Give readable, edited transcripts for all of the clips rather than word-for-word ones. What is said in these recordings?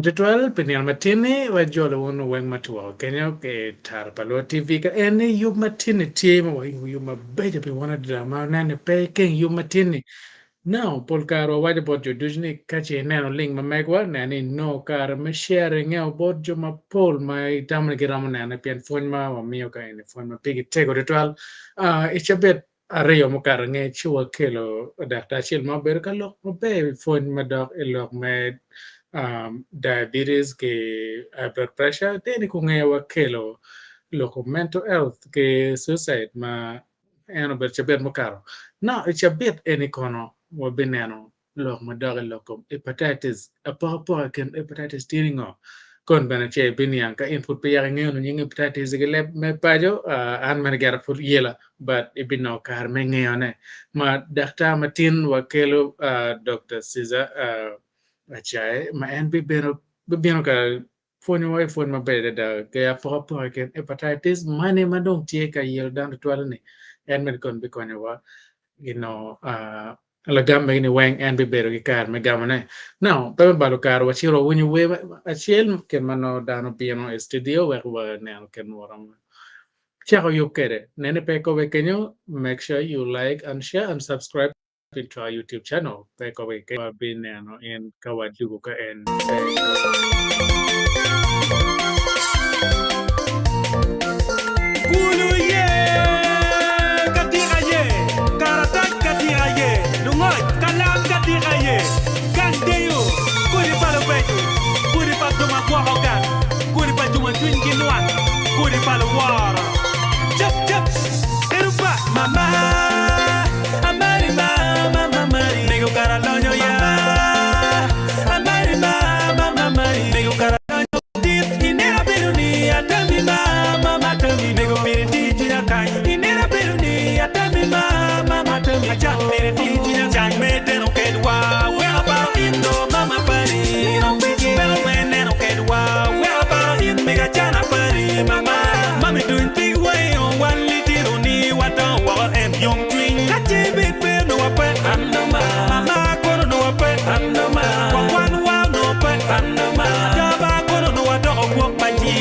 Tutwal pi nino matin-ni, wajolo wun weng ma two kenyo ki tara pa Luo TV ka en ni yub matin-ni tye ma wayubo yub mabeco pi wun adada ma wunen ni pe ikeng yub matin-ni. Now, pol kare wawaco bot jo ducu ni ka ce ineno link ma megwa, nen ni inongo kare me sharing-nge bot jo mapol ma itamo ni giromo nene pien pwony ma wamiyo ka eni pwony ma pigi tego tutwal. I cabit aryo mukato angec ci wakelo daktar acel ma obedo ka lok maber i wi pwony madok i lok me diabetes ki high blood pressure then i kunge wakelo loko mental health ki suicide ma en obedo cabit mukato. Now i cabit eni kono wabineno lok madok i lok kom hepatitis, apokapoka i kin hepatitis tye ningo? Kon bene ce ibiniang ka in pud peya ingeyo ni nying hepatitis ki leb me paco, an mere gira pud yela but ibinongo kare me ngeyone. Ma daktar matin wakelo Doctor Caesar Acaye ma en bibino bibino ka pwonyowa i pwony maber adada ki apokapoka i kin hepatitis mani ma dong tye ka yelo dano tutwal-li en bene kon bikonyowa ginongo lagam megi ni weng en bibedo ki kare me gamone. Now, pe me balo kare wacito wawinyo wer acel kit ma nongo dano bino i studio wek waneno kit ma waromo cako yub kwede. Nen ni pe ikobe kenyo, make sure you like and share and subscribe into our YouTube channel. Pe ikobe kenyo wabineno in ka wadugo ka en pe ikobe. Kulu ye, ka tika ye, karatac ka tika ye, lungoc kalam ka tika ye, gang deyo, kodi pa lubeco, kodi pa jo ma gwoko gang, kodi pa jo ma cwinygi nwang, kodi pa luworo. Cep cep, eno pa mama, amari mama, mamari, mego kara lonyo ya, amari mama, mamari, mego kara lonyo. Dit ineno abedo ni atami ma mama atami mego pire ti cwinya kany ineno abedo ni atami ma mama atami acak pire ti cwinya kany me deno kedwa wek aparo in do mama pari peko me neno kedwa wek aparo in mega cana pari mama mami duny pig wayo wan litino ni wadongo woko en yom cwiny ka ce ibed pe onongo wape mama kono onongo wape wakwan wa onongo pe. Ada ba kono onongo wadoko gwok pa ji.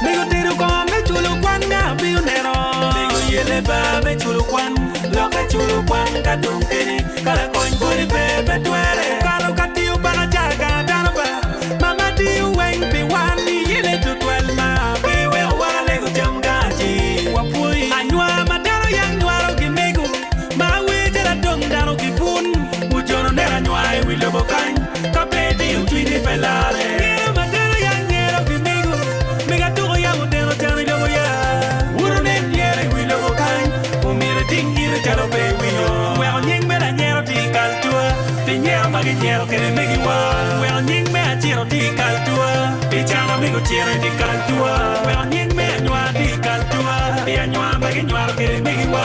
Mego tedo kongo me culo kwan nga bino neno. Mego yele ba me culo kwan lokke culo kwan ka dong keni ka lakony boti pe pe twere. Okato ka tiyo baka ca ga dano ba. Mama tiyo weng pi wan iyele tutwal ma pe weko wa lego cam gaci wapwoyi anywa ma dano yang nywaro gi mego ma wer calo adong dano ki pun ojono nen anywa i wi lobo kany ka pe diyo cwinyi pe lare ngero ma dano yang nyero gi mego mego atuko yamo deno can i lobo ya wun wunen nyero i wi lobo kany omyero iting ite calo pe iwinyo weko nying me lanyero tye i kaltua. Pi nyero ma ginyero kwede megiwa, weko nying me aciro tye i kaltuwa. Pi can ma mego ociro i dye kaltuwa, weko nying me anywar tye i kaltuwa. Pi anywar ma ginywaro kwede megiwa,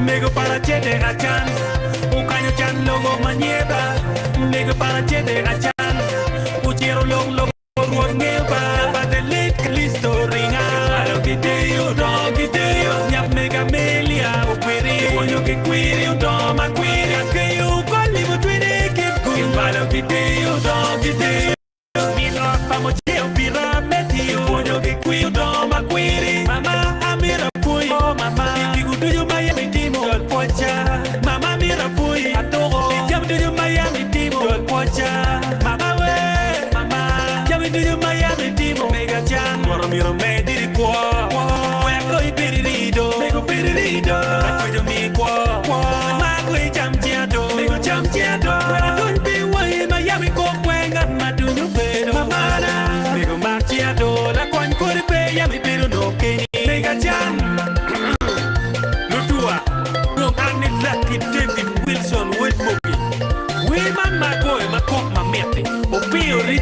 mego pa lacede acan okanyo can lobo manyeba. Mego pa lacede acan ociro lok lobo. Rwot ngeyo ba bade lit Kricito ringa Alo ki deyo odongo ki deyo Nyap mega Amelia okwiri Pwonyo ki kwiri odongo ma kwiri Akeyo okol limo twine kit gum Balo ki deyo odongo ki deyo Min ot pa Moceo pita me tiyo Pwonyo ki kwiri odongo ma kwiri Mama amito apwoyi oh mama Pi gigu ducu ma yam itimo jol pwocca Mama amito apwoyi atuko Pi jami ducu ma yam itimo jol pwocca Mama we Mama, jami ducu ma yam itimo mega can Rwot omyero omedi ri kwo Wek ko ibed iri do Mego bed iri do Lacwec omi kwo Ma ko.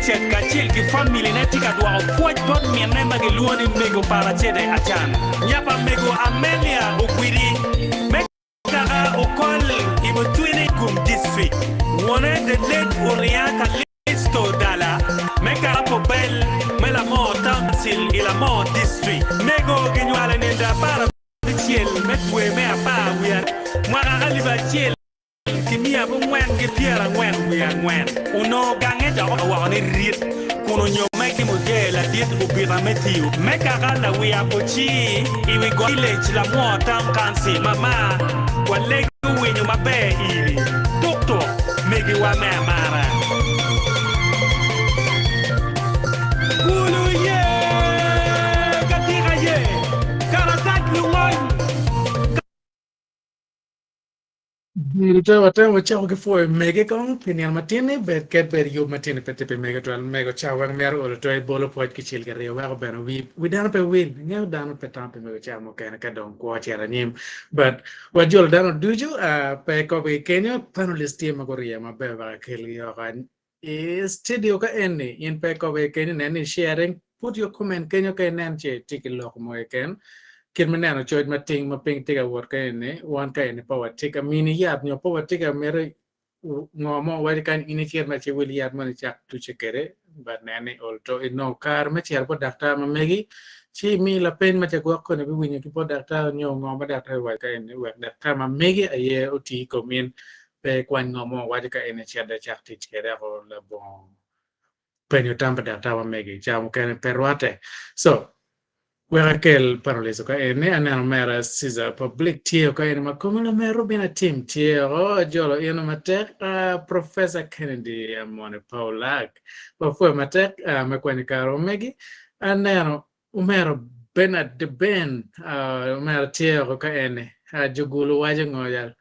Richard kacel ki familine tye ka dwoko pwoc bot minne ma gilwongo ni Mego Paracede Acan, nya pa Mego Amelia Ogwidi me kaka Okol i Mutwini Gum District, wone The Late Uria Kalisto Dala me kaka Pobel me Lamor Townshil i Lamor District. Mego ginywalo i nindo 16 me dwe me apar wiye mwaka 1000. Ki 444 onongo gange dok owoko ni rit, kun onyomme ki mujee ladit obita me tiyo me kaka lawiya oci i wi got Village Lamwor Town Council. Mama, walego winyo maber iri. Tuk tuk, megiwa me amara. Kulu ye, katika ye, karatac lungony. Duto watemo wacako ki pwoyo mege kong pi nino matin-ni bed ket bed yub matin-ni pe tye pi mege twal mego ca wek myero olo to ibolo pwoc ki cel ki ryo weko bene wi wi dano pe wil ingeyo dano pe tamo pi mego ca mukene ka dong kwo ocito anyim but wajolo dano ducu pe kobo ki kenyo panelist tye ma gurye maber wek akelgi oko I studio ka eni in pe ikobe kenyo nen ni sharing put your comment kenyo ka inen ce itye ki lok mo keken kit me neno coc mating ma piny tye ka wot ka eni wan ka eni pe watye ka mini yat nyo pe watye ka mito ngo mo waco kany in icit ma ci wil yat moni icak tuce kwede but nen ni ol to inongo kare me cito bot daktar ma megi ci imi lapeny ma cagwok koni biwinyo ki bot daktar nyo ngo ma daktar biwaco ka eni wek daktar ma megi aye oti i kom in Pe ikwany ngo mo waco ka en ecit ecak tic kwede oko labongo penyo tam pa daktar ma megi ca mukene pe rwate. So wek akel panelists ka eni aneno omera Caesar Public tye ka eni ma kome lamera Robin Atim tye oko ajolo ino matek uh, Professor Kennedy Amone Paulak wapwoyo matek uh, me kwanyo kare omegi aneno Omera Bernard De Ben, omera tye oko ka eni, Jogulu waco ngo jal?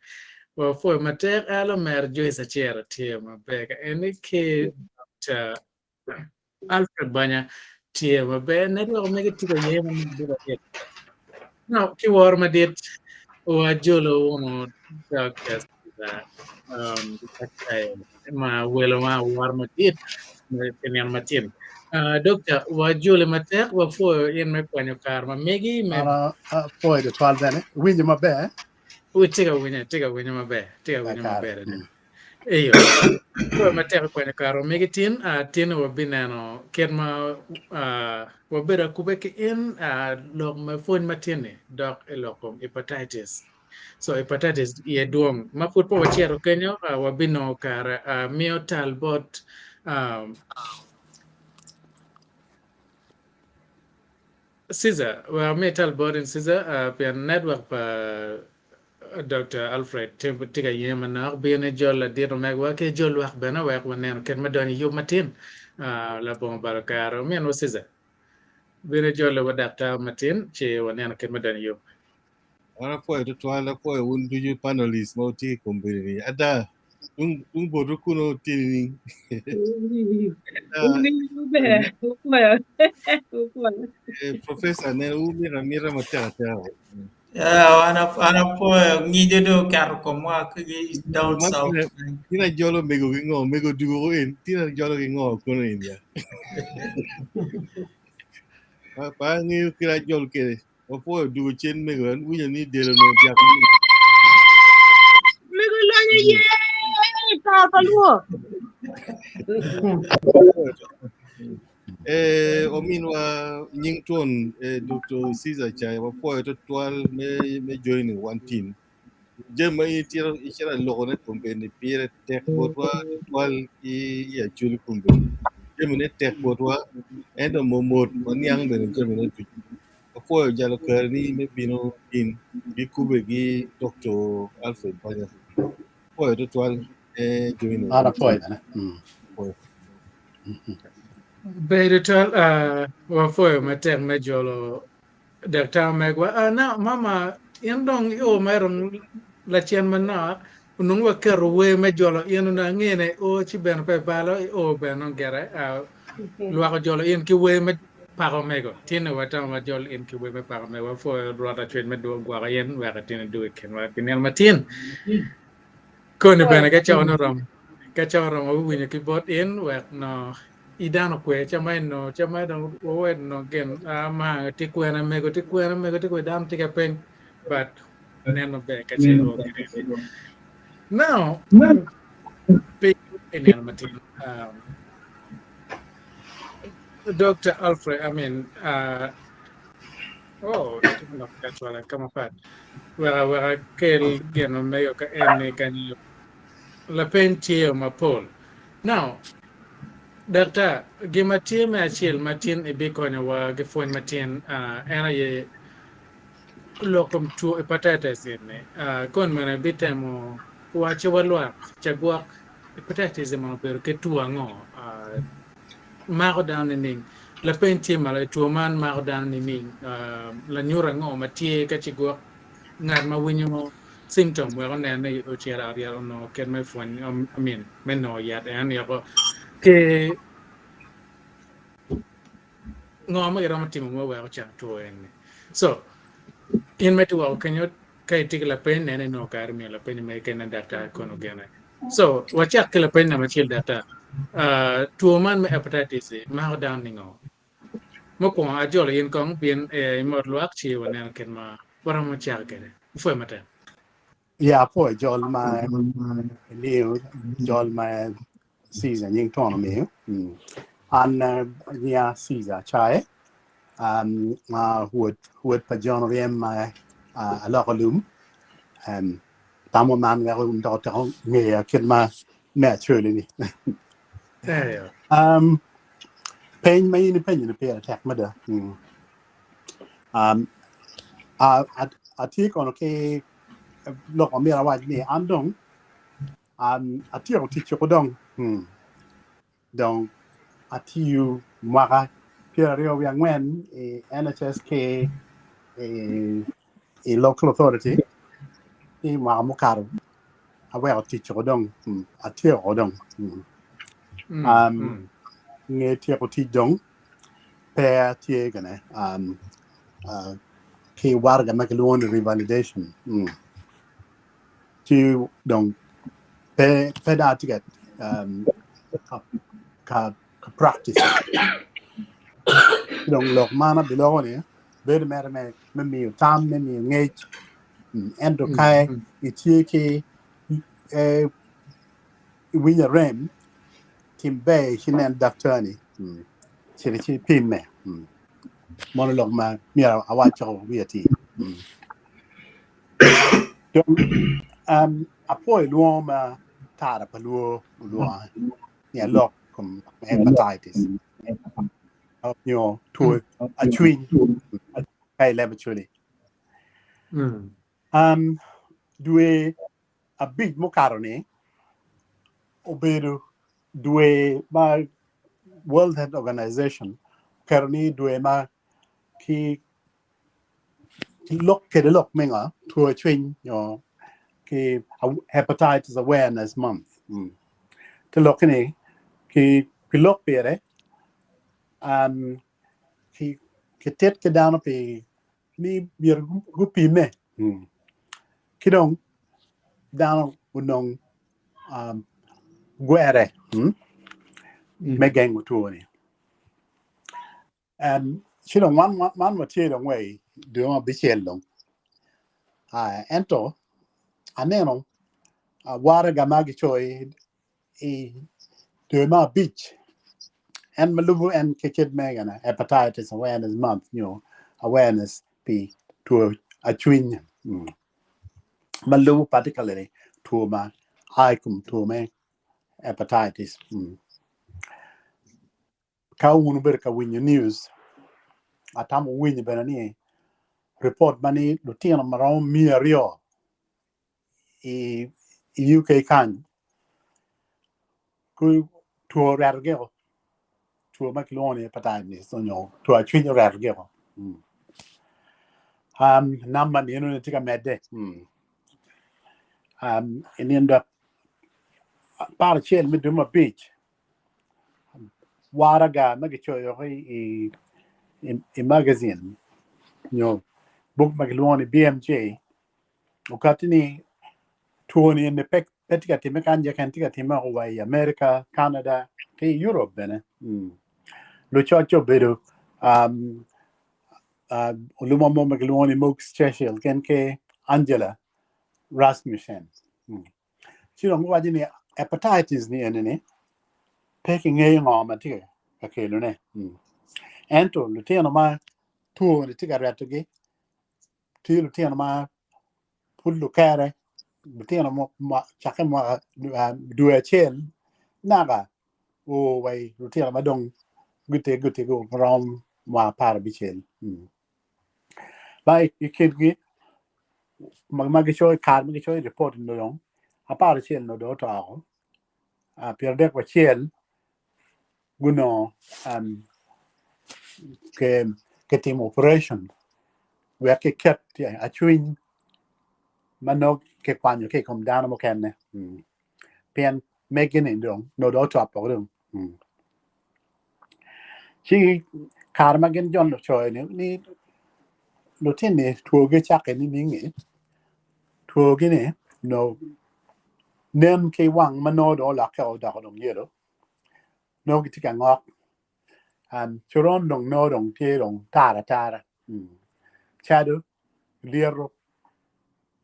Wapwoyo matek al omera Joyce Acero tye maber ka eni ki Dr. Alfred Banya tye maber network omege tye ka ye maber adit. Now, ki woro madit wajolo wunu Dr. Um, ma welo ma awor madit pi nino matin. Uh, Dokta, wajoli matek, wapwoyo in me kwanyo kare ma megi me An apwoyo tutwal bene. Iwinjo maber? Ui, tye ka winyo, tye ka winyo maber, tye ka winyo Kakare. maber adada. Mm. Eyo, pwoyo matek me kwanyo kare ma megi tin. Uh, tin wabineno kit ma uh, wabedo akube ki in uh, lok me pwony matin-ni dok i lok kom hepatitis. So hepatitis iye dwong ma pud pe wacito kenyo uh, wabinongo kare uh, miyo tal bot um, Caesar wek ami tal bot in Caesar uh, pien network pa Dr. Alfred tye tye ka yenge manok bin ijol ladit omegwa ki ijol lwak bene wek waneno kit me donyo i yub matin uh, labongo balo kare ominwa Caesar bin ijol wa daktar matin ci waneno kit me donyo i yub. An apwoyo tutwal, apwoyo wun ducu panelists ma wutye i kom bedo ni. Ada, tung tung botwu kuno tye nining? Ada, eh, Professor, neno wumito amita matek ateka. Yeah, an ap- an apwoyo ngijo do oketo komwa ki down Man south. tina tina jolo mego ki ngo, mego dugo ko en, tina jolo ki ngo kuno in ya. Pa pa angeyo kit ajol kede. Wapwoyo dugo cen mego en winyo ni del onongo byak ni. Mego lonyo ye kar pa luo. Eh, ominwa nying twon eh, Dr. Caesar Chai wapwoyo tutwal me me joining one team. Jami ma in itito icito aloko ne kombeddi pire tek botwa tutwal i i Acholi kombeddi. Jamine tek botwa ento mot mot waniang bene jamine ducu. Apwoyo jalo kareni me bino in gikube gi Dr. Alfred Banya. Apwoyo tutwal me joining An one apwoyo team. bene. Mm. Apwoyo. Bedo twal uh, wapwoyo matek me jolo Daktar megwa, ah, na, mama, in dong i o mere lacen manok, onongo waketo wer me jolo in, onongo angene i o ci bene pe balo, i o bene nongo gire, ah, lwak ojolo in ki wer me pako mego. Tinni watamo wajol in ki wer me pako mego, wapwoyo Rwot Acwec me dwoko gwoko in wek itin idug i kinwa pi nino matin. Koni bene ka cawa nongo oromo, ka cawa oromo wabiwinyo ki bot in wek no. I dano kwe ca ma eno ca ma dong wawed no gin ma tye kwena mego tye kwena mego tye kwena dano tye ka peny but neno ber ka ce lwongo kede. Now piny i nino matin Dr. Alfred I mean oh ka mapat wek wek akel gin ma mego ka en ni kanyo Lapeny tye mapol. Now, Daktar, gin ma tye me acel ma tin ibikonyowa ki pwony matin en aye lok kom two hepatitis eni. Kon mene ibitemo waco wa lwak ca gwok hepatitis eni obedo kit two ango? Mako dano nining? Lapeny tye malo, two man mako dano nining? Lanyut ango ma tye ka ci gwok ngat ma winyo symptom wek onen ni ocito i ot yat onongo kit me pwony I mean me nongo yat en yoko ki ngo ma giromo timo me wek ocang two eni. So in ma itye woko kenyo ka itye ki lapeny nen inongo kare miyo lapeny megi kene daktar kono gene. So wacak ki lapeny namba acel daktar. Two man me hepatitis mako dano ningo? Mukwongo ajolo in kong bin imot lwak ci waneno kit ma waromo cako kwede. Ipwoyo matek. Ya apwoyo jol ma imiyo jol ma Caesar nying twon omiyo. An nyinga Caesar Acaye ma wod pa John Oryem ma aloko lum. Tamo man weko doko teko ngeya kit ma me Acholi ni. Peny ma in ipenyo ni pire tek mada. Atye kono ki lok ma myero awac ni an dong atyeko tic ko dong dong atiyo mwaka 24 i NHSK i local authority i mwaka mukato aweko tic ko dong atyeko dong nge tyeko tic dong pe atye gene ki waraga ma kilwongo ni revalidation ci dong pe pe dong atye ka ka practice ci dong lok man abiloko ni bedo mere me miyo tam me miyo ngec ento ka itye ki iwinyo arem tim ber ci nen daktar-ni cit ci ipime mono lok ma myero awac coko wiye atir. Dong apwoyo lwongo ma tara pa lwor olwonga ni alok i kom hepatitis nyo two acwiny ka i leb Acholi. Dwe 5 mukato-ni obedo dwe ma World Health Organization oketo ni dwe ma ki lok kede lok me ngo two cwiny nyo ki Hepatitis Awareness Month. Te lok ni ki lok pire ki tit ki dano pi ni myero gupime ki dong dano onong gwere me gengo two ni. Ci dong man watye dong wa i dwe ma abicel dong ento aneno waraga ma gicoyo i dwe ma 5 en ma lubo en ki kit me gene Hepatitis Awareness Month nyo awareness pi two acwiny ma lubo particularly two ma a i kom two me hepatitis. Ka wun wubedo ka winyo news atamo wuwinyo bene ni report ma ni lutino ma romo 200 i UK kany two oreto giko two ma kilwongo ni hepatitis nyo two acwiny oreto giko namba ni eno ni tye ka medde i nindo 11 me dwe me 5 waraga ma kicoyo i magajin nyo buk ma kilwongo ni BMJ okatti ni two ni eni pe. Pe tye ka timme kany keken, tye ka timme woko wa i America, Canada ki i Europe bene. Mm. Lucoc obedo um, uh, olumo mo ma kilwongo ni Mox Churchill gin ki Angela Rasmussen. Mm. Ci dong guwaco ni hepatitis ni eni ni pe kingeyo ngo ma tye ka kelone. Mm. Ento lutino ma two ni tye ka retogi tye lutino ma pud lukere, lutino ma cakke mwaka dwe acel naka o wa i lutino ma dong gitye gitye gurom mwaka 15. Mm. Ma i kingi ma gicoyo kare ma gicoyo ripot ni dong 11 onongo dong oto oko, 31 gunongo um, ke kitimo operation wek kiket acwiny ma nongo kikwanyo ki i kom dano mukene. Mm. Pien megi-ni dong nongo dong otop woko dong. Mm. Ci kare ma gin jon ocoyo ni, ni lutini twogi cakke nining-ngi, twogi-ni nongo nen ki wang ma nongo dong olokke odoko dong yelo, nongo gitye ka ngok, um, coron dong nongo dong tye dong tar atara, mm. cado, lyeto,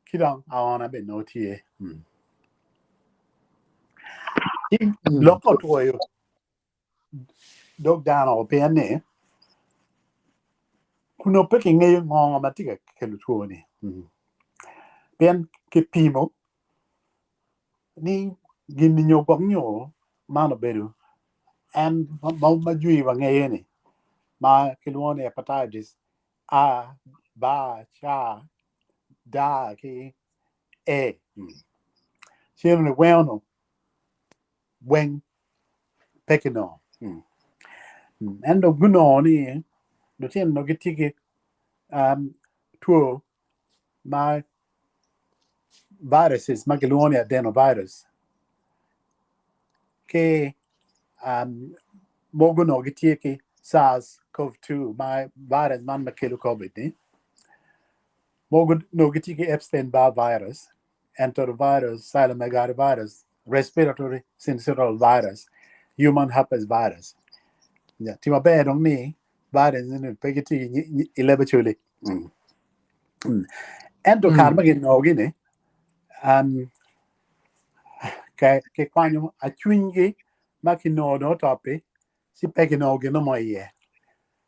ki dong aona bene nongo tye. Mm. Ci lok otwoyo dog dano pien ni kun pe kingeyo ngo ma tye ka kelo two-ni. Mm. Pien kipimo ni gin nyo gwok nyo man obedo en ma ma jwi wangeyo ni ma kilwongo ni hepatitis A, B, C, D ki E. Ci eno ni weng ono weng pe kinongo. Ento gunongo ni lutino onongo gitye ki um, two ma viruses ma kilwongo ni adenovirus ki um, mogo onongo gitye ki SARS-CoV-2 ma virus man ma kelo COVID ni mogo onongo gitye ki Epstein-Barr virus, enterovirus, cytomegalovirus, respiratory syncytial virus, human herpes virus. Yeah, tye maber dong ni virus ni pe gitye i leb Acholi. Mm. Mm. Ento kare ma ginongogi ni um, ke kikwanyo acwinygi ma kinongo dong otopi ci pe kinongo gin mo iye.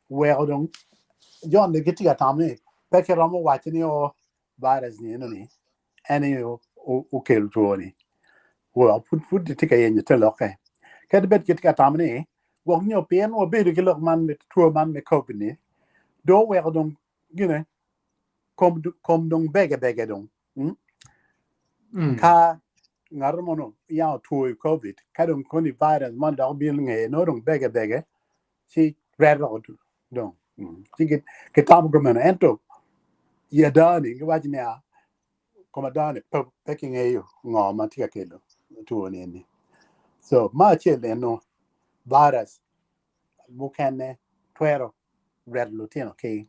Weko dong jo-ni gitye ka tamo ni pe kiromo waco ni o virus ni eno ni en aye okelo two ni. Well, pud pud gitye ka yenyo te lokke. Kadi bed gitye ka tamo ni gwok nyo pien wabedo ki lok man me two man me COVID ni dong oweko dong gine kom kom dong bege bege dong. Mm? Mm. Ka ngat mono ya otwoyo COVID ka dong koni virus man dok obino ngeye nongo dong bege bege ci reto dong. Mm. Ci gitamo kumeno ento i ada-ni giwaco ni a kom ada-ni pe, pe kingeyo ngo ma tye ka kelo two ni eni. So ma acel eno virus mukene twero reto lutino ki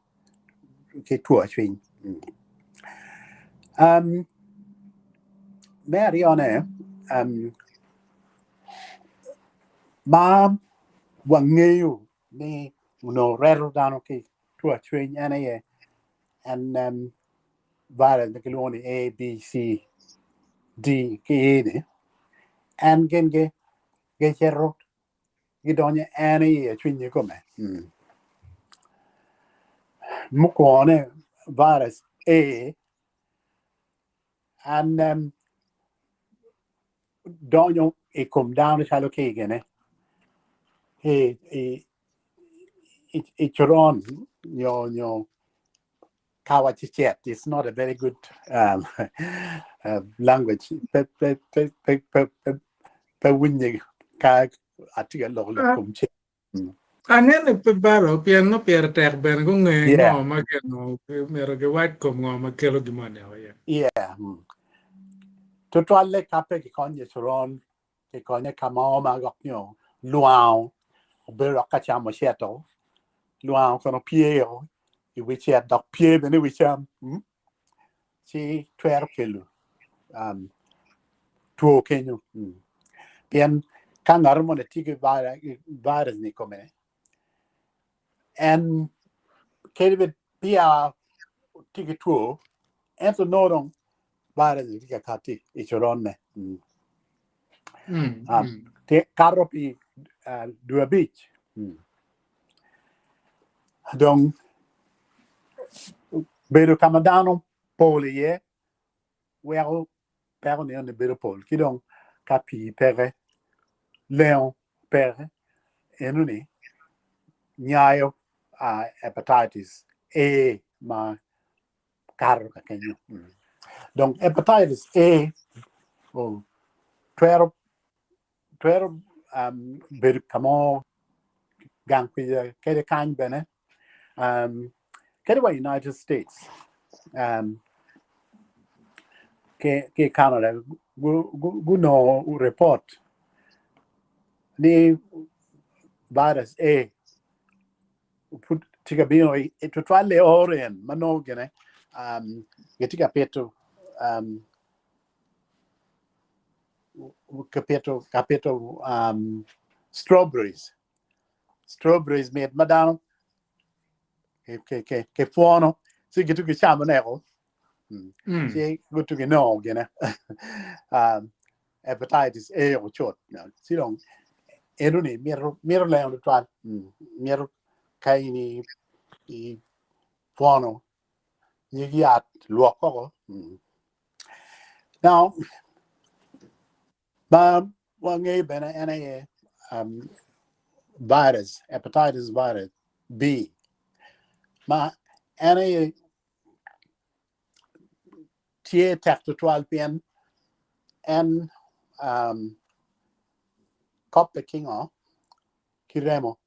ki two cwiny. Mm. Um, me aryone um, ma wangeyo ni onongo reto dano ki two cwiny en aye en um, virus ma kilwongo ni A, B, C, D ki E ni en gin gi gicito gidonyo en i cwiny kome. Mm. Mukwongo virus A en um, donyo i kom dano calo ki gine i, i, i, i coron nyo nyo kawa cicet. It's not a very good um, language. Pe pe pe pe pe pe pe winye ka atye ka lok lok kom cik. Mm. Anene pe balo pien no pire tek bene gunge Yeah. ngo ma geno myero giwac kom ngo ma kelo gin mo oneko iye. Yeah. Mm. Tutwalle ka pe gikonyo coron, gikonye ka mo ma gwok nyo lwango obedo dok ka camo ceto, lwango kono pye i wi cet dok pye bene i wi cam. Mm? Ci twero kelo um, two kenyo. Pien ka ngat moni tye ki virus ni i kome, en kadi bed peya tye ki two, ento nongo dong virus ni tye ka kati i coronne. Kato pi dwe abic. Dong bedo ka ma dano pol iye weko peko nino-ni bedo pol ki dong ka pii peke, lengo peke enoni nyayo hepatitis A ma kato ka kenyo. Dong hepatitis A twero twero bedo ka mo gang kwica kede kany bene kadi wa United States ki i Canada gunongo report ni virus A pud tye ka bino tutwal i Orient ma nongo gine gitye ka pito ka pito strawberries, strawberries mit ma dano kipwono ci gitye gicamone ko ci gutugi ginongo gine hepatitis A ocut ci dong enoni mito lengo tutwal mito ka in ipwono nyig yat lwok koko. Now, ma wangeyo bene en aye virus, hepatitis virus B, ma en aye tye tek tutwal pien en kope ki ngo? Ki remo.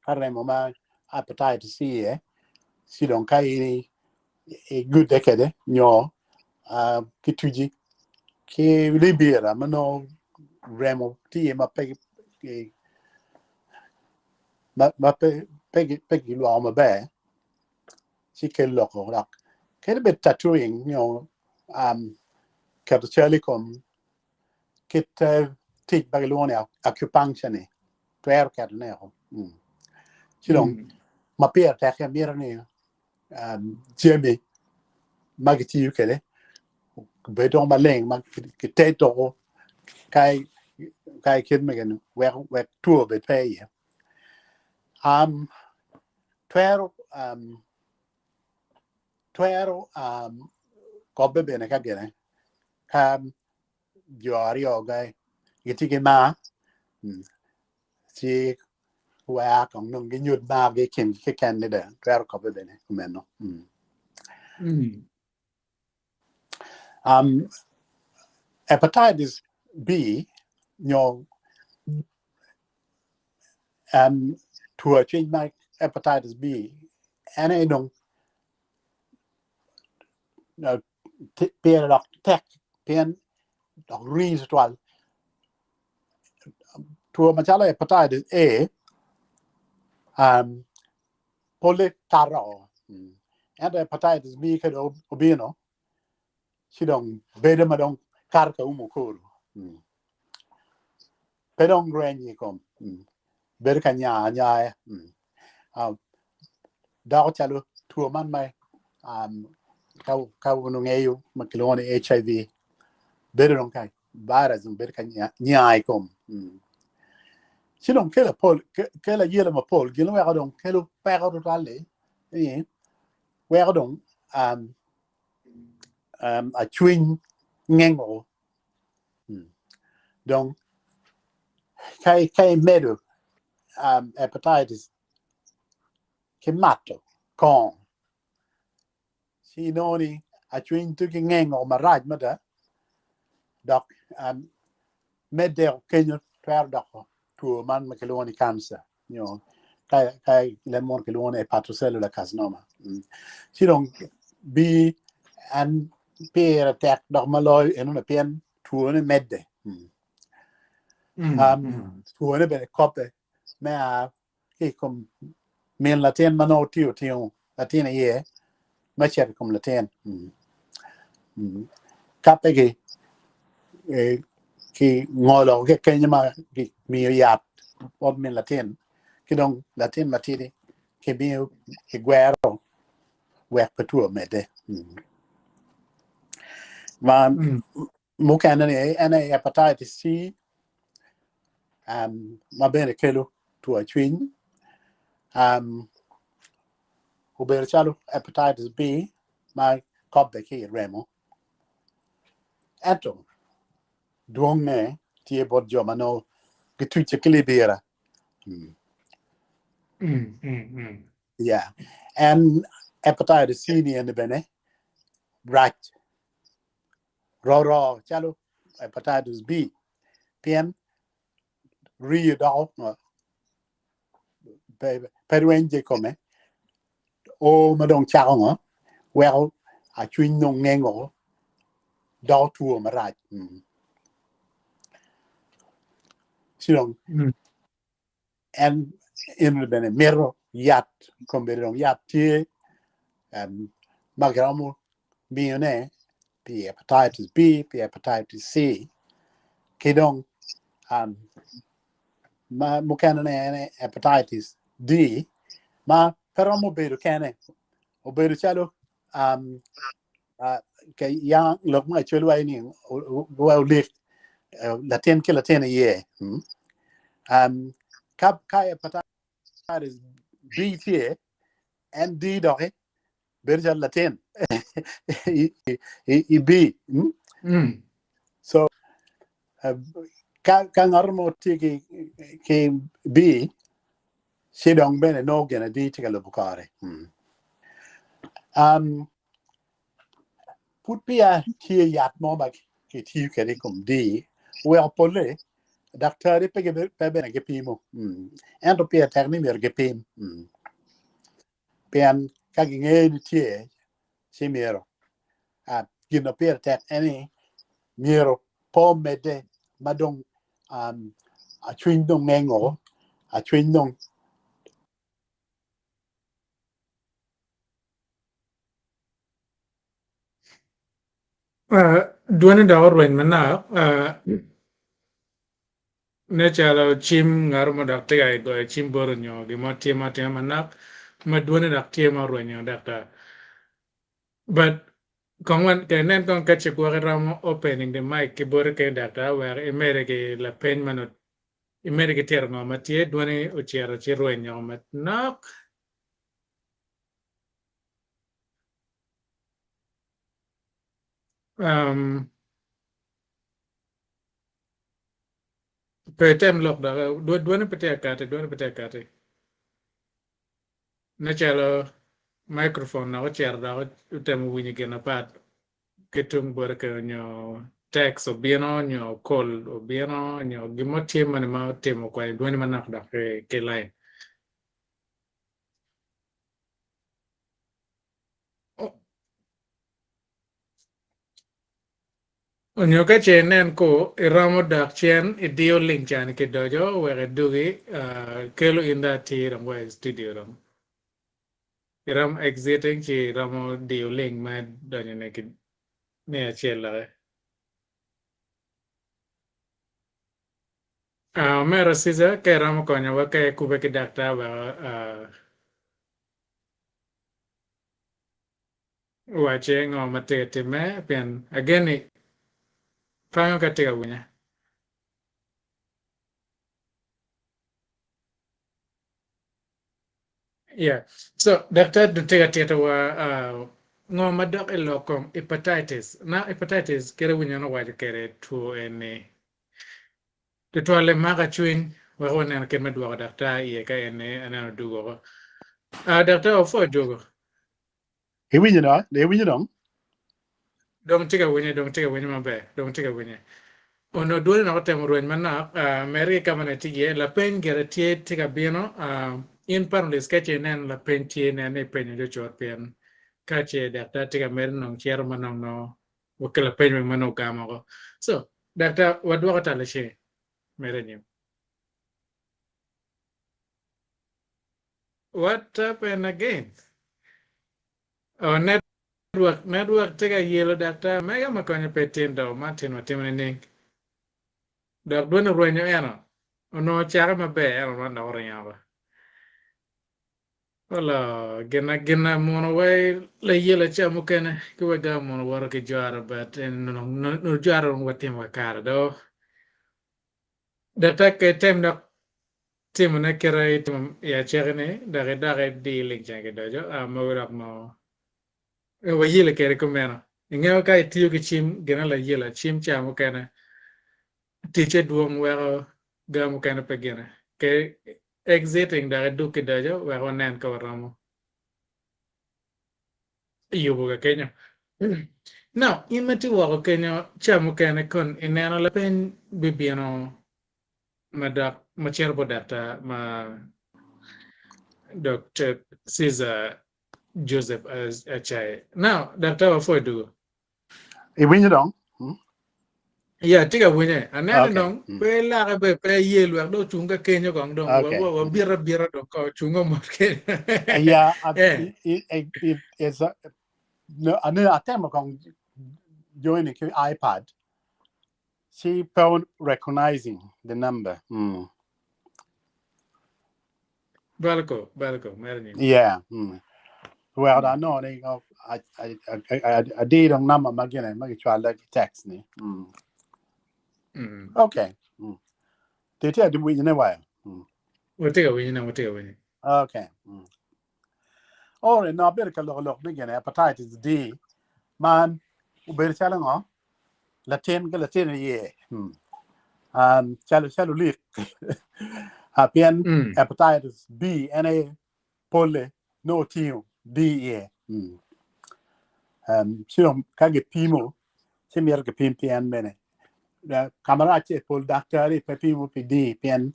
Ka remo ma hepatitis tye iye, ci dong ka in igudde kwede nyo ki tuci ki libira ma nongo remo tye iye ma pe kilwoko maber ci kelo loko dok kadi bed tattooing nyo keto cal i kom kit tic ma kilwongo ni acupuncture ni twero ketone woko. Ci dong ma pire tek aye mito ni jami ma kitiyo kwede obed dong maleng ma kitedo woko ka kit mege-ni wek two obed pe iye. Twero twero kobbe bene ka gine ka jo aryo gitye ki mar ci wea kong dong ginyut margi i kingi keken ni dong twero kobbe bene kumeno. Hepatitis B nyo two cwiny ma hepatitis B en aye dong pire dok tek pien dok rii tutwal. Two macalo hepatitis A polle kato woko ento hepatitis B ka dong obino ci dong bedo ma dong kato ka umo kor pe dong rweny i kom bedo ka nya anyaya doko calo two man ma ka wun wungeyo ma kilwongo ni HIV bedo dong ka virus dong bedo ka nya i kom ci dong kelo pol kelo ayela mapol gin weko dong kelo peko tutwal-li ni weko dong acwiny ngengo dong ka imedo hepatitis ki mato kongo ci inongo ni acwiny tye ki ngengo marac mada dok medde kenyo twero doko two man ma kilwongo ni kanca nyo ka i leb munu kilwongo ni hepatocellular carcinoma. Ci dong bi en pire tek dok ma loyo enoni pien twone medde. Twone bene kope me a ki i kom min latin ma nongo otingo tingo latin iye me cito i kom latin. Ka pe ki ki ngolo ki kenyo ma kimiyo yat bot min latin ki dong latin matidi kimiyo kigwero wek pe two omedde. Ma mukene ni en aye hepatitis C ma bene kelo two cwiny obedo calo hepatitis B ma kobbe ki i remo ento dwongne tye bot jo ma nongo gitucce ki libira. Yeah. En hepatitis C ni eni bene rac roro calo hepatitis B pien riyo doko pe rweny i kome o ma dong cako ngo weko acwiny dong ngengo doko two marac. Ci dong en eno bene mito yat kombeddi dong yat tye ma kiromo miyone pi hepatitis B pi hepatitis C ki dong ma mukene ne en hepatitis D ma pe romo bedo kene obedo calo lok mo acel waco ni olik latin ki latin iye ka hepatitis B tye en D doki bedo calo latin i B so ka ngat mo tye ki B ci dong bene nongo gin adi tye ka lubo kore. Pud peya tye yat mo ma kitiyo kwede i kom D weko polle daktari pe bene gipimo. Ento pire tek ni myero gipim pien ka gingeyo ni tye ci myero gin ma pire tek en ni myero pe omedde ma dong acwiny dong ngengo acwiny dong Dwone dok orweny manok nen calo cim ngat mo dok tye ka goyo cim bote nyo gin mo tye ma otime manok ma dwone dok tye ma orwenyo daktar but kong inen kong ka ce gwok iromo opening the mic ki bote kenyo daktar wek imede ki lapeny ma nongo imede ki tito ngo ma tye dwone ocito ci rwenyo manok. Pe item lok dok dwone pe tye ka kati dwone pe tye ka kati nen calo microphone dok ocito dok otemo winyo gin mapat ki tung bote kenyo nyo text obino nyo call obino nyo gin mo tye moni ma otimo okwanyo dwoni manok dok ki line. Onyo ka ce inen ku iromo dok cen idiyo link cani ki doco wek idugi kelo in dong atir dong wa i studio dong. Iromo exiting ci iromo diyo link me donyo ne ki me acel doki. Omera Caesar ka iromo konyowa ka ikube ki daktar wek Wacce ngo ma tye ka timme pien agen ni pango ka tye ka winya. Yeah. So, daktar dong tye ka tito wa ngo ma dok i lok kom hepatitis. Now hepatitis kit awinyo en owaco kwede two eni tutwalle mako cwiny wek waneno kit me dwoko daktar iye ka en aneno odugo woko. Daktar opwoyo dwogo. Iwinyo dong? Iwinyo dong? Dong tye ka winye, dong tye ka winye maber, dong tye ka winye. Onongo dwone dok otemo rweny manok, mere ki ka ma nongo itye iye, lapeny gire tye tye ka bino, in panelist ka ce ineno lapeny tye nen ni ipenyo cutcut pien ka ce daktar tye ka mere nongo cito ma nongo nongo wa ki lapeny weng ma nongo ogamo woko. So, daktar wadwoko tal iceng mere anyim. What happened again? Oh, network, network tye ka yelo daktar mega ma konyo pe tin do, man tin watimo nining? Dok dwone orwenyo eno, onongo ocake maber ento man dok oringo ba. Olo, gin gin muno wai layela ca mukene ki wa ga muno woto ki jwaro but en nongo jwaro dong watimo kakare do. Dok tek item dok timone kite itimo i acaki ni dok idok idi ling ceng kidoco mogo dok nongo wayele kwede kumeno. Ingeyo ka itiyo ki cim gine layela cim ca mukene ticce dwong weko ga mukene pe gine ke exiting dok idug kidoco wek wanen ka waromo yubo ka kenyo. Now in ma itye woko kenyo ca mukene kun ineno lapeny bibino ma dok ma cito bot daktar ma Doctor Caesar Joseph Acaye. Now daktar wapwoyo dugo. Iwinyo dong? Hmm? Ya, tye ka winye. Aneno Okay. dong pe lake be pe aye lwak dong ocung ka kenyo kong dong Okay. wabito abita dong ka ocungo mot kenyo. Yeah, Eh. it, it, it, it's a, no, aneno atemo kong joining ki iPad. She pe recognizing the number. Balko, balko, mere nying. Yeah. Well, I know ni oh, I I did on number ma gine ma gicwalo ki text ni. Okay. Ti ti adi winyo ne wa. Watye ka winyo ne, watye ka winyo. Okay. Ore no abedo ka loko lok ni gine hepatitis D man obedo calo ngo? Latin ki latin iye. Calo calo lik. Pien hepatitis B en aye pole nongo otingo D iye. Ci dong ka gipimo ci myero gipim pi en bene. Ka marac-ce pol daktari pe pimo pi D pien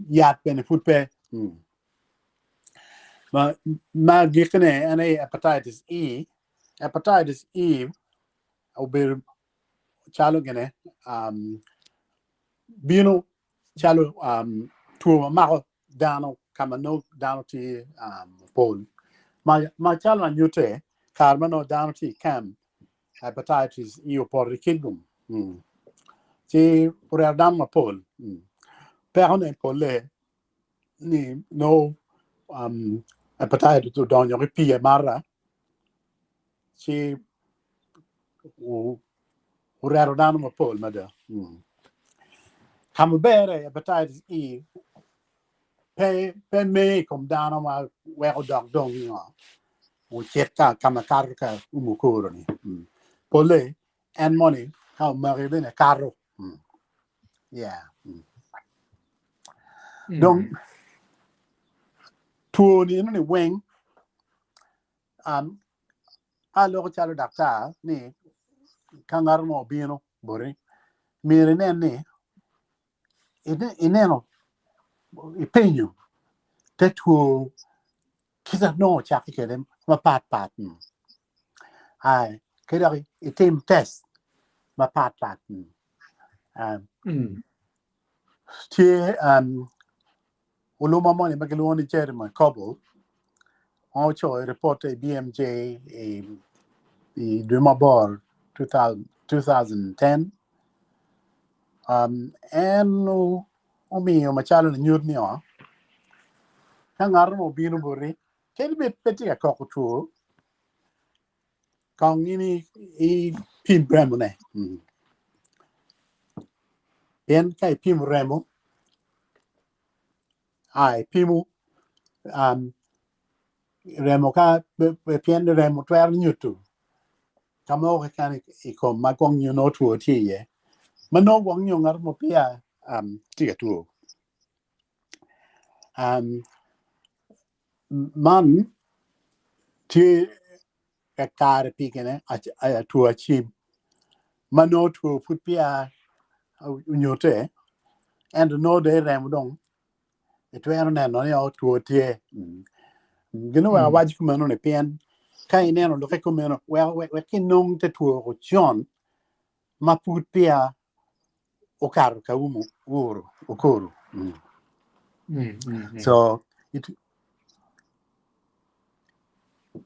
yat bene pud pe. Ma agikine en aye hepatitis E. Hepatitis E obedo calo gine bino calo two ma mako dano ka ma nongo dano tye mapol. Ma calo anyute kare ma nongo dano tye i camp hepatitis E opoto i Kitgum ci orero dano mapol. Pekone polle ni nongo hepatitis odonyo ki pii amata ci oreto dano mapol mada. Ka maber-re hepatitis E pe pe me i kom dano ma weko dok dong ngo ocit ka ka ma kato ka umo koro-ni. Polle en moni ka omaki bene kato. Yeah. Dong two ni eno ni weng aloko calo daktar ni ka ngat mo obino boti myero inen ni ineno ipenyo te two kit nongo ocake kwede mapat pat ki dok itim test mapat pat tye oluma moni ma kilwongo ni Jeremy Coble ma ocoyo ripot i BMJ i dwe ma aboro 2010 en omiyo macalo lanyut ni ka ngat mo obino boti kadi bed pe tye ka koko two kong in ipim remone pien ka ipimo remo ipimo remo ka pien remo twero nyuto ka mo keken i kom ma gwok nyo nongo two tye iye ma nongo gwok nyo ngat mo peya tye ka two. Man tye kakare pi gine two acim ma nongo two pud peya onyute ento nongo dong iremo dong itwero neno ni two tye. Gin oweko awaco kumeno ni pien ka ineno lokke kumeno wek inong te two con ma pud peya okato ka umo uro okoro. So it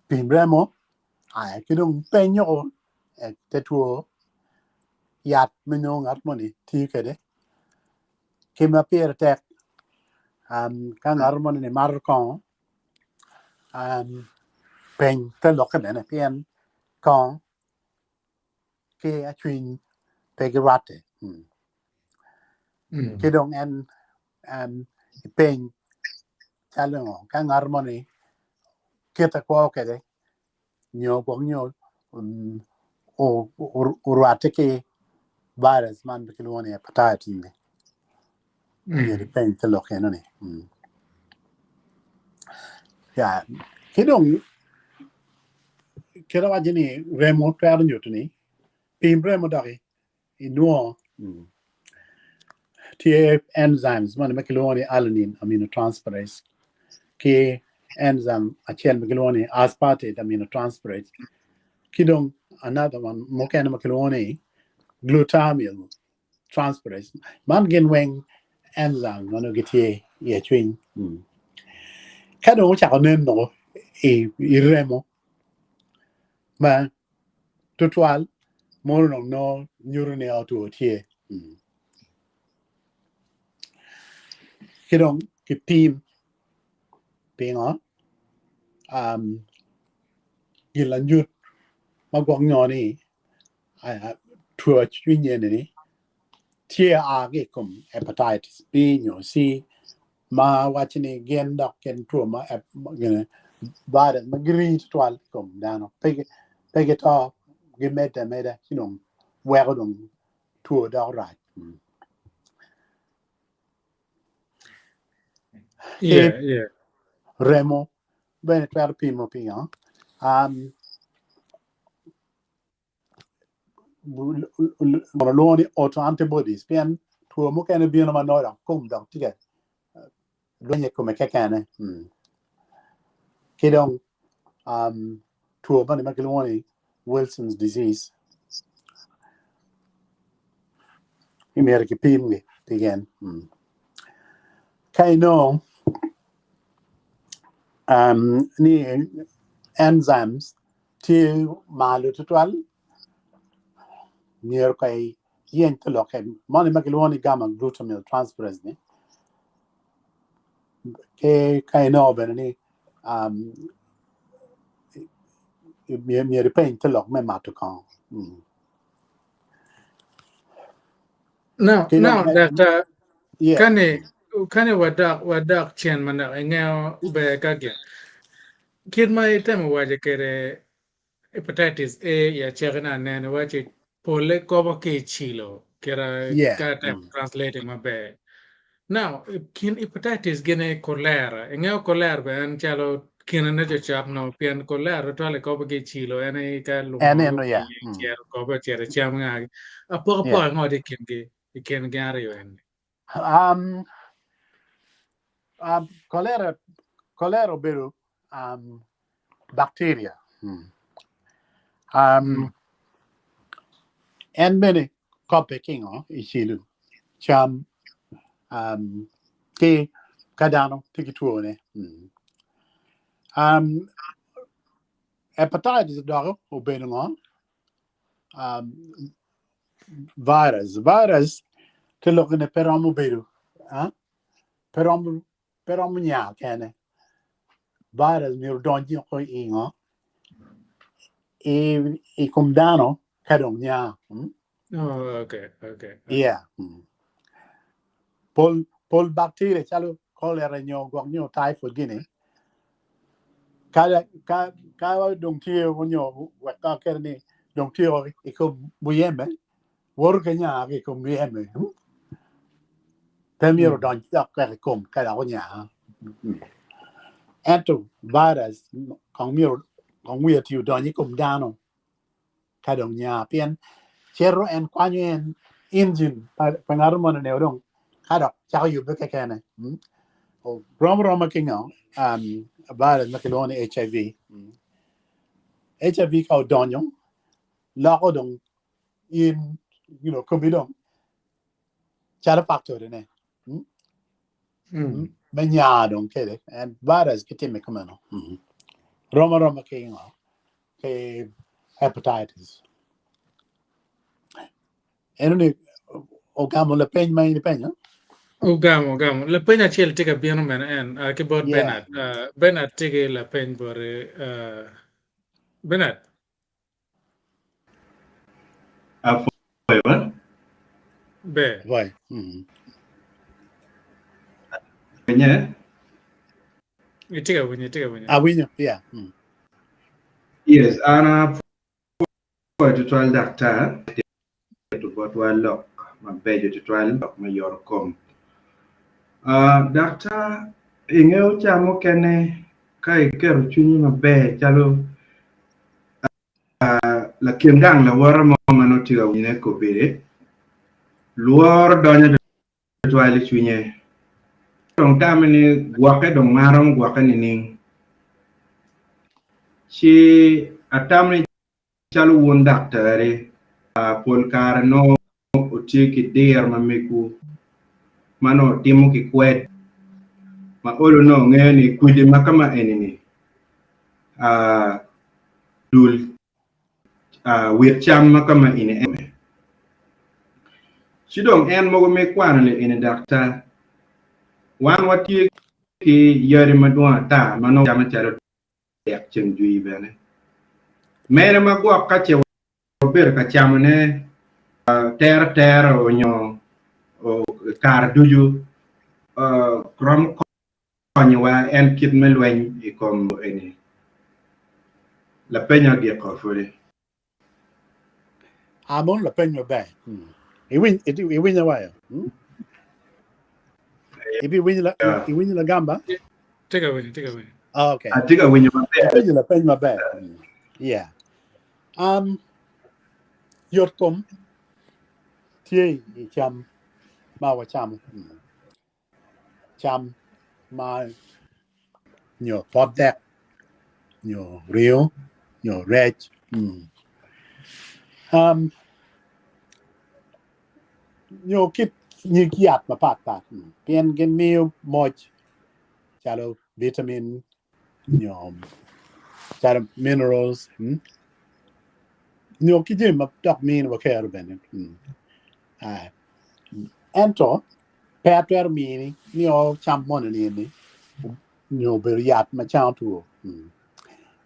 pim remo ki dong penyo te two. Yat me nongo ngat moni tiyo kwede ki ma pire tek ka ngat moni ni mato kongo peny te lokke bene pien kongo ki acwiny pe girwatte ki dong en peny calo ngo ka ngat moni kite kwo kwede nyo gwok nyo orwatte ki virus man ma kilwongo ni hepatitis ni myero ipeny te lok eno ni. Ya ki dong kit awaco ni remo twero nyuto ni pim remo doki inwongo tye enzymes moni ma kilwongo ni alanine aminotransferase ki enzyme acel ma kilwongo ni aspartate aminotransferase ki dong another one mukene ma kilwongo ni glutamyl transferase. Man gin weng enzymes ma nongo gitye i acwiny. Ka dong ocako nen nongo i remo ma tutwal mono dong nongo nyuto ni two tye ki dong kipim pingo gin lanyut ma gwok nyo ni two cwiny eni ni tye a ki i kom hepatitis B nyo C ma waco ni gin dok gin two ma virus ma girii tutwal i kom dano pe gito gimedde ameda ci dong weko dong two doko rac. Ki remo bene twero pimo pingo? Lwongo ni autoantibodies pien two mukene bino ma nongo dok kom dok tye ka lweny i kome kekene ki dong two moni ma kilwongo ni Wilson's disease myero kipimgi pi gin ka inongo ni enzymes tye malo tutwal myero ka iyeny te lokke moni ma kilwongo ni gamma glutamyl transferase ni ki ka inongo bene ni myero ipeny te lok me mato kongo. Now, Ki now, dong Doctor, yeah. kani, kani wadok, wadok cen manok ingeyo ber ka gin. Kit ma itemo waco kwede hepatitis A i acakine aneno iwaci pole kobo ki i cilo kit ka atemo translating maber. Now kin hepatitis gini kolera ingeyo kolera bene en calo kine ne cocok nongo pien kolera tutwal ikobo ki i cilo en aye ka lungo cito kobo ocito i cam nga apokapoka ango tye i kingi i kin gin aryo eni? Kolera, kolera obedo bacteria. En bene kope kingo i cilo cam ki ka dano tye ki twone. Hepatitis dok obedo ngo? Virus, virus te lok ni pe romo bedo pe romo pe romo nya kene virus myero odony woko i ngo i kom dano ka dong nya. Oh, okay, okay. Yeah. Pol pol bacteria calo cholera nyo gwok nyo typhoid gini ka ka ka dong tye nyo wek ka kene ni dong tye i kom muyeme woto ki nya ki i kom muyeme pe myero odony dok wek i kom ka dok onya ento virus kong myero kong wiye tye odony i kom dano ka dong nya pien cito en kwanyo en engine pa ngat moni ne dong ka dok cako yubbe kekene rom aroma ki ngo virus ma kilwongo ni HIV HIV ka odonyo loko dong in you know komi dong calo factory ne me nya dong kede en virus gitime kumeno rom aroma ki ngo ki hepatitis. Eno ni ogamo lapeny ma in ipenyo? Ogamo, ogamo. Lapeny acel tye ka bino mene en uh, ki bot Bernard. Bernard tye ki lapeny bote. Bernard. Apwoyo ba? Ber. Apwoyo. Mm. Winye? Itye ka winyo, itye ka winyo. Awinyo, yeah. Mm. Yes, an apwoyo tutwal daktar tito botwa lok mabeco tutwal lok me yoto kom. Uh, daktar ingeyo ca mukene ka iketo cwinyi maber calo lakin gang lawote mo ma nongo tye ka winyone kobedi, lworo donyo tutwal i cwinye. Dong tame ni gwokke dong an aromo gwokke nining? Ci atamo ni calo wun daktari, pol kare nongo wutye ki diro ma megwu ma nongo wutimo ki kwed ma olo nongo wungeyo ni kwidi ma kama eni-ni dul wit cam ma kama eni ene. Ci dong en mogo me kwano ni eni daktar, wan watye ki yadi madwong ata ma nongo camo calo dek ceng jwi bene. Mere ma gwok ka ce wabedo ka camone tere tere onyo kare ducu romo konyowa en kit me lweny i kom eni. Lapeny agiko pwodi. Ah, mono lapeny maber. Hmm. Iwiny, iwinyo wayo. Hmm? Ibiwinyo la, iwinyo lagamba? Tye ka winyo, tye ka winyo. Ah, okay. Atye ka winyo maber. Ipenyo lapeny maber. Hmm. Yeah. Um, yot kom tye i cam ma wacamo. Hmm. Cam ma nyo pot dek nyo ringo nyo rec nyo kit nyig yat mapat pat pien gimiyo moc calo vitamin nyo calo minerals nyo ki jami ma dok miniwa kero bene ento Pe atwero mini ni o cam moni ni eni nyo obedo yat ma cango two.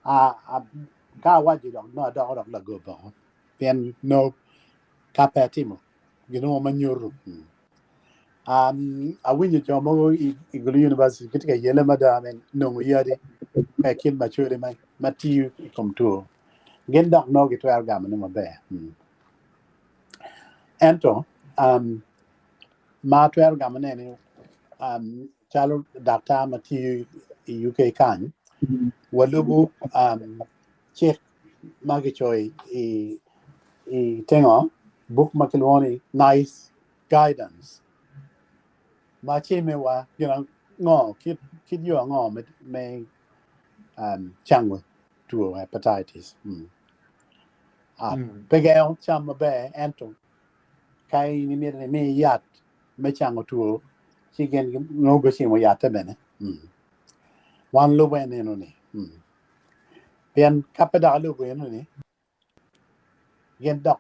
Ka awaco dok nongo adoko dok lagoba woko pien nongo ka pe atimo gin mo ma nyuto. Awinyo jo mogo i Gulu University gitye ka yelle mada me nongo yadi me kit macoli ma tiyo i kom two. Gin dok nongo gitwero gamone maber. Ento ma atwero gamone ni um, calo daktar ma tiyo i UK kany walubo um, cik ma gicoyo i, i tengo buk ma kilwongo ni NICE guidance ma cimewa gin ango kit, kit yo ango me, me um, cango two hepatitis. Mm. Ah, mm. Pe gengo cam maber ento Ka in imito ni imiyi yat me cango two, ci gin nongo gucimo yatte bene. Wan lubo en eno-ni. Pien ka pe dok alubo eno-ni, gin dok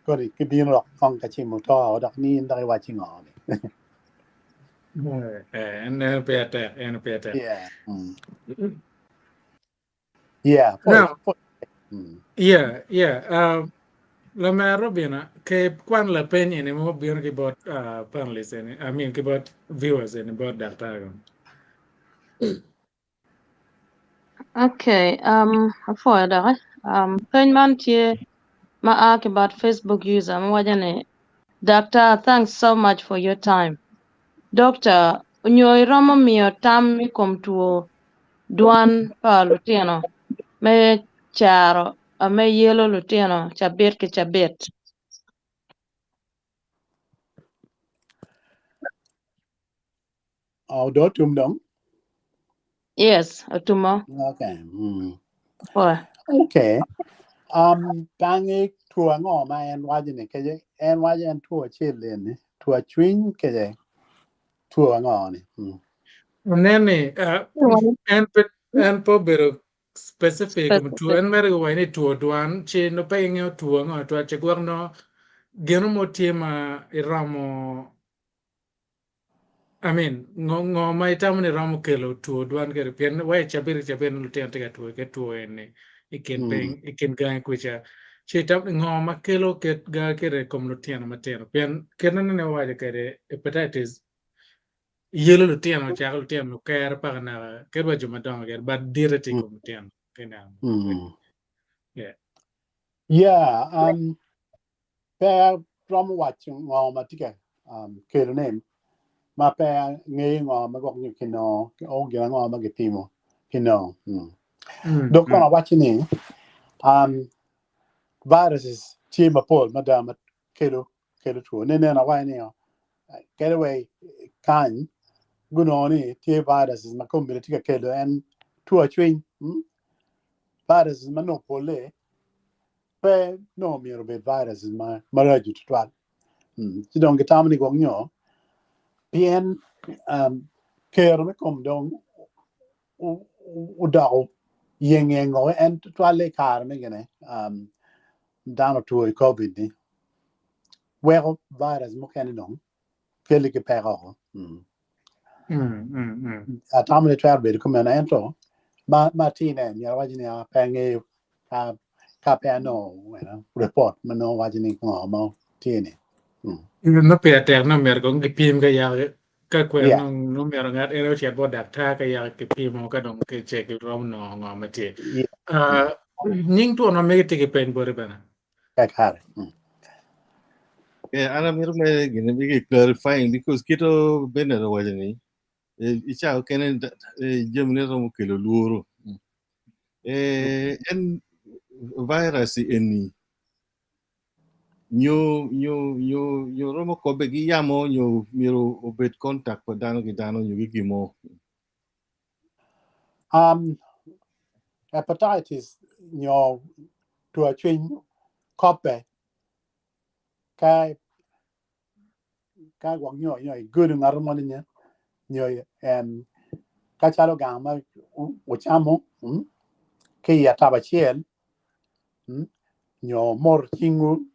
kodi gibino dok kong ka cimo to dok ni in dok iwacci ngo ni. En eno pire tek, eno pire tek. Yeah. Yeah, Now, yeah, yeah. Lamera Robina, ke kwan lapeny eni ma obino ki bot panelists eni, I mean ki bot viewers eni bot daktar kong. Okay, apwoyo doki. Peny man tye ma a ki bot Facebook user ma waco ni, Doctor, thanks so much for your time. Doctor, onyo iromo miyo tam i kom two dwan pa lutino me caro me yelo lutino cabit ki cabit. Oh, do otum dong? Yes, otumo. Okay. Pwoyo. Okay. Tangi two ango ma en waco ni kece en waco en two acel eni two acwiny kece two ango ni? Nen ni en pe en pe obedo specific kom two en mere giwaco ni two dwan ci nongo pe ingeyo two ango twal ci gwok nongo Gino mo tye ma iromo I mean, ngo ngo ma itamo ni romo kelo two dwan kede pien wa i cabit ki cabit ni lutino tye ka two ki two eni i kin piny i kin gangi kwica ci itamo ni ngo ma kelo ket ga kede i kom lutino matino pien kit ma nene wawaco kede hepatitis yelo lutino cako lutino lukere paka naka kadi wa jo madongo kede but dite tye i kom lutino kineno. Yeah. Yeah, pe aromo waco ngo ma tye ka kelone ma pe angeyo ngo ma gwok nyo kinongo o gin ango ma gitimo kinongo. Dok kono awaco ni viruses tye mapol mada ma kelo kelo two. Nen awaco ni kadi wa kany gunongo ni tye viruses ma kombeddi tye ka kelo en two acwiny. Viruses ma nongo pole pe nongo myero obed viruses ma maraco tutwal. Ci dong gitamo ni gwok nyo pien kero me kom dong odoko yengo en tutwalle i kare me gine dano otwo i covid ni weko virus mukene dong keli ki peko oko. Atamo ni twero bedo kumeno ento ma ma atine myero awac ni pe angeyo ka ka pe anongo you know, report ma nongo waco ni ngo ma tye ni. No pire tek no myero kong gipim ka yaka ka kwero no no myero ngat en ocit bot daktar ka yaka kipimo ka dong ki ce kiromo nongo ngo ma tye. Nying twon ma megi tye ki peny boti bene. Kakare. Yeah, an amito mere gine bi clarifying because kito bene owaco ni i ca okene jami ne romo kelo lworo. En virus eni nyo nyo nyo nyo romo kobe gi yamo nyo myero obed contact pa dano ki dano nyo gi gimo. Hepatitis nyo two cwiny kope ka ka gwok nyo nyo igudo ngat mo ni nyo ka calo gang ma wucamo ki i atabo acel nyo mot cingwu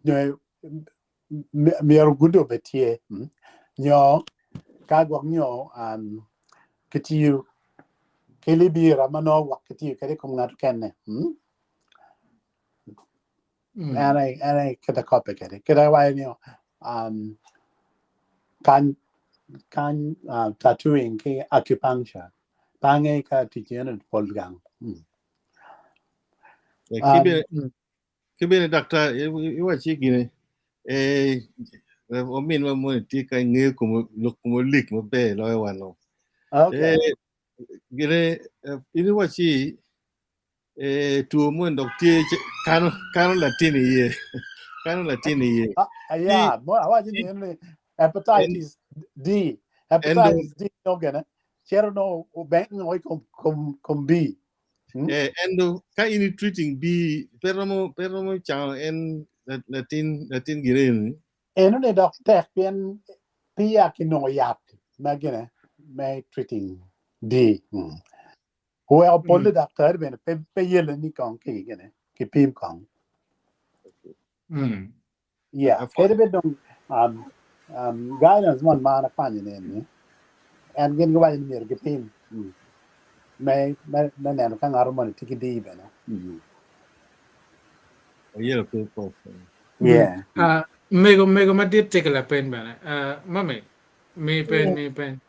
nyo myero gudo obed tye nyo ka gwok nyo kitiyo ki libira ma nongo gwok kitiyo kwede i kom ngat mukene. En aye en aye kit ma kope kwede kit ma iwaco ni kany kany tattooing ki acupuncture pe angeyo ka tic eno pol gang. Ki bene daktar iwacci gine eh, ominwa moni tye ka ngeyo kom lok kom olik maber loyo wan o. Okay. Eh, gine in iwacci eh, two moni dok tye kano kano latin iye kano latin iye. Ah, yeah, mo awaco ni en hepatitis D, hepatitis D no gene cito no obeng ngo i kom kom kom B. Eh, en do ka in i treating B pe romo pe romo cango en latin latin gire ni. Eno ni dok tek pien peya kinongo yat me gine me treating D. Oweko polle daktari bene pe pe yelle ni kong ki gine ki pim kong. Yeah, kadi bed dong um, um, guidance mon ma an akwanyo ni eni, en gin giwaco ni myero gipim me, me, me neno ka ngato moni tye ki D bene. Ayelo pe po. Yeah. Mego mego madit tye ki lapeny bene. Mami, mi peny, mi peny.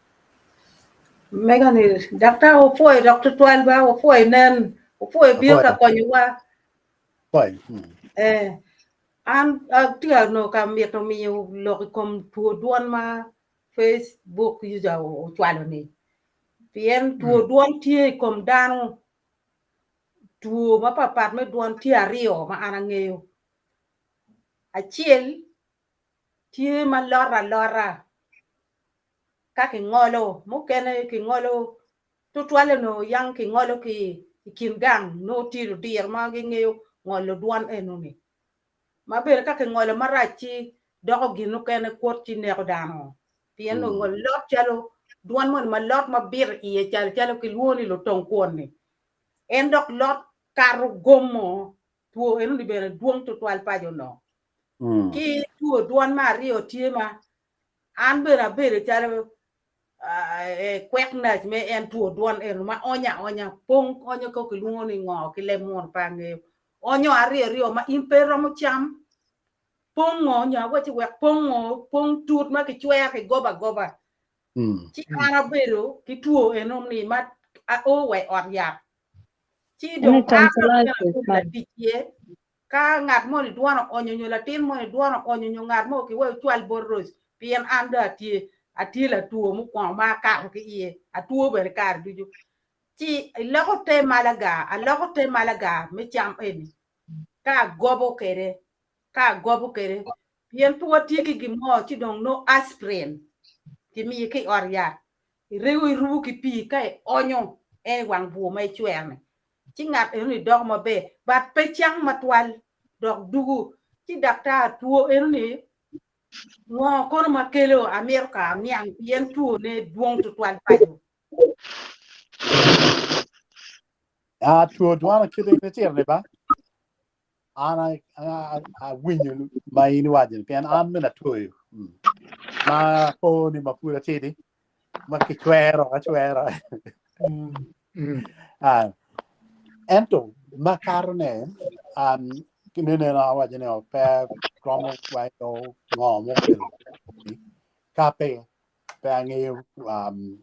Mego ni daktar opwoyo dok tutwal ba opwoyo nen opwoyo bino ka konyowa. Opwoyo. Eh, an atye ka nongo ka mito miyo lok i kom two dwon ma Facebook user ocwalo ni. Pien two dwon tye i kom dano, two mapatpat me dwon tye aryo ma an angeyo. Acel tye ma lot alota ka kingolo, mukene kingolo tutwalle onongo yang kingolo ki i kin gang nongo tye ludiro ma gingeyo ngolo dwon enoni ma bene ka kingolo marac ci doko gin mukene kwot ci neko dano pien nongo ngolo lot calo dwon moni ma lot ma bito iye calo calo kilwongo ni lutong kwon-ni en dok lot kato gomo. Two enoni bene dwong tutwal paco onongo. Ki two dwon me aryo tye ma an bene abedo calo kwek nac me en two dwon eno ma onyo aonya pong onyo ko kilwongo ni ngo ki leb munu pe angeyo onyo aryo aryo ma in pe iromo cam pongo nyo awaci wek pongo pong tut ma kicwero kigobo agoba ci an abedo ki two eno ni ma ao wa i ot yat ci Eni dong an tonsillitis man. latic iye Ka ngat moni dwon oonyo nyo latin moni dwon oonyo nyo ngat mo kiweyo cwal bot Rose pien an dong atye, atye latwo mukwongo ma akato ki iye, atwo bene kare ducu. Ci iloko te malaga, aloko te malaga me cam eni ka agobo kwede, ka agobo kwede pien pe watye ki gin mo ci dong nongo aspirin kimiyo ki i ot yat, irego irubo ki pii ka ionyo en i wang bur ma icwero-ni ci ngat enoni doko maber but pe cang matwal dok dugu ci daktar two enoni ngo kono ma kelo amito ka aniang pien two ne dwong tutwal paco. Ah, two dwano kite in itito ni ba an awinyo ma in iwaco ni pien an mene atwoyo mm. Ma po ni ma pud atidi ma kicwero acwera Ah, ento ma kato ne um, kinene awaco ni pe romo waco ngo mukelo ka pe pe angeyo um,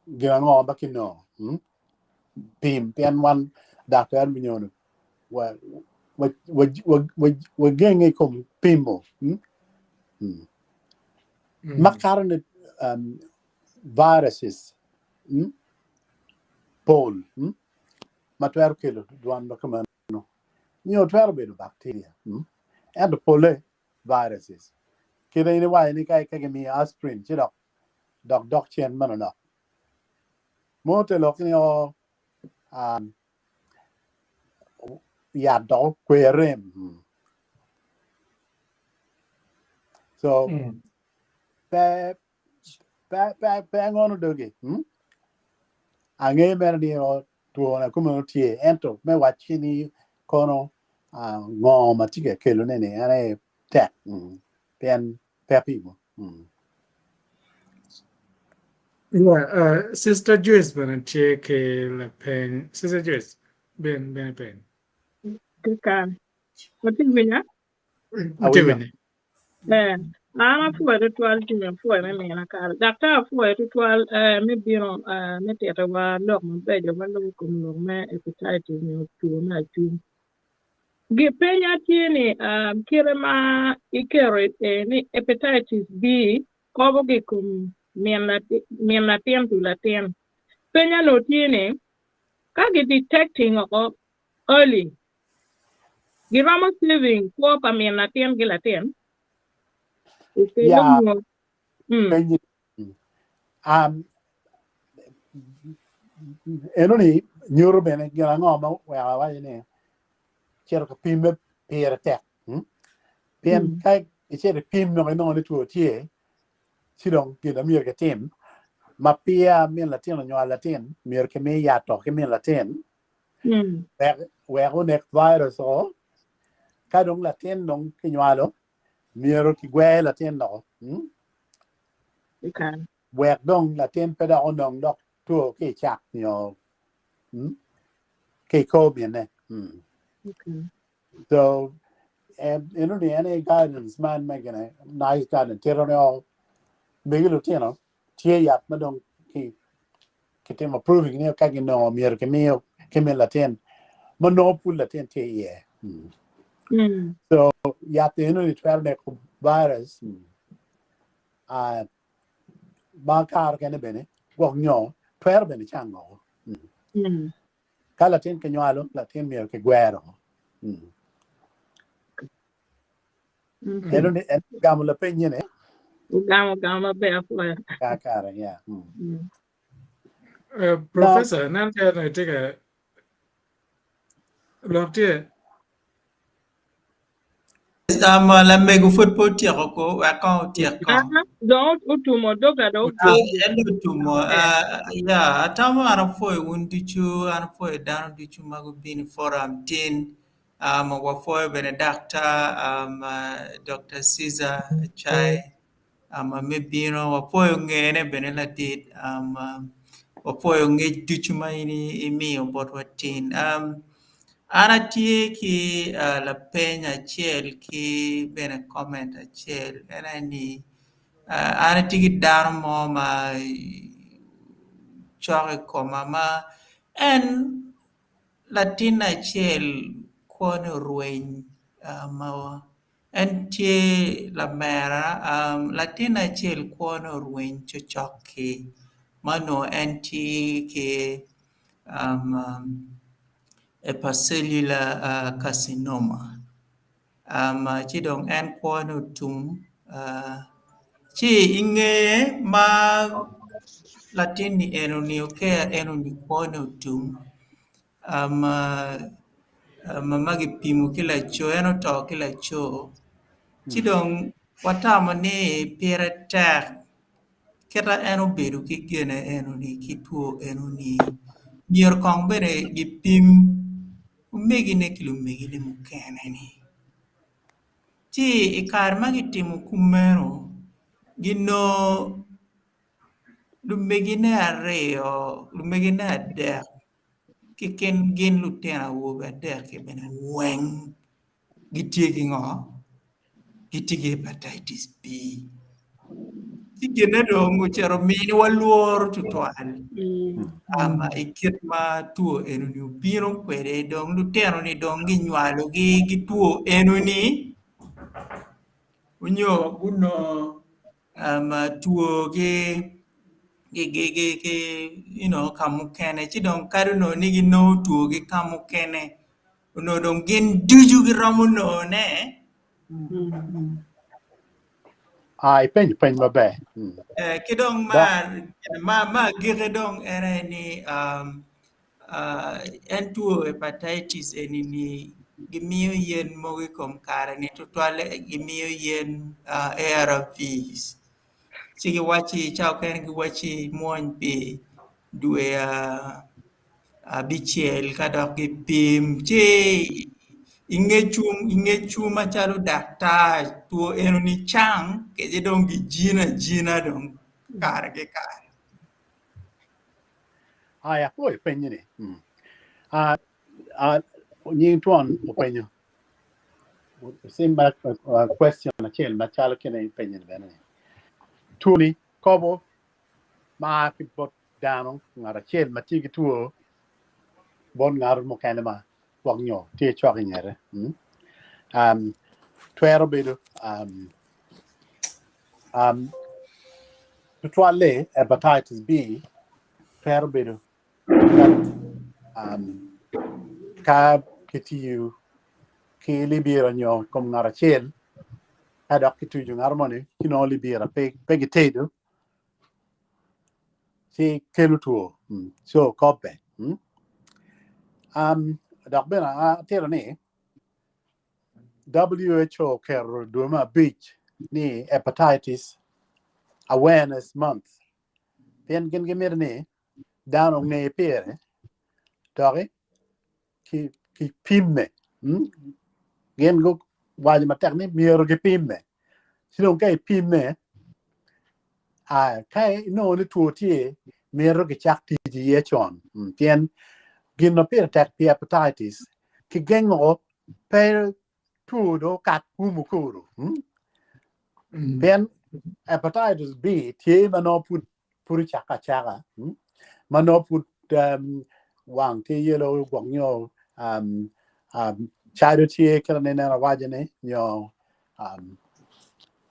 gin ango ma kinongo mm? Pim pien wan daktar Minyonu wa wa wa wa wa wagenge i kom pimo mm? Mm. Ma kato ni um, viruses mm? Pol mm? Ma twero kelo dwan ma kumeno nyo twero bedo bacteria mm? Ento pole viruses kite in iwaco ni ka ka gimiyo aspirin ci dok dok dok cen manonok mo te lok ni o um, yat dok okwe rem mm. So pe pe pe pe angono dogi mm? Ange mere ni o two na kumeno tye ento me wacci ni kono uh, ngo ma tye ka kelone ni en aye tek mm. Pien pe apimo mm. Yeah, Sister Joyce bene tye ki lapeny. Sister Joyce, ben ben ipeny. Kikare. Watye winya? Watye Awinyo. winyi. Eh, an apwoyo tutwal Jimmy apwoyo me mina kare. Daktar apwoyo tutwal eh, me bino eh, me titowa lok mabeco ma lubo kom lok me hepatitis nyo two me acum. Gipenya tye ni um, kite ma iketo eh, ni hepatitis B kobo ki i kom min latin, min latin to latin. Penya nongo tye ni ka gi detecting oko early giromo saving kwo pa min latin ki latin? Okelo Ya, nyo mm. penyi um, eno ni nyuto bene gin ango ma oweko awaco ni cito ka pimme pire tek mm? Pien Mm. ka icito ipim dong inongo ni two tye ci dong gin ma myero kitim ma peya min latin onywalo latin myero kimi yat to ki min latin Mm. wek wek onek virus o ka dong latin dong kinywalo myero kigwer latin doko mm? Okay. Wek dong latin pe dok onong dok two ki i cak nyo mm? Ki i kor minne mm. Okay. So eno ni en aye guidance man me gine nice guidance tito ni o megi lutino tye yat ma dong ki kitimo proving ni ka ginongo myero kimiyo ki min latin ma nongo pud latin tye iye. Mm. So yat eno ni twero neko virus mm. Uh, ma kare kene bene gwok nyo twero bene cango. Mm. Ka latin kinywalo latin myero kigwero. Mm. Eno ni en gamo lapeny ni Ogamo gamo maber apwoyo. Ka kare ya. Mm. Uh, Professor, nen calo itye ka lok tye. Ama lamego pud pe otyeko ko wek kong otyek kong. Ah, dong otumo doga dong Ah, en dong otumo. Ah, ya, atamo an apwoyo wun ducu, an apwoyo dano ducu ma gubino i forum tin. Um, wapwoyo bene daktar um, Dr. Caesar Achai um, me bino. Wapwoyo ngene bene ladit. Um, wapwoyo ngec ducu ma in imiyo botwa tin. Um, an atye ki uh, lapeny acel ki bene comment acel. En aye ni uh, an atye ki dano mo ma cok i koma ma en latin acel kwone orweny um, en tye lamera um, latin acel kwone orweny cocok-ki ma onongo en tye ki um, hepatocellular uh, carcinoma. Um, ci dong en kwone otum uh, ci i ngeye ma latin-ni enoni okeya enoni kwone otum um, um, ma gipimo ki laco en oto ki laco ci dong watamo ni pire tek kita en obedo ki gene enoni ki two enoni myero kong bene gipim omegine ki lumegine mukene-ni. Ci i kare ma gitimo kumeno ginongo lumegine aryo lumegine adek ki kin gin lutino awobe adek-ki bene weng gitye ki ngo? Gitye ki hepatitis B. Ci gine dong ocito miniwa lworo tutwal um, i kit ma two enoni obino kwede dong lutino-ni dong ginywalogi ki two enoni onyo gunongo um, two ki ki you know, ka mukene ci dong kadi onongo ni ginongo two ki ka mukene onongo dong gin ducu giromo nongone. Ah, ipenyo peny maber. Eh, ki dong ma, ma, ma agikki dong en aye ni um, uh, en two hepatitis eni ni gimiyo yen mogo i kom kare-ni tutwalle gimiyo yen uh, ARVs. Ci giwacci ca okene giwacci mwony pi dwe uh, abicel ka dok gipim ci i ngecwu macalo daktar two enoni cang kece dong gijino ajina dong kare ki kare. Aya, apwoyo penyi ni. Ah, ah, nying twon openyo. Sim ma question acel macalo kine ipenyo ni bene ni. Two ni kobo ma ki bot dano ngat acel ma tye ki two bot ngat mukene ma gwok nyo tye cok i ngete. Um, twero bedo um, um, tutwalle hepatitis B twero bedo ka, um, ka kitiyo ki libira nyo i kom ngat acel ka dok kituco ngat moni ci nongo libira pe, pe gitedo ci kelo two so kobbe. Um, dok bene atito ni WHO oketo dwe me abic ni hepatitis awareness month pien gin gimito ni dano onge pire doki ki kipimme. Gin guwaco matek ni myero gipimme. Ci dong ka ipimme, ka inongo ni two tye, mito kicak tic iye con. Pien gin ma pire tek pi hepatitis kigengo pe two dong okat umo kuru. Pien hepatitis B tye ma nongo pud pud ocako acaka ma nongo pud wang tye yelo gwok nyo cado tye kit ma ineno awaco ni nyo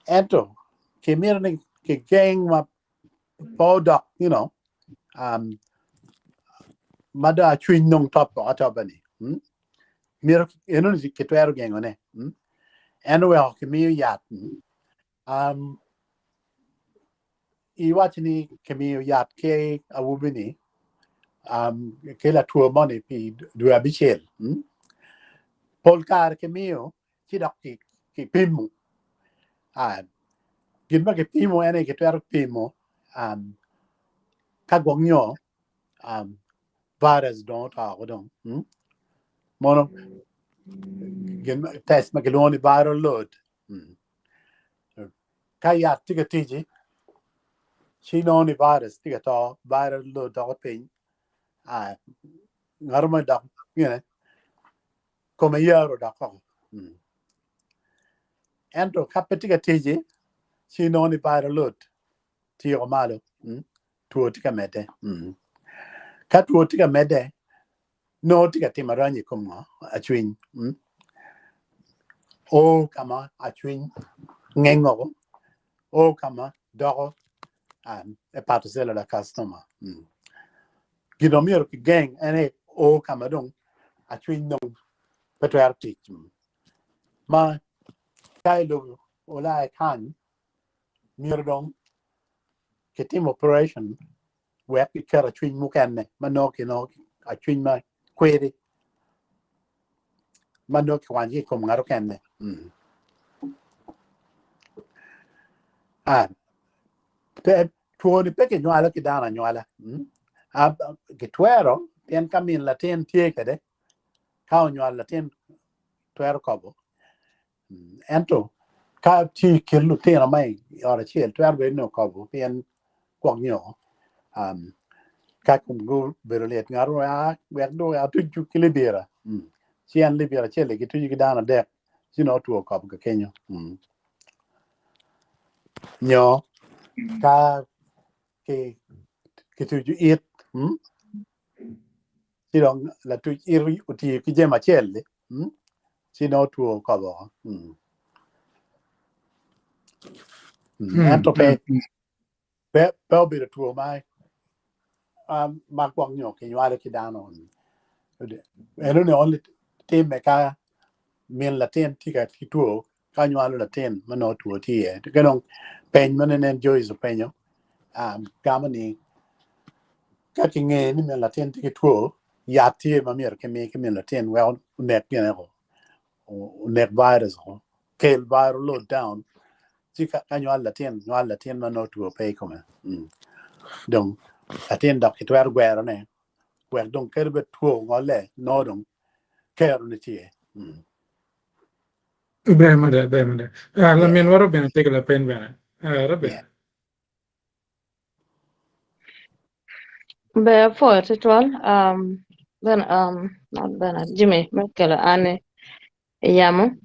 ento kimito ni kigeng ma pe odok you know ma dong acwiny dong top woko atopa ni myero enoni kitwero gengone en oweko kimiyo yat. Iwaco ni kimiyo yat ki awobi-ni ki latwo moni pi dwe abicel. Pol kare kimiyo ci dok kipimo. Gin ma kipimo en aye kitwero pimo ka gwok nyo virus dong oto woko dong. Mono Gin test ma kilwongo ni viral load. Ka yat tye ka tic-ci, ci inongo ni virus tye ka to, viral load doko piny, ngat mo dok ngene kome yaro dok koko. Ento ka pe tye ka tic-ci, ci inongo ni viral load tye o malo, two tye ka medde. Ka two tye ka medde, nongo tye ka timo aranyi i kom ngo? Acwiny. O ka ma acwiny ngeng woko, o ka ma doko hepatocellular carcinoma. Gin ma myero kigeng en aye o ka ma dong acwiny dong pe twero tic. Ma ka ilubo Ulaya kany, myero dong kitim operation wek kiket acwiny mukene ma nongo kinongo acwiny ma kwiri ma nongo kiwanyo ki i kom ngat okene. Pe two ni pe kinywalo ki dano anywala. Kitwero pien ka min latin tye kwede ka onywalo latin twero kobo. Ento ka tye i kin lutino ma i ot acel twero bedo ni okobo pien gwok nyo ka gubedo lyet ngat mo aa wek dong atuc ki libira ci en libira acel-li gituco ki dano adek ci nongo two okobo ka kenyo nyo ka kituco it ci dong latuc it otiyo ki jami acel-li ci nongo two okobo woko. Ento pe pe pe obedo two ma ma gwok nyo kinywalo ki dano. Enoni only timme ka min latin tye ka ki two ka nywalo latin ma nongo two tye iye. Ka dong peny ma nene Joyce openyo gamo ni ka kinge ni min latin tye ki two yat tye ma myero kimi ki min latin wek onek gine ko onek virus ko kel viral load down ci ka nywalo latin nywalo latin ma nongo two pe i kome. Dong latin dok kitwero gwerone wek dong kadi bed two ongole nongo dong kerone tye. Ber mada, ber mada. Ah, laminwa Robin tye ki lapeny bene. Ah, Robin. Yeah. Ber apwoyo tutwal um, ben, um, not Bernard, Jimmy me kelo an i yamo.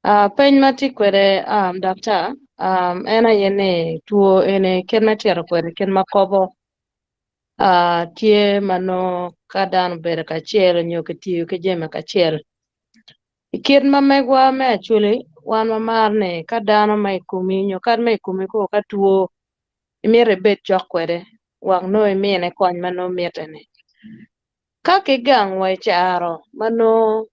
Uh, peny ma tye kwede um, daktar um, en aye ni two eni kit me tito kwede kit ma kobo uh, tye ma nongo ka dano obedo kacel nyo kitiyo ki jami kacel. I kit ma megwa me Acholi, wan wamaro ni ka dano ma i komi nyo kad ma i komi kor ka two, imito ibed cok kwede wek nongo imine kony ma nongo mitte-ni. Ka ki gang wa i caro ma nongo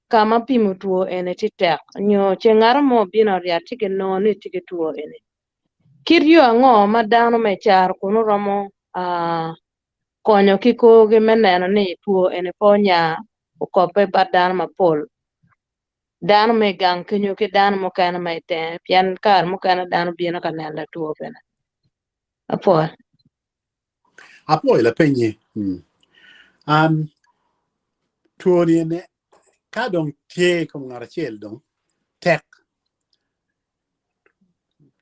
ka ma pimo two eni tye tek nyo ce ngat mo obino aryat ci kinongo ni tye ki two eni, kit yo ango ma dano ma i caro kunu romo konyo ki korgi me neno ni two eni pe onya okobbe bot dano mapol, dano ma i gang kenyo ki dano mukene ma i tenge pien kare mukene dano bino ka neno latwo bene. Apwoyo. Apwoyo lapenyi. Um, two ni ene ka dong tye i kom ngat acel dong tek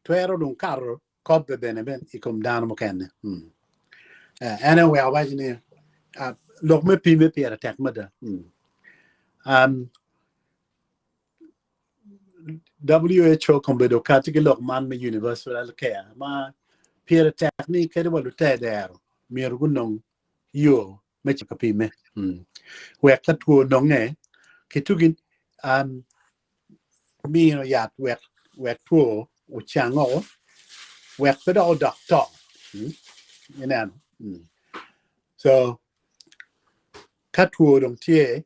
twero dong kato kobbe bene ben i kom dano mukene. En aye oweko awaco ni lok me pimme pire tek mada. WHO kombeddi okati ki lok man me universal health care ma pire tek ni kadi wa lutedero myero gunong yo me cito ka pimme wek ka two ononge kitugi miyo yat wek wek two ocang woko wek pe dok odok to. Ineno? So ka two dong tye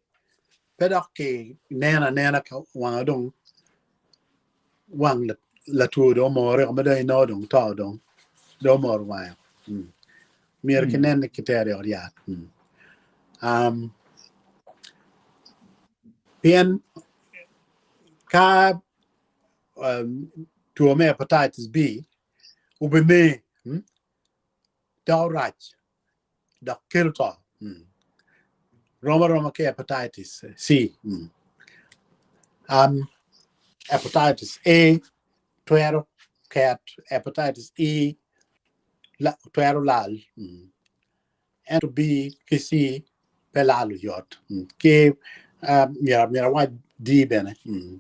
pe dok ki neno anena ka wanga dong wang latwo dong omore ma dong inongo dong to dong dong omoro wange. Myero kinen ni kitero i ot yat. Um, pien ka um, two me hepatitis B obine doko rac dok kelo to. Rom aroma ki hepatitis C. Um, hepatitis A twero ket, hepatitis E la, twero lal. Mm. Ento B ki C pe lal oyot. Mm. Ki uh, myero myero awac D bene. Mm.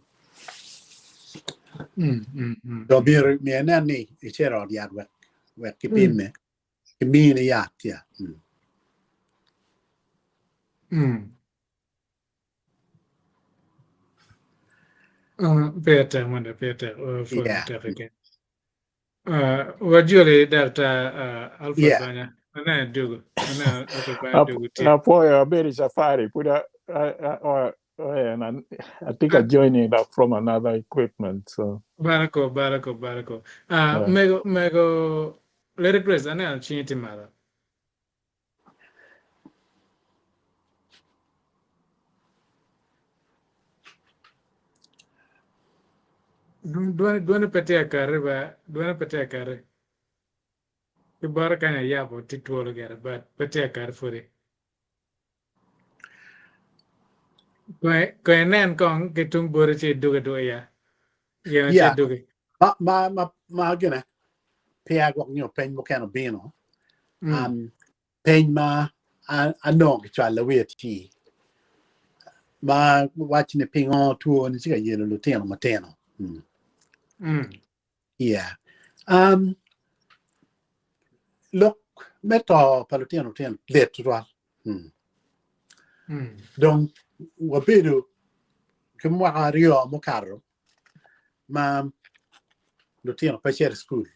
Mm, mm, mm. So myero myero inen ni icito i ot yat wek wek kipimme. Kimini yat ya. Mm. Mm. Uh, pire tek mada, pire tek. Uh, pwony Yeah. matek keken. Uh, wajoli Dr. Uh, Alfred Yeah. Banya. Aneno dugu. Aneno Alfred Banya dugu tye. Apoyo abedo i safari pud I, I, I, oh, and I, I think I joining up from another equipment so Barako, barako, barako. Uh, yeah. mego, mego, Lady Grace, aneno cingi tye malo. Dwone pe tye akati ba, dwone pe tye akati. Ki bota kany ayabo tye twolo gire but pe tye akati pwodi. Kong inen kong ki tung boti ci idugi aduga ya. Gin ci Yeah. idugi. Ma ma ma ma gine peya gwok nyo peny mukene obino. Mm. Um, peny ma anongo kicwalo wiye tye ma waco ni pingo two ni tye ka yelo lutino matino. Mm. Mm. Yeah. Um, lok me to pa lutino tino lit tutwal. Mm. Mm. Dong wabedo ki mwaka aryo mukato ma lutino pe cito i cukul.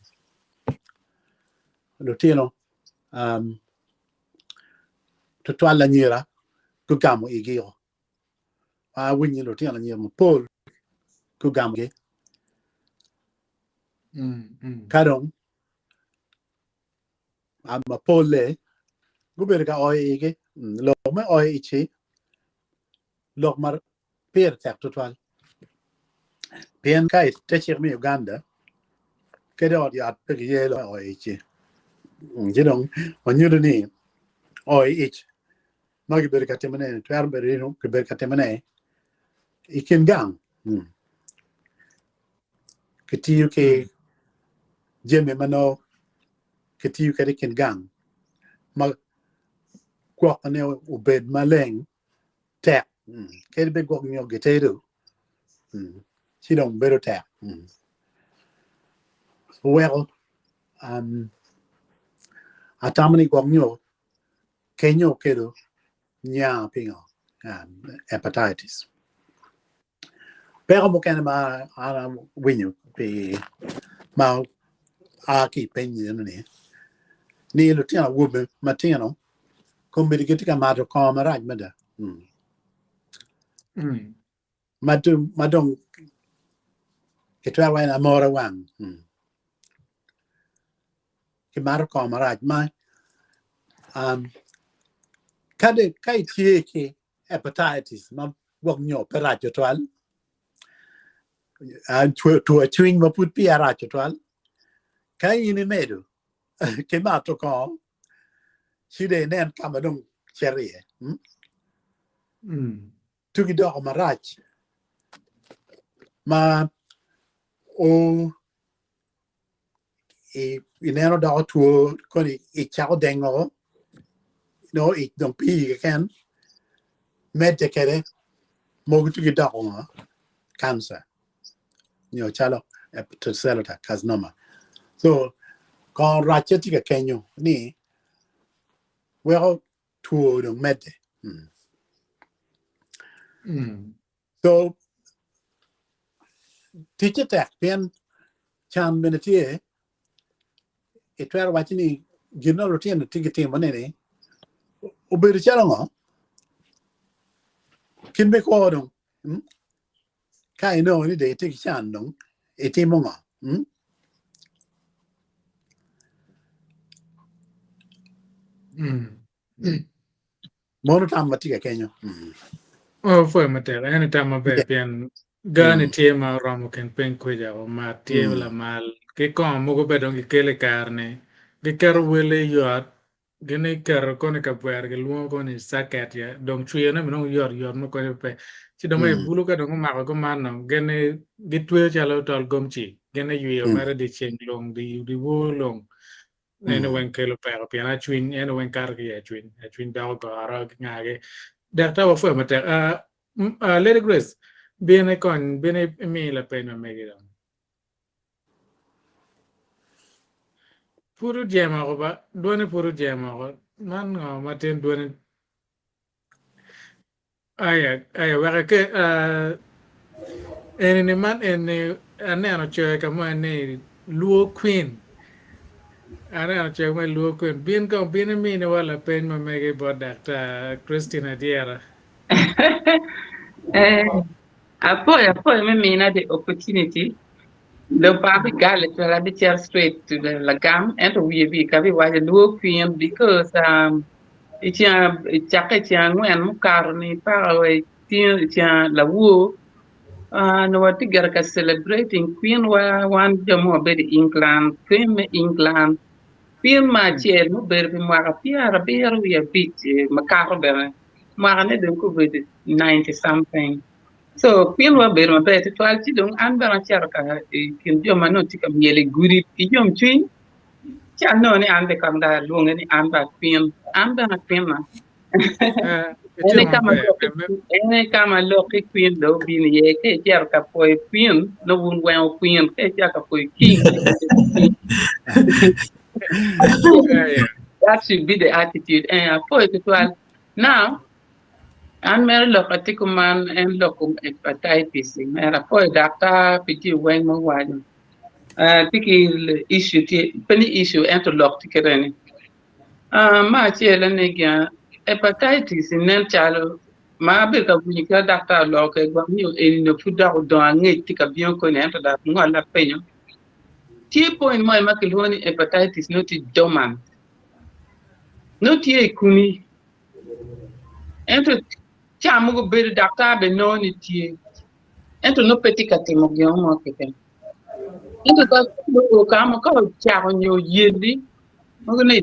Lutino um, tutwal anyira gugamo igi-o. Awinyo ni lutino anyira mapol gugamogi. Mm, mm. Ka dong mapolle gubedo ka oyo igi. Lok me oyo ic-ci lok ma pire tek tutwal. Pien ka ite cik me Uganda, kadi ot yat pe kiye lok me oyo ic-ci. Ci dong wanyuto ni oyo ic ma kibedo ka timone-ni twero bedo ni kibedo ka timone i kin gang. Kitiyo ki jami ma nongo kitiyo kwede i kin gang ma gwokone obed maleng tek kadi bed gwok nyo gitedo ci dong bedo tek. Oweko atamo ni gwok nyo kenyo okelo nya pingo hepatitis. Peko mukene ma an awinyo pi ma a ki i peny eno ni, ni lutino awobe matino kombeddi gitye ka mato kongo marac mada. Mm. Mm. Ma dong, ma dong kitwero waco ni amora wang. Mm. Kimato kongo marac ma um, ka de, ka itye ki hepatitis ma gwok nyo pe rac tutwal, two cwiny ma pud peya rac tutwal, ka in imedo ki mato kongo, ci dong inen ka ma dong cito iye. Hmm? Mm. Tugi doko marac ma o ineno doko two koni icako dengo nongo ic dong pii keken medde kwede mogo tugi doko ngo kanca nyo calo hepatocellular carcinoma. So kongo racce tye ka kenyo ni weko two dong medde. Mm. Mm. So ticce tek pien can bene tye itwero waco ni gin ma lutino tye gitimo-ni ni obedo calo ngo kit me kwo dong mm? Ka inongo ni dong itye ki can dong itimo ngo mm? Mm. Mono tam ma tye ka kenyo. Mm. Oh, pwoyo matek. En tam maber Yeah. pien gani Mm. tye ma oromo kin piny kwica o mat tye Mm. lamal ki kongo mogo bene dong gikelo i kare-ni giketo wele yot. Gin iketo koni i kabwero gilwongo koni caket ye dong cwiyone bene dong yot yot ma konye pe ci dong ma i bulu ka dong omako kuman dong gin gitweyo calo tol gomci gin iywiyo mere dye ceng lung dye wor lung eno weng kelo peko pien acwiny eno weng kato ki i acwiny acwiny doko goro ki ngagi daktar wapwoyo matek Lady Grace bin ikony bin imi lapeny ma megi dong. Pud ojemo oko ba, dwone pud ojemo oko. Man ngo ma tin dwone aya aya wek ake uh, eni ni man eni aneno coyo ka mo ni Luo Queen aneno coyo ka mo ni Luo Queen bin kong bin iminiwa lapeny ma mege bot Daktar Christine Adyera. Eh, Apoyo apoyo me mina the opportunity dong pe abi gale twal abi cito straight to the lagam ento wiye wiye ka abi waco lwo kwin because um, i ceng cakke i ceng angwen mukato ni paka wa i ceng lawor uh, nongo watye gire ka celebrating kwin wa wan jo ma wabedo i England kwin me England kwin me acel mubedo pi mwaka 75 makato bene mwakane dong obedo 90 something so pien wa bedo maber tutwal ci dong an bene acito ka i kin jo ma nongo tye ka myel i gudi ki yomcwiny ci anongo ni an bene kong dong alwonge ni an bene akwin an bene akwina en aye ka ma lok en aye ka ma lok ki kwin dong obino iye ka icito ka pwoyo kwin nongo wun weng wukwin ka icito ka pwoyo king that should be the attitude eh apwoyo tutwal now an mere lok atye kuman en lok kom hepatitis mere apwoyo daktar pi jami weng ma owaco uh, tye ki issue tye pe ni issue ento lok tye kite ni uh, ma acel ni gin hepatitis nen calo ma abedo ka winyo kit daktar oloko kwede gwok nyo eni nyo pud dok odongo angec tye ka bino koni ento dok ngol apenyo Tye point mo ma kilwongo ni hepatitis nongo tye dormant, nongo tye i komi ento ca mogo bedo daktar bene nongo ni tye ento nongo pe tye ka timo gin mo keken. Ento ka oo ka mo ka ocako nyo oyelli mogo ni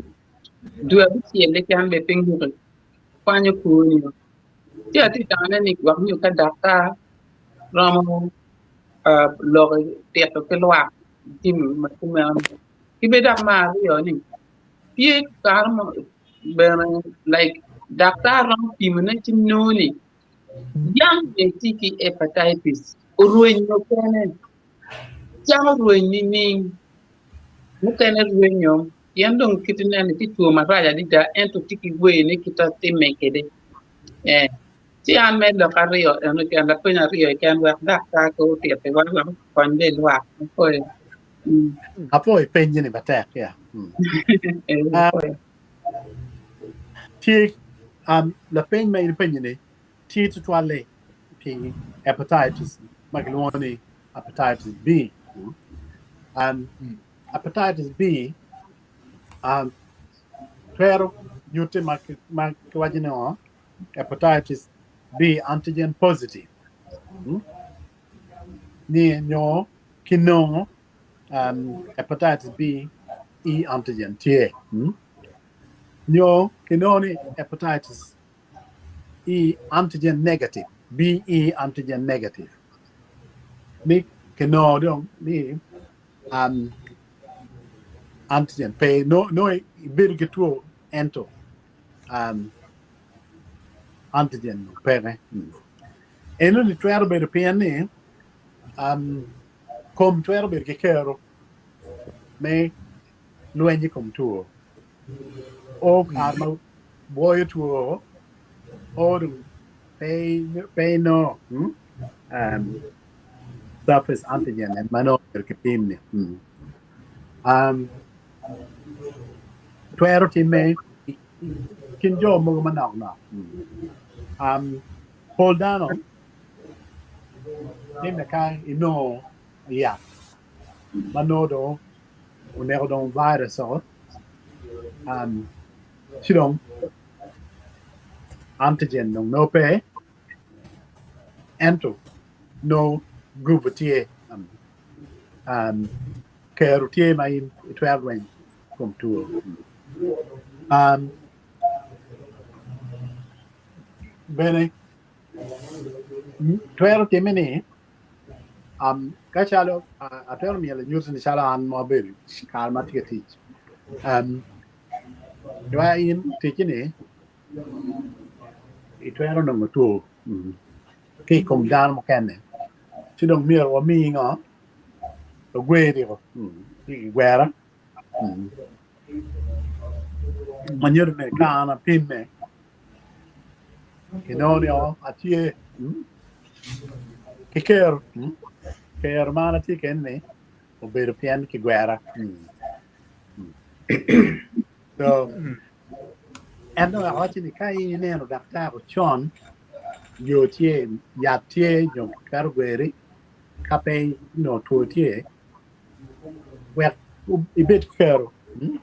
dwe abicel keken bene pe nguki kwanyo kwoni ci atye ka tamone ni gwok nyo ka daktar romo lok tito ki lwak jami ma kumeno ki bene dok me aryo ni tye kare mo bene like daktar romo pimone ci nongo ni yam bene tye ki hepatitis orwenyo kene cako rweny nining mukene rwenyo pien dong kit ineno ni tye two marac adada ento tye ki wene kit ma timme kwede. Ci an me lok aryo eno keken lapeny aryo keken wek daktar ko otit iwa wek okony be lwak apwoyo. Apwoyo penyi ni matek ya. Tye lapeny ma in ipenyo ni tye tutwalle pi hepatitis ma kilwongo ni hepatitis B. Hepatitis B twero nyutte ma kiwaco ni ngo hepatitis B antigen positive ni nyo kinongo hepatitis B E antigen tye nyo kinongo ni hepatitis E antigen negative BE antigen negative ni kinongo dong ni antigen pe nongo ibedo ki two ento antigen nongo peke. Enoni twero bedo pien ni kom twero bedo ki kero me lweny i kom two o kare ma bwoyo two o dong pe inongo surface antigen en ma nongo myero kipim-ni. Twero timme i kin jo mogo manok nok. Pol dano timme ka inongo yat ma nongo dong oneko dong virus o ci dong antigen dong nongo pe ento nongo gupu tye. Kero tye ma in itwero lweny i kom two. Um, bene twero timme ni um, ka calo uh, atwero miyo lanyut ni calo an ma abedo kare ma atye ka tic um, dwa in ticci ni itwero nongo two mm, ki i kom dano mukene ci dong myero wami ngo ogwer diko mm, ki gwera mm. Ma nyuto ni ka an apimme kinongo ni o atye mm, ki kero mm, kero ma an atye kene ni obedo pien kigwera mm. Mm. So en dong awaco ni ka in ineno daktar con yo tye yat tye nyo twero gweri ka pe nongo two tye wek ibed ki kero mm,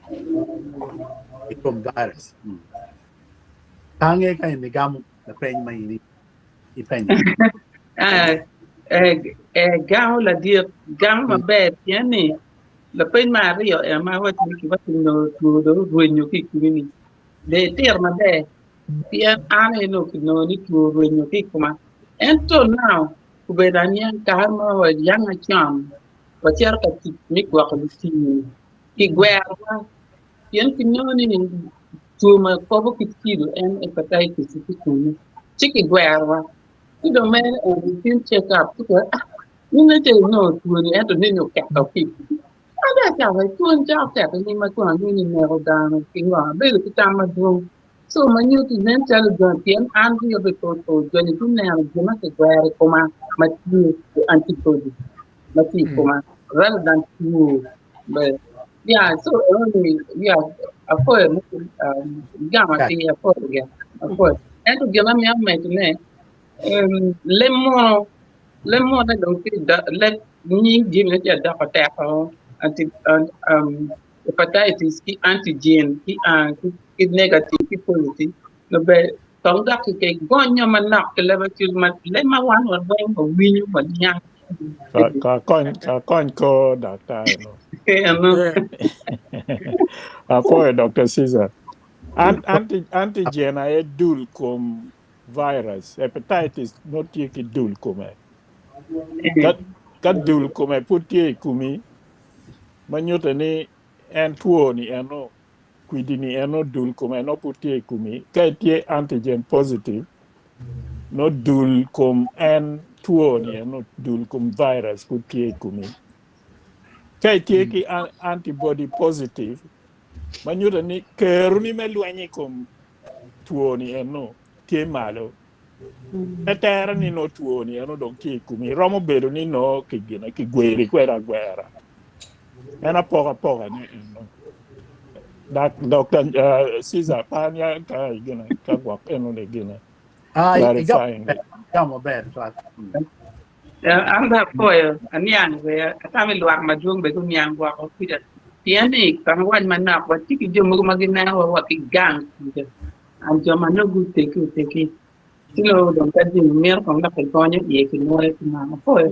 i kom virus. Mm. Pange ka in igamo lapeny ma in ipenyo. Eh, eh, eh, gamo ladit, gamo maber pien ni lapeny me aryo en ma awaco ni kiwaco ni nongo two dong orwenyo ki i komi ni dong itito maber pien an aye nongo kinongo ni two orwenyo ki i koma ento now obedo aniang kare mo wa yang acon wacito ka tic me gwoko lutingi kigwerowa pien kinongo ni two ma kobo ki cilo en hepatitis tye kunu ci kigwerowa ci dong mere en routine check up ci kiwaco ah in ce inongo twoni ento neni oketo ki ada cako twoni ca oketo ni ma kun angeyo ni neko dano ki ngo abedo ki tam madwong so ma nyuto nen calo joni pien an wiya bene pe otur joni guneno gin ma kigwero i koma ma tye antibody ma tye i koma rather than two but yeah so only yeah apwoyo gamo atir apwoyo gin apwoyo ento gin ma amito medone leb munu leb munu dong tye leb nying jami ne tye adoko teko anti hepatitis ki antigen ki ki negative ki positive maber kong dok kigonyo manok ki leb acel ma leb ma wan weng wawinyo waniang Ka kony ka kony ko daktar no. Apoyo Dr. Caesar. An anti antigen aye dul kom virus hepatitis no tye ki dul kome. Ka ka dul kome pud tye i komi ma nyuto ni en two ni eno kwidi ni eno dul kome no pud tye i komi ka itye antigen positive no dul kom en two ni eno dul kom virus pud tye i komi. Ka itye ki antibody positive ma nyuto ni keroni me lweny i kom two ni eno tye malo pe tere ni no two ni eno dong tye i komi romo bedo ni no kigine kigweri kwede agwera en apokapoka ni eno. Dr. Caesar pe aniang ka gine ka gwok eno ni gine Ah, clarifying. igamo maber twal. An bene apwoyo aniang bene atamo ni lwak madwong bene guniang woko kuca pien ni kong awac manok watye ki jo mogo ma ginenowa wa ki gang kuca and jo ma nongo gutegi otegi ci nongo dong ka jami mito kong dok kigonyo iye kinwoyo kuman apwoyo.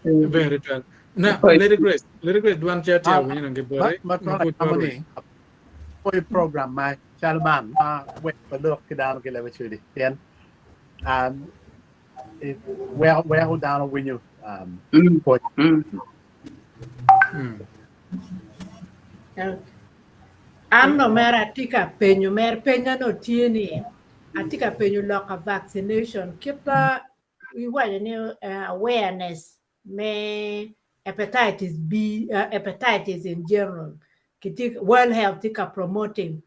Very well. Now, Lady Grace, Lady Grace, dwan ca tye awinyo nang gibore. Ma twero atamo ni apwoyo program ma calo man ma wek walok ki dano ki leb Acholi pien um, weko weko dano winyo um, pwony. An no mere atye ka penyo mere penya no tye ni atye ka penyo lok ka vaccination kit ma iwaco ni awareness me hepatitis B hepatitis in general kitye World Health tye ka promoting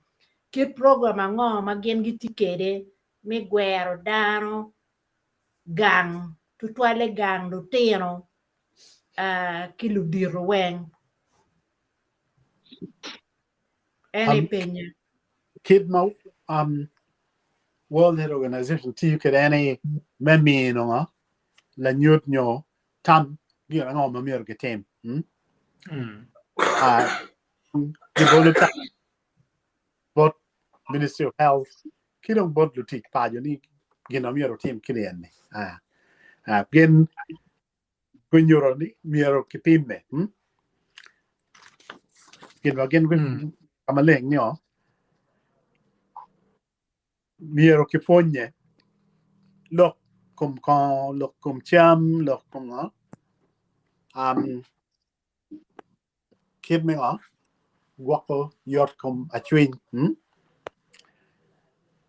kit program ango ma gin gitye kwede me gwero dano gang tutwalle gang lutino ki ludito weng en aye penya. Kit ma um, World Health Organization tiyo kwede en aye me mino ngo lanyut nyo tam gin ango ma myero gitim. Hmm? Gibolo tam bot Ministry of Health ki dong bot lutic paco ni gin ma myero otim ki ni. Gin gunyuto ni myero kipimme. Hmm? Gin ma gin ka maleng nio. Myero kipwonye lok kom kongo, lok kom cam, lok kom ngo, um, kit me ngo, gwoko yot kom acwiny. Hmm?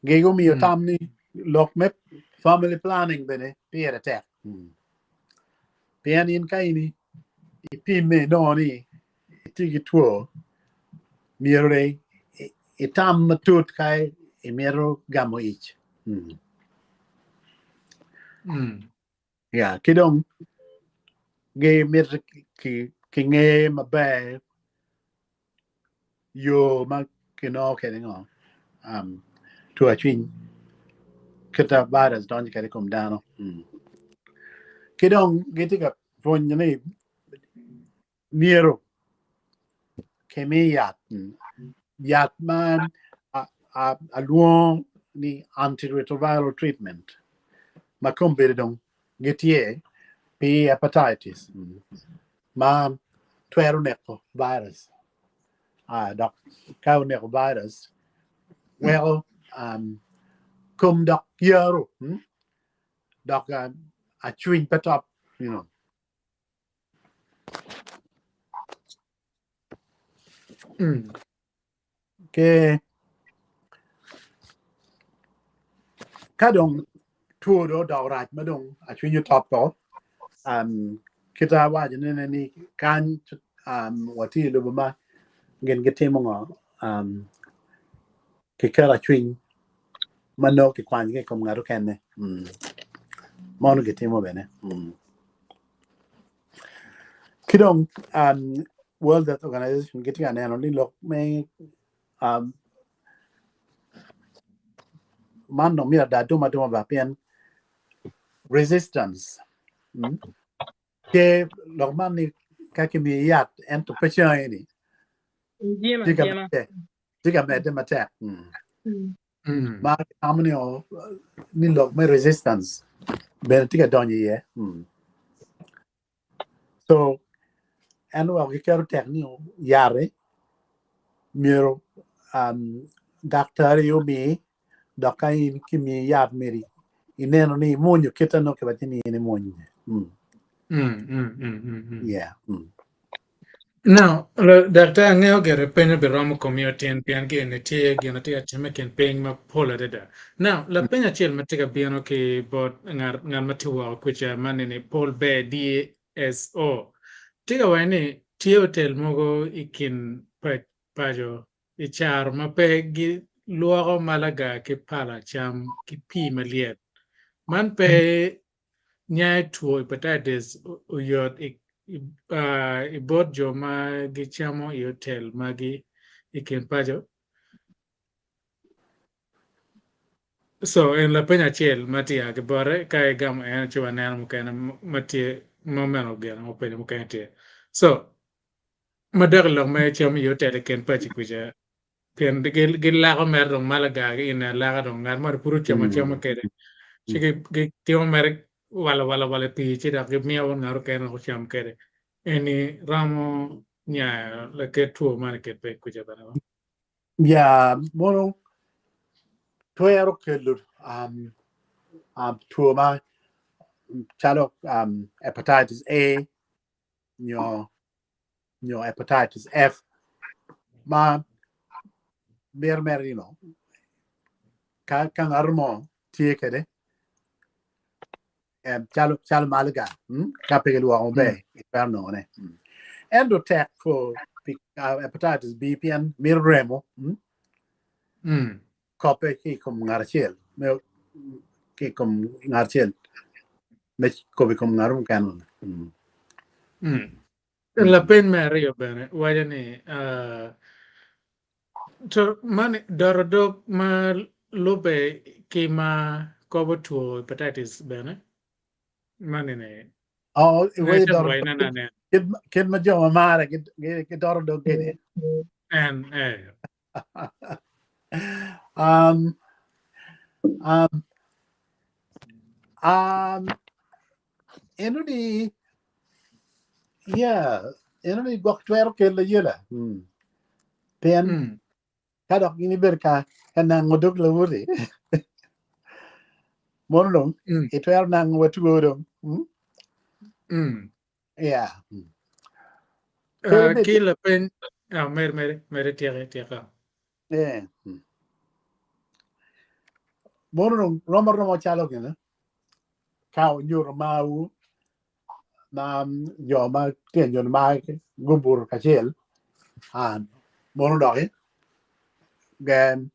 Gigo miyo tam ni lok me family planning bene pire tek. Hmm. Pien in ka in ipimme inongo ni itye ki two, myero dong itam matut ka imito gamo ic. Mm. Yeah, ki dong gimito ki kinge maber yo ma kinongo kwede ngo um, two acwiny kita virus donyo kwede i kom dano. Mm. Ki dong gitye ka pwonyo ni myero kimi yat, yat ma alwongo ni antiretroviral treatment ma kombeddi dong gitye pi hepatitis ma twero neko virus dok ka oneko virus weko kom dok yaro dok acwiny pe top you know. Ke ka dong two dong odok rac ma dong acwiny otop ko um, kita awaco nene ni kany um, watye i lobo ma gin gitimo ngo um, kiketo acwiny ma nongo kikwanyo ki i kom ngat okene mm. Mono gitimo bene mm. Ki dong um, World Health Organization gitye ka neno ni lok me um, man dong myero ada dum aduma ba pien resistance mm, tye lok man ni ka kimiyo yat ento pe cangi ni Jino, tye ka jino. medde tye ka medde matek mm. Mm. Ma tamo ni o ni lok me resistance bene tye ka donyo iye mm. So en weko giketo tek ni yat-ti myero um, daktari omi dok ka in kimiyi yat myero ineno ni imwonyo kite nongo kiwaci ni in imwony. Mm. Yeah. Now, daktar angeyo gire penyo biromo komi otin pien gin tye gin atye ka timme i kin piny mapol adada. Now, lapeny acel ma tye ka bino ki bot ngat ngat ma tye woko kwica ma nini Paul Bear DSO tye ka waco ni tye otel mogo i kin paco i caro ma pe gilwoko malaga ki pala cam ki pii malyet. Man pe Nyayo two hepatitis oyot i bot jo ma gicamo i otel magi i kin paco? So en lapeny acel ma tye a ki bote ka igamo en ci waneno mukene ma tye ma meno gin openyo mukene tye. So madok i lok me cam i otel i kin paci kwica pien gilako mere dong malaga ki ine alaka dong ngat moni pud ocamo acama kwede ci gitimo mere walo walo walo i pii ci dok gimiyo bot ngat okene wek ocam kwede eni romo nyayo laket two man i kin piny kuca bene ba? Ya mono twero kelo two ma calo hepatitis A nyo nyo hepatitis F ma mito mere ni no ka ka ngat mo tye kwede em, calo calo malaga mm, ka pe gilwoko maber itwero nongone mm. Ento tek for pi hepatitis B pien mito remo mm, kope ki i kom ngat acel me ki i kom ngat acel me kobo i kom ngat mukene mm. Lapeny me aryo bene waco ni, To man doto dog ma lubbe ki ma kobo two hepatitis bene? Man eni Oh, ne iwaco cako doto waco dog nene anen. kit ma jo ma mare gidoto dog kwede. En eh. Um, um, um, eno ni, yeah, eno ni gwok twero kelo ayela. Pien Mm. Ka dok in ibedo ka ka nango dog lawoti, mono dong itwero nango wa two dong. Mm. Yeah. Ki lapeny, ah, mere mere mere tyeke tyeka. Yeah. Mono dong rom aroma calo gine ka onyuto marwu ma jo ma tye nyo ma gubuto kacel an mono doki gen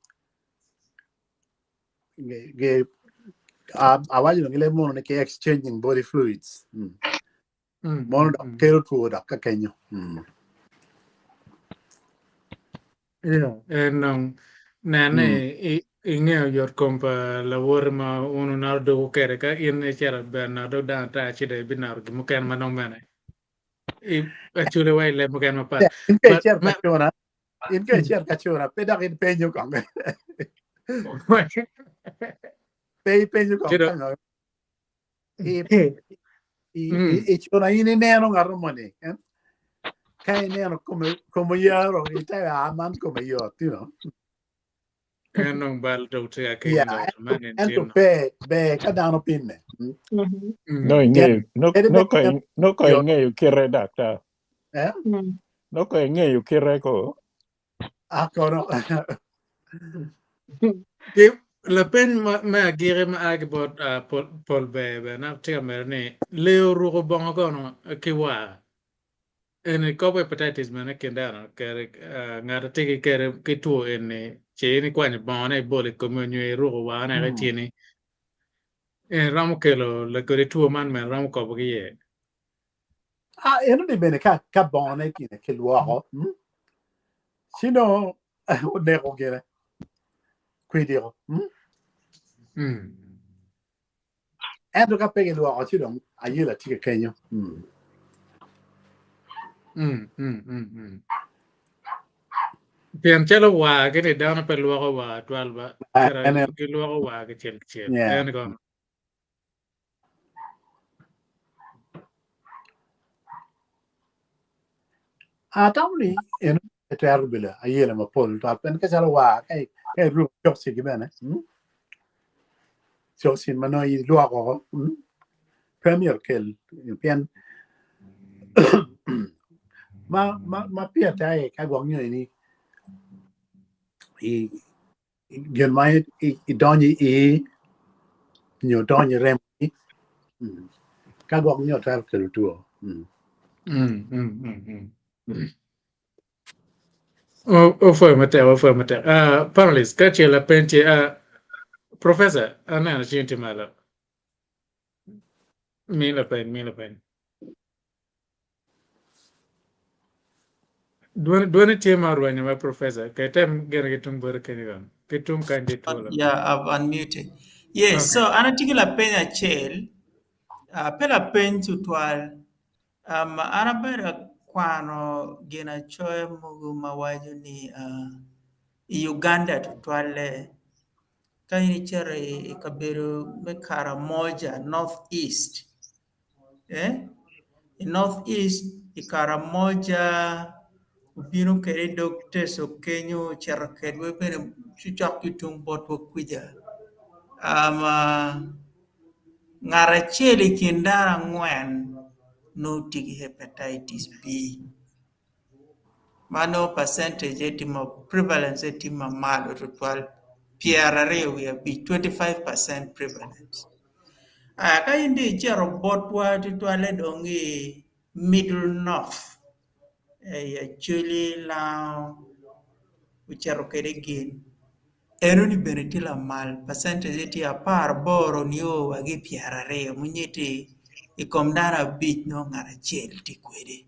ge awaco dong gileb mono ni ki exchanging body fluids mono dok kelo two dok ka kenyo. Yeah, en dong nen ni ingeyo yot kom pa lawoti ma wun wunato dogwu kwede ka in icito bene nato dog dano ata ci dong ibinato gin mukene ma nongo bene actually wa i leb mukene mapat. Yeah, in ka icito ka cuna, in ka icito ka cuna, pe dok ipenyo kong. Pe ipenyo kong ka ngo. I, i, i cuna in ineno ngat moni, eh? Ka ineno kome, kome yaro, itayo a man kome yot, you know. En dong bal dong tye ka kelo Yeah, dok man en ento tye pe ber ka dano pimme. No ing'eyo, no, Kadi no bed ka no ka yot. ing'eyo kite daktar. Eh? No ka ing'eyo kite ko. Ah, kono. Ki lapeny me agiki ma a ki bot ah, Pol Ber bene atye ka medo ni lee oruko bongo kono ki war. Eni kobo hepatitis mene i kin dano kede ngat atye ki kede ki two eni ci in ikwanyo bongone ibolo i komi nyo iruko warne ki tyeni en romo kelo lakodi two man mene romo kobo ki iye. Ah, enoni bene ka ka bongone gine kilwoko, Ci nongo oneko gine kwidiko. Ento ka pe gilwoko ci dong ayela tye ka kenyo. Pien calo war gini dano pe lwoko war twal ba Ah, kara ene gilwoko war kicel kicel yeah. en kono. Atamo ni en twero bedo ayela mapol twal pien ka calo war ka ka iruko cokcigi bene cokci ma nongo ilwoko oko pe myero okel pien ma ma ma pire tek aye ka gwok nyo ni i gin ma idonyo i nyo donyo i remo ni ka gwok nyo twero kelo two. Opwoyo matek, opwoyo matek. Uh, panelist, ka ce lapeny tye, uh, Professor, aneno cingi tye malo. Mi lapeny, mi lapeny. Dwoni, dwoni tye ma orwenyo ma Professor, ka item gene ki tung boti kenyo kono. Ki tung kany tye twolo. Yeah, I've unmuted. Yes, Okay. so an atye ki lapeny acel. Uh, pe lapeny tutwal. Um, an abedo akwano ginacoya mogo ma waco ni uh, i Uganda tutwalle, ka in icito i, i kabedo me Karamoja, North East, eh? I North East, i Karamoja, obino kwede i dog Teso kenyo, ocito kwedwa bene cocok ki tung botwa kwija. Um, uh, ngat acel i kin dano angwen nongo tye ki hepatitis B. Ma nongo percentage tye ma prevalence tye ma malo tutwal 25 25% prevalence. Ah, ka in dong icito botwa tutwalle dong i Middle North, i Acholi, Lango, ocito kwede gin. Enoni bene tye lamal percentage tye 18 nio wa ki 20 munyiti i kom dano abic nongo ngat acel tye kwede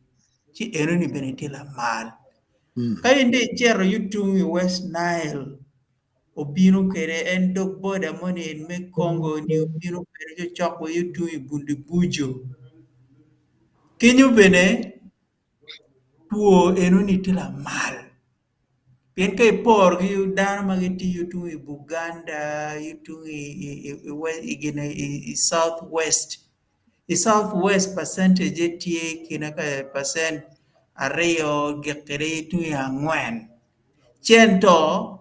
ci enoni bene tye lamal. Ka in dong icito yo tung i West Nile obino kwede en dog boda moni me Congo ni obino kwede ci ocok wa yo tung i Bundibugyo kenyo bene two enoni tye lamal. Pien ka iporo ki dano ma gitiyo tung i Buganda, tung i South West, i South West percentage tye i kine ka percent aryo gik kwede tung i angwen. Cento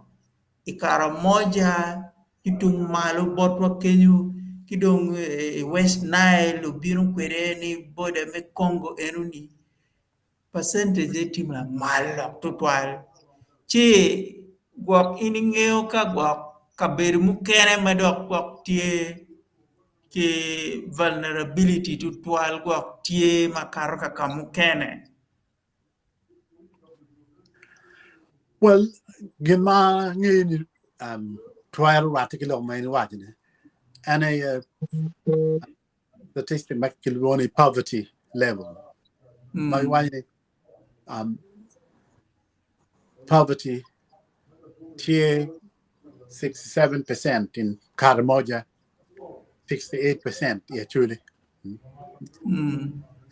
i Karamoja ki tung malo botwa kenyo ki dong i West Nile obino kwede ni boda me Congo enoni percentage tye lamal dok tutwal ci gwok in ingeyo ka gwok kabedo mukene ma dok gwok tye ki vulnerability tutwal gwok tye makato kaka mukene. Well, gin ma angeyo ni twero rwatte ki lok ma in iwaco ni en aye statistic ma kilwongo ni poverty level ma giwaco ni poverty tye 67% in Karamoja, 68% i Acholi.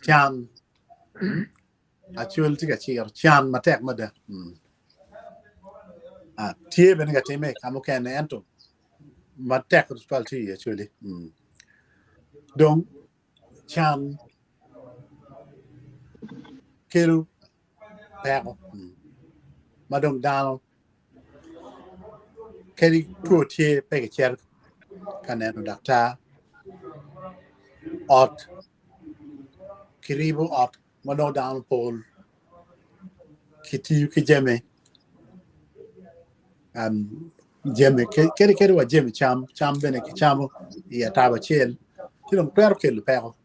Can Acholi tye ka ciro can matek mada. Tye bene ka timme ka mukene ento matek tutwal tye i Acholi. Dong can kelo peko ma dong dano kadi two tye pe gicito ka neno daktar ot kiribo ot ma nongo dano pol kitiyo ki jami jami kadi kadi wa jami cam cam bene kicamo i atabo acel ci dong twero kelo peko.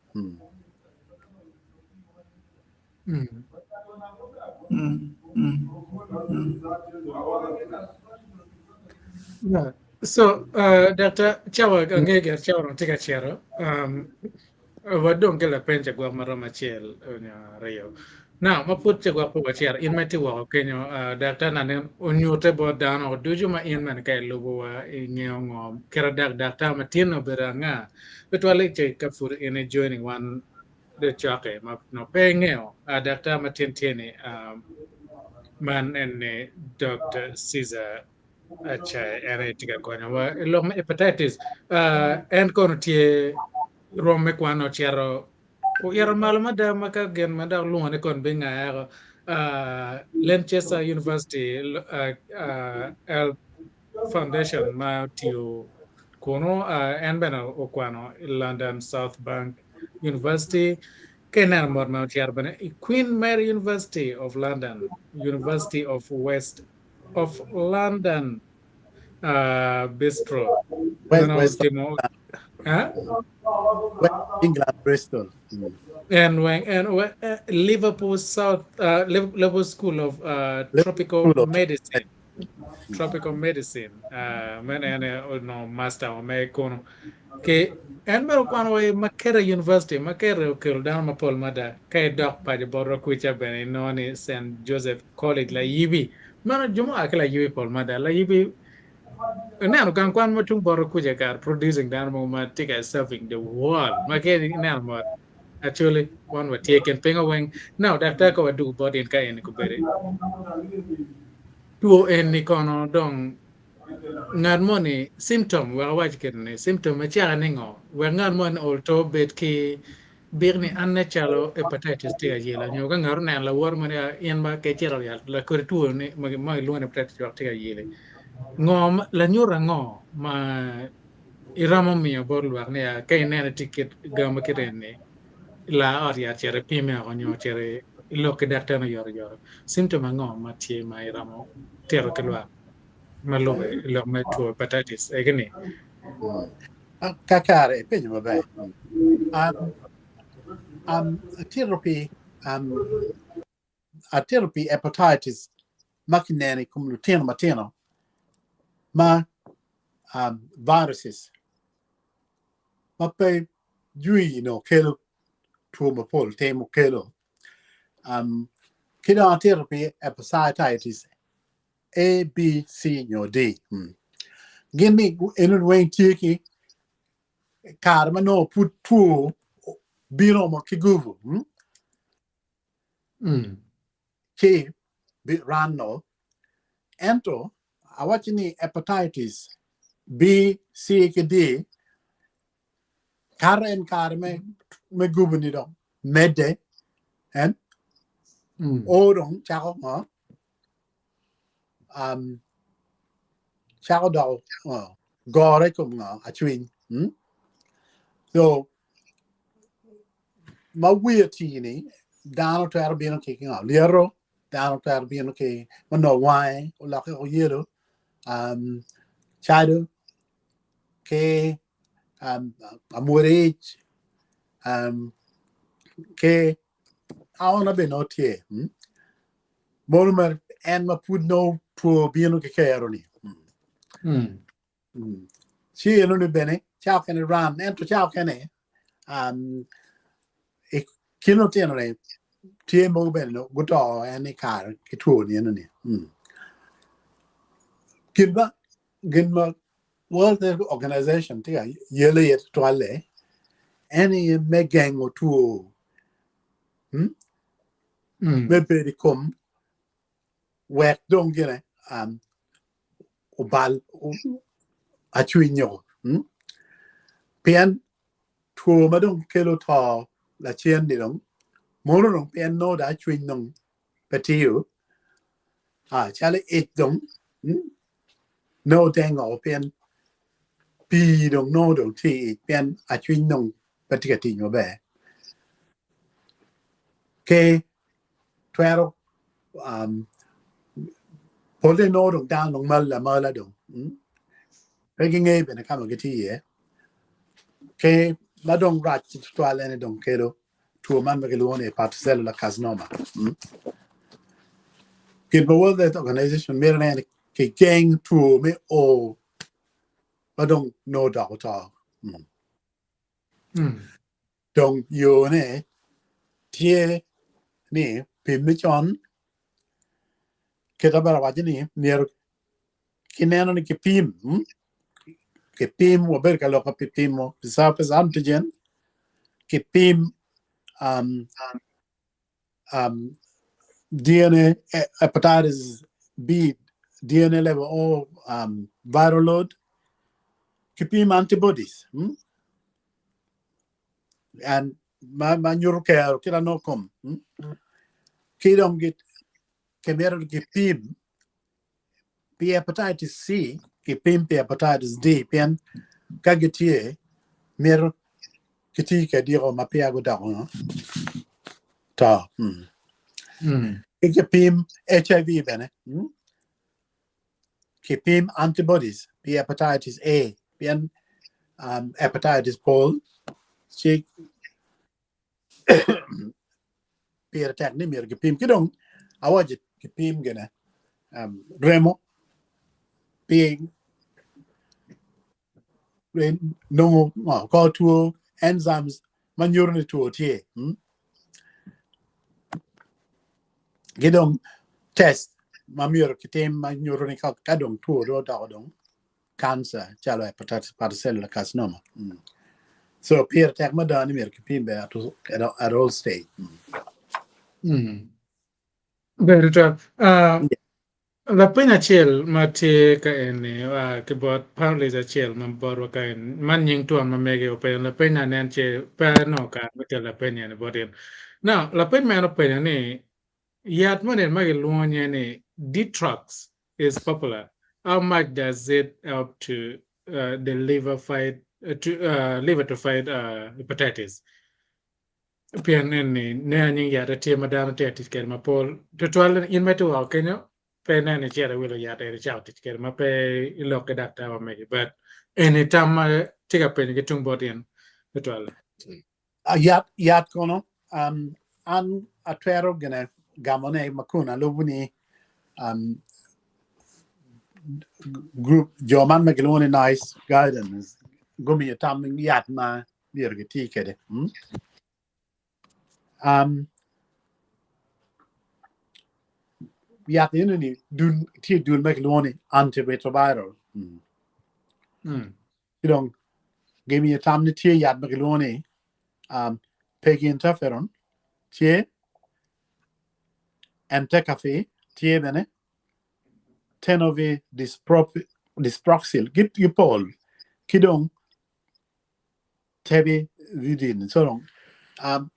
Yeah. So, Dr. Cawa ange gir cawa dong tye ka cito. Wadong ki lapeny cagwok ma romo acel nyo aryo. Now, ma pud cagwok pe wacito, in ma itye woko kenyo, Dr. Nanen onyute bot dano ducu ma in bene ka ilubo wa ingeyo ngo kit adak daktar ma tin obedo anga. Tutwalle ka pud in i joining wan cokke ma nongo pe ingeyo daktar ma tin tye ni man en ni Dr. Caesar Achai en aye tye ka konyowa i lok me hepatitis. En kono tye rwom me kwan ocito oito malo mada ma ka gin ma dok lwongo ni kono bingayako Lancaster University Health Foundation ma otiyo kunu en bene okwano i London South Bank University ka ineno mot ma ocito bene i Queen Mary University of London, University of West of London Bistro. West, Timo, huh? West England, Bristol. And when and Liverpool South Liverpool School of Tropical School of Medicine. Tropical Medicine meno en aye onongo master wa mere kunu ki en bene okwano wa i Makerere University Makerere okelo dano mapol mada ka idok paco botwa kwica bene inongo ni St Joseph College Layibi meno jo mua ki Layibi pol mada Layibi ineno gang kwan ma tung botwa kwica kare producing dano mogo ma tye ka serving the world ma ka ineno mot Actually, wan watye kin pingo weng. Now, daktar ka wadugo bot in ka eni kubedi. Two eni kono dong ngat moni symptom wek awac kit ni symptom me caka ni ngo wek ngat moni olto bed ki bik ni an ne calo hepatitis tye ka yela nyo ka ngat oneno lawote moni in ma ke cito yat lakodi two ni ma kilwongo ni hepatitis wek tye ka yeli ngo lanyut ango ma Iromo miyo bot lwak ni ka ineno itye kit gam ma kite eni, lar ot yat cit ipime oko nyo cit ilok ki daktar oyotoyot. Symptom ango ma tye ma iromo tito ki lwak ma lube i lok me two hepatitis egi ni? Kakare, ipenyo maber. Atito pi atito pi hepatitis ma kineno i kom lutino matino ma viruses ma pe jwi nongo kelo two mapol timo kelo ki dong atito pi hepatitis A, B, C nyo D. Gin ni eno weng tye ki kare ma nongo pud two bino ki gubu. Ci ranno ento awaco ni hepatitis B, C ki D kato en kare me gubu ni dong medde en o dong cako ngo. um, cako doko uh, gore i kom ngo acwiny. So ma wiye tye-ni, dano twero bino ki ngo lyeto, dano twero bino ki ma nongo wange olokke oyelo, um, cado ki um, amwodo ic, um, ki aona bene nongo tye. Mono ma en ma pud nongo two bino ki kero-ni. Ci enoni bene cawa okene ram ento cawa okene um, i kin lutino-ni tye mogo bene nongo guto en i kare ki two ni enoni. Gin ma gin ma World Health Organization tye ka yelo iye tutwalle en aye me gengo two me bedo i kom wek dong gine um, obal acwiny nyo pien two ma dong kelo to lacen ni dong mono dong pien nongo dong acwiny dong pe tiyo ah, calo ic dong nongo tengo pien pii dong nongo dong tye i ic pien acwiny dong pe tye ka tic maber ki twero um, polle nongo dong dano dong mal amala dong pe gingeyo bene ka ma gitye iye ki ma dong rac tutwal ene dong kelo two man ma kilwongo ni hepatocellular carcinoma. Gin ma World Health Organization mito ni kigeng two me o ma dong nongo odoko to. Dong yone tye ni pimme con kita bene awaco ni myero kineno ni kipim, kipim wabedo ka loko pi pimo pi surface antigen, kipim um, um, DNA hepatitis B DNA level or viral load, kipim antibodies and ma ma nyuto kero kit anongo kom ki dong kimito gipim pi hepatitis C kipim pi hepatitis D pien ka gitye mito giti kwedgi ma peya gudoko to. Ki kipim HIV bene kipim antibodies pi hepatitis A pien hepatitis pol ci pire tek ni myero gipim ki dong awaco gipim gine remo pi nongo ngo kor two enzymes ma nyuto ni two tye ki dong test ma myero kitim ma nyuto ni ka dong two dong odoko dong cancer calo hepatocellular carcinoma. So pire tek mada ni myero kipim bene at all stage. Ber tutwal. Lapeny acel ma tye ka eni oa ki bot panelist acel ma botwa ka eni man nying twon ma mege openyo lapeny anen ce pe anongo kare me kelo lapeny eni bot in. Now lapeny ma en openyo ni Yat moni ma gilwongo nyinge ni Detox is popular, how much does it help to the liver fight to liver to fight hepatitis? Pien eni nen nying yat tye ma dano tye ka tic kwede mapol tutwal in ma itye woko kenyo pe ineno icito iwilo yat eni icako tic kwede ma pe ilok ki daktar wa megi but eni tam ma tye ka penyo ki tung bot in tutwal. Yat yat kono um, an atwero gine gamone ma kun alubo ni um, group jo man ma gilwongo ni NICE guidance gumiyo tam yat ma myero giti kwede. Um, yat eno ni dul tye dul ma gilwongo ni antiretroviral. Ci dong gimiyo tam ni tye yat ma gilwongo ni um, peginterferon tye, entecavir tye bene, tenofovir disoproxil gipol ki dong tebividine. So dong um,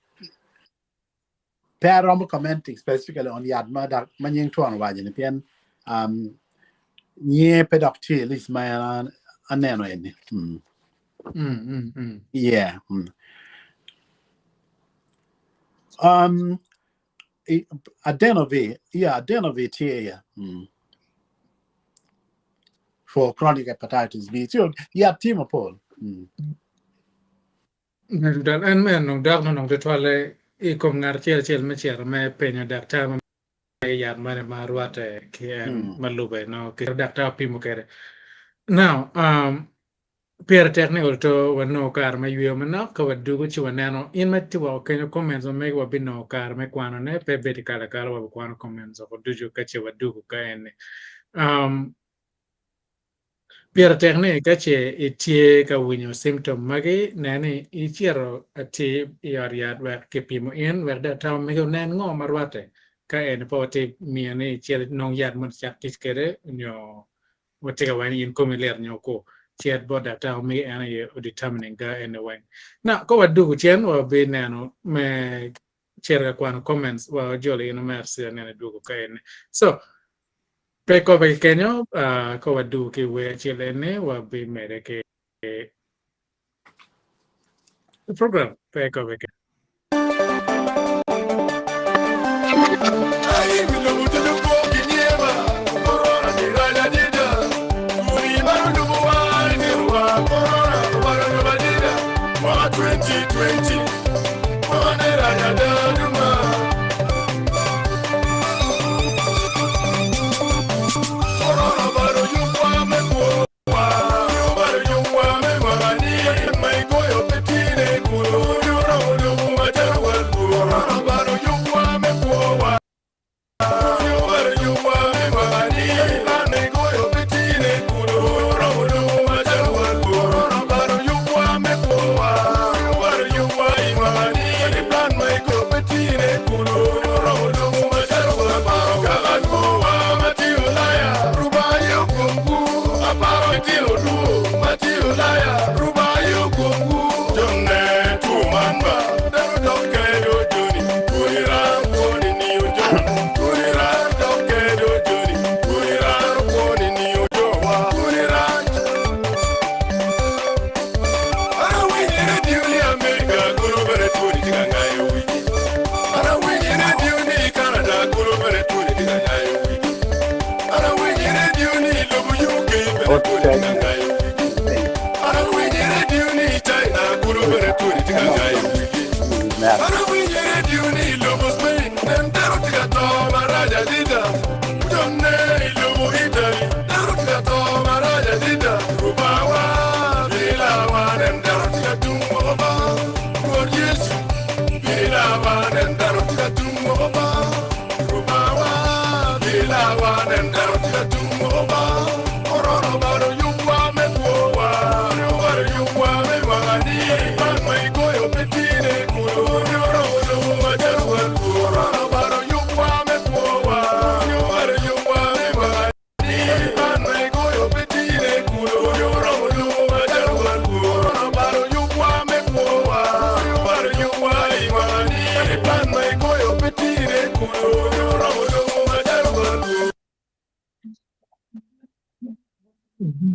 pe aromo commenting specifically on yat ma dak ma nying twon owaco ni pien um, Nyinge pe dok tye i list ma an aneno eni. Yeah. Um, Adenovir, yeah, Adenovir tye yeah. For chronic hepatitis B. So, yeah, tye mapol. Dok en me nong dok nongo tutwalle i kom ngat acel acel me cito me penyo daktar ma mege yat mene ma rwatte ki en ma lube no ki daktar opimo kwede. Now, um, pire tek ni oto wanongo kare me yweyo manok ka wadugo ci waneno in ma itye woko kenyo comments ma mege wabinongo kare me kwanone pe bedo i kalo akala wabikwano comments woko ducu ka ce wadugo ka eni. Um, Pire tek ni ka ce itye ka winyo symptom magi, nen ni icito atir i ot yat wek kipimo in wek daktar omegi onen ngo ma rwatte. Ka eni pe watye miyo ni icit inong yat mono icak tic kwede nyo watye ka waco ni in komi lit nyo ku, cit bot daktar omegi en aye o determining ga eni weng. Now ka wadugu cen wabineno me cito ka kwano comments wa ojolo in omera ci aneno idwogo ka eni. So Pe kobe ki kenyo, ka wadugo ki i wer acel eni, wabimedde ki program. Pe kobe ki.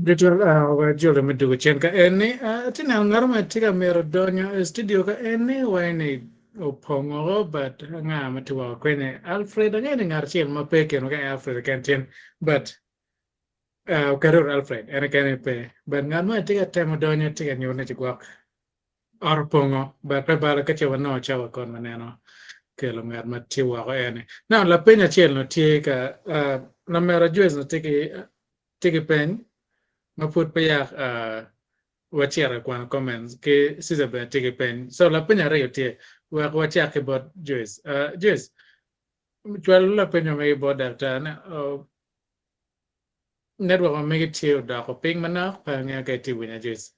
Ditwal wa jolo me dugo cen ka en ni atye neno ngat mo tye ka mito donyo i studio ka en ni wa ni opongo but anga ma tye woko kwene Alfred angeyo ni ngat acel ma pe i kinwa ka en Alfred keken cen but oketo Alfred en keken pe but ngat mo tye ka temo donyo tye ka nyuto ni ci gwok Ot opongo, but pe balo ka ce wanongo cawa kon waneno kelo ngat ma tye woko eni. Now lapeny acel no tye ka uh, lamera Joyce no tye ki tye ki peny ma pud pe yak uh, wacito i kwano comments ki Caesar bene tye ki peny. So lapeny aryo tye wek wacak ki bot Joyce. Uh, Joyce, cwal lapeny ma megi bot daktar ne uh, network ma megi tye odoko piny manok pe angeyo ka itye winya Joyce.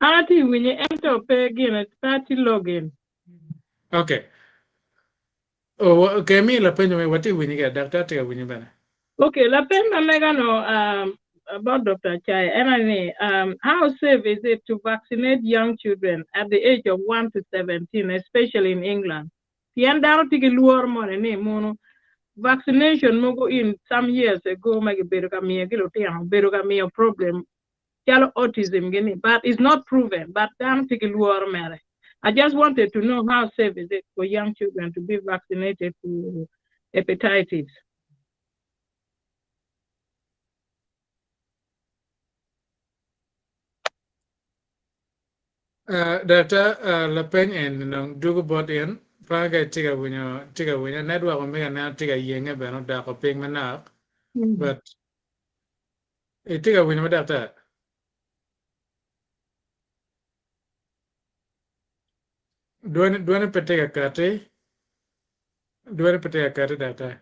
An atye winye ento pe gine pe atye login. Okay. Oh, okay, mi lapenyo me watye winyi ke daktar tye ka winyi bene. Okay, lapeny ma mega no um, about Dr. Chai, en aye ni um, how safe is it to vaccinate young children at the age of 1 to 17, especially in England? Pien dano tye ki lworo moni ni mono. vaccination mogo in some years ago ma gibedo ka miyo ki lutino obedo ka miyo problem calo autism gini but it's not proven but dano tye ki lworo mere. I just wanted to know how safe is it for young children to be vaccinated for hepatitis. Uh, Daktar, uh, lapeny en dong dugo bot in panga itye ka winyo tye ka winyo network omega aneno tye ka yenge bene odoko piny manok but itye ka winyo ma daktar? Dwoni dwoni pe tye ka kati dwoni pe tye ka kati daktar.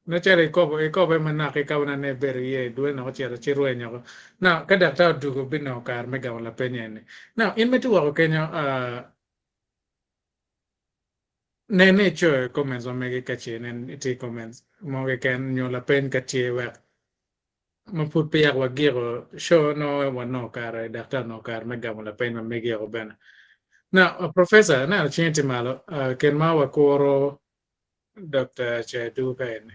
Nen calo ikobo ikobe manok ki ka ma nongo ibedo iye dwoni dok ocito ci rweny woko. Now ka daktar odugo binongo kare me gamo lapeny eni. Now in ma itye woko kenyo uh, nen ni icoyo comments ma megi ka ce nen itye ki comments mo keken nyo lapeny ka tye wek ma pud peya wagiko show nongo wanongo kare daktar onongo kare me gamo lapeny ma megi woko bene. Now uh, professor aneno cingi tye malo uh, kin ma wakuro Dr. Chaidu ka eni.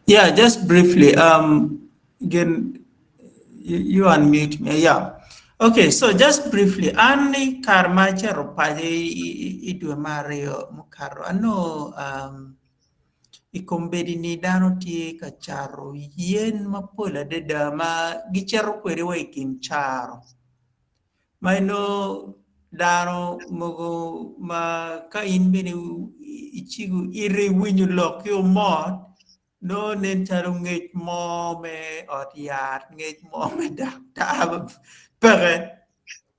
Yeah, just briefly, um, again, you, you unmute me. Yeah. Okay, so just briefly, an i kare ma acito paco i dwe me aryo mukato, anongo um, i kombeddi-ni dano tye ka cato yen mapol adada ma gicito kwede wa i kin caro. Ma inongo dano mogo ma ka in bene icibo iti iwinyo lok ki omot nongo nen calo ngec mo me ot yat ngec mo me daktar peke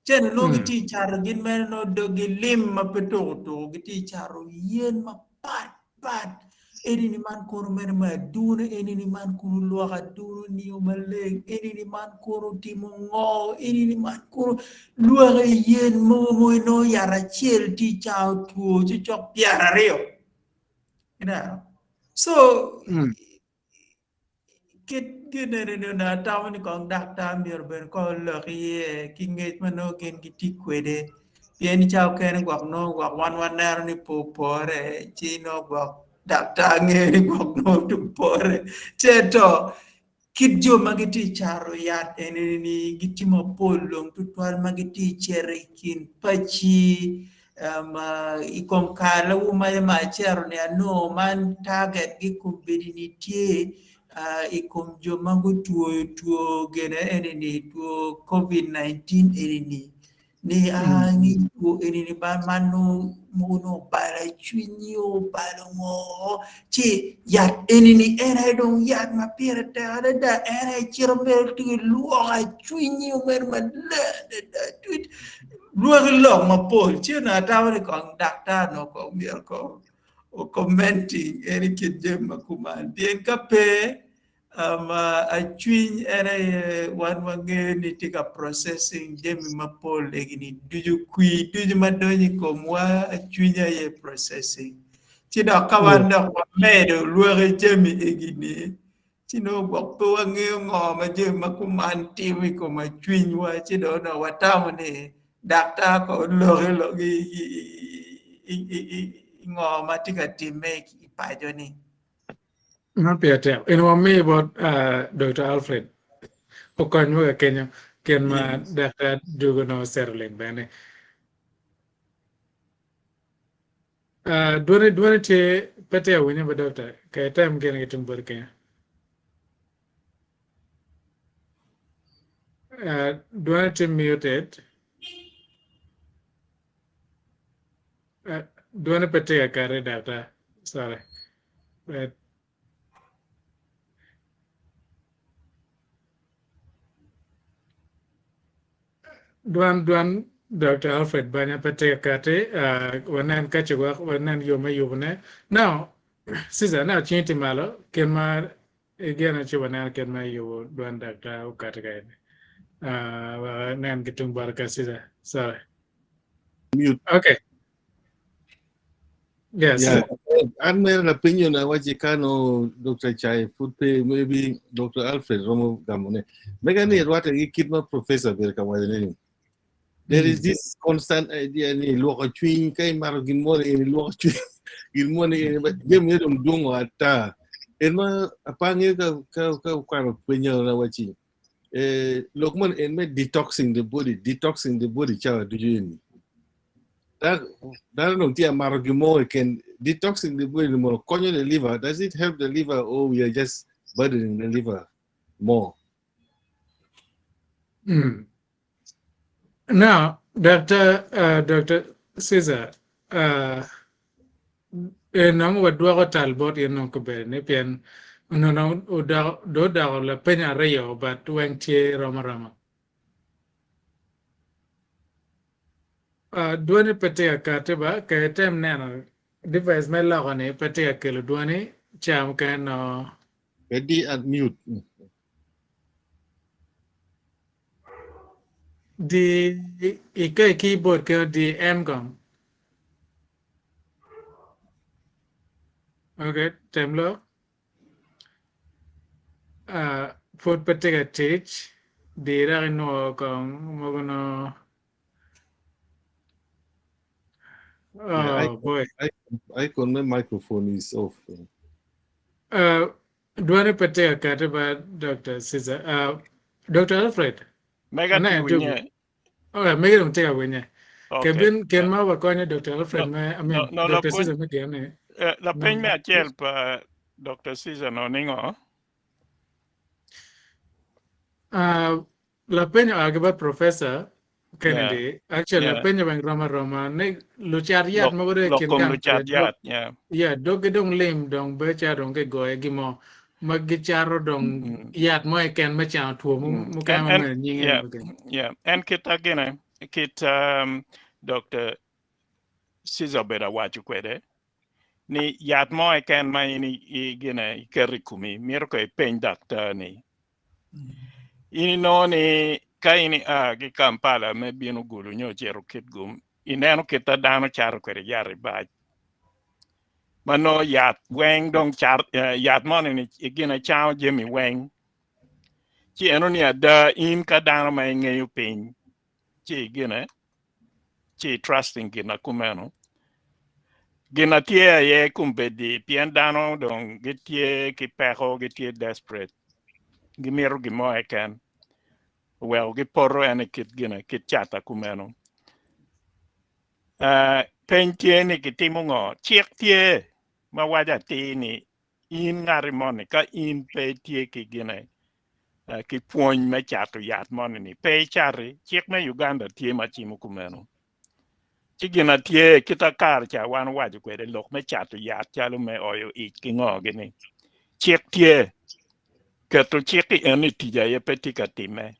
cen nongo gitye ka cato gin mere nongo doggi lim ma pe tuko tuko gitye ka cato yen mapat pat Eni-ni man kono mene me adunu, eni-ni man kono lwoko adunu nio maleng, eni-ni man kono timo ngo, eni-ni man kono lwaki yen mogo ma inongo yat acel tye i cango two cokcok pyeraryo. Ineno? So, Kit gin eni-ni onongo atamo ni kong daktar myero bene kong olok iye ki ngec ma nongo gin gitye kwede pien i cawa mukene gwok nongo gwok wan waneno ni pe opore ci nongo gwok daktar ngeyo ni gwok nongo pe opore ci ento kit jo ma gitye ka cato yat eni-ni gitye mapol dong tutwal ma gitye ka cito i kin paci I kom kare lawu ma acito ni anongo man target gi kombeddi ni tye i kom jo ma gutwoyo two gine eni ni two covid 19 eni ni ni aa ngi two eni ni ba man nongo mogo nongo obalo cwinyi obalo ngo ci yat eni ni en aye dong yat ma pire tek adada en aye cito mere tuko ilwoko cwinyi mere maleng adada Lwaki lok mapol ci onongo atamo ni kong daktar onongo kong myero kong o commenting en i kit jami ma kuman pien ka pe um, acwiny en aye wan wangeyo ni tye ka processing jami mapol egini ducu kwir ducu ma donyo i komwa acwiny aye processing ci dok ka wan dok wamedo lwaki jami egini ci nongo gwok pe wangeyo ngo ma jami ma kuman timo i kom cwinywa ci dong onongo watamo ni daktar kong oloki lok i ngo ma tye ka timme i paco-ni. Man pire tek. In wami bot Dr. Alfred okonywa ka kenyo gin ma daktar dugo nongo settling bene. Dwone dwone tye pe tye awinyo ba doctor ka item gin ki tung boti kenya. Dwone tye muted. Dwone pe tye ka kati doctor sorry. But Dwan dwan Dr. Alfred Banya pe tye ka kati uh, wanen ka ci wek wanen yo me yubone. Now, Caesar, now cingi tye malo kit ma igeno ci wanen kit me yubo dwan Dr. okati ka eni. Uh, wanen ki tung bota ka Caesar. Sorry. Mute. Okay. Yes. Yeah. An mere lapinyo na waci kano Dr. Chai pud pe maybe Dr. Alfred romo gamone. Mega ni rwate gi kit ma professor ber ka waco ni. There is this constant idea ni lwoko cwiny ka imaro gin mo ni lwoko cwiny gin mo ni but jami ne dong dwongo ata. En ma apange ka ka ka kwano penyo na waci eh lok mon en me detoxing the body, detoxing the body cawa ducu eni. That that dong tye amato gin mo keken detoxing the body mono konyo the liver. Does it help the liver or we are just burdening the liver more? Now, Dr. Dr. Caesar, en nongo wadwoko tal bot in nongo kobedo ni pien onongo odoko do odoko lapeny aryo but weng tye rom aroma. Dwoni pe tye ka kati ba ka item neno device me loko ni pe tye ka kelo dwoni ca mukene no Ready and mute. Di i ka i keyboard kelo di M kong. Okay, tem lok. Pud pe tye ka tic. Di dok inwo kong mogo no. Yeah, Oh boy. Icon me microphone is off. Dwani pe tye ka kati ba Dr. Caesar. Dr. Alfred. Mega Aneno tye winye. Okay, mega dong tye ka winye. Okay. Kevin, ken ma wakonyo Dr. Alfred No, me, I mean, no, no, Dr. lapwony- Caesar me gin ni. Lapeny me No. acel pa Dr. Caesar no ningo? Lapeny oa ki bot Professor Kennedy. Actually, lapenyo weng rom aroma ni lucat yat mogo dong i Lok kin kom gang lucat kwede, yat, yeah. Yeah, doggi dong lim dong bedo calo dong kigoye gi mo ma gicato dong yat mo keken me cango two mukene ma mere nyinge ni okay. Yeah, en kit a gine, kit Dr. Caesar obedo awaco kwede ni yat mo keken ma in gine iketo i komi mito ko ipeny daktar ni. In inongo ni ka in ia ki Kampala me bino Gulu nyo cito Kitgum, ineno kit a dano cato kwede yat i bac. Ma nongo yat weng dong cat, yat moni ni gine cango jami weng. Ci eno ni ada in ka dano ma ingeyo piny ci gine ci trusting gin na kumeno. Gin na tye aye kombeddi pien dano dong gitye ki peko, gitye desperate, gimito gin mo keken oweko gipoto en i kit gine, kit cata kumeno. Peny tye ni kitimo ngo? Cik tye ma waco atir ni in ngati moni ka in pe itye ki gine ki pwony me cato yat moni ni pe icati. Cik me Uganda tye ma cimo kumeno. Ci gin a tye kit a kare ca wan owaco kwede lok me cato yat calo me oyo ic ki ngo gini. Cik tye keto cik i en i tic aye pe tye ka timme.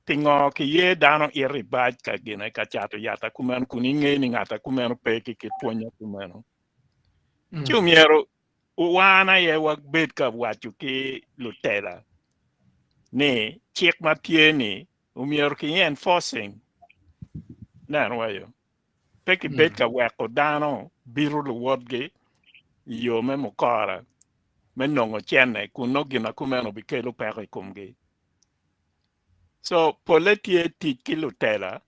Pingo ki ye dano ito i bac ka gine ka cato yat akumeno kun inge ni ngat akumeno pe ki kit pwony akumeno. Ci omyero wan aye wabed ka waco ki lutela ni cik ma tye ni omyero ki enforcing neno wayo pe ki bed ka weko dano bito luwotgi i yo me mukora me nongo cene kun nongo gin akumeno bikelo peko i komgi. So pole tye tic ki lutela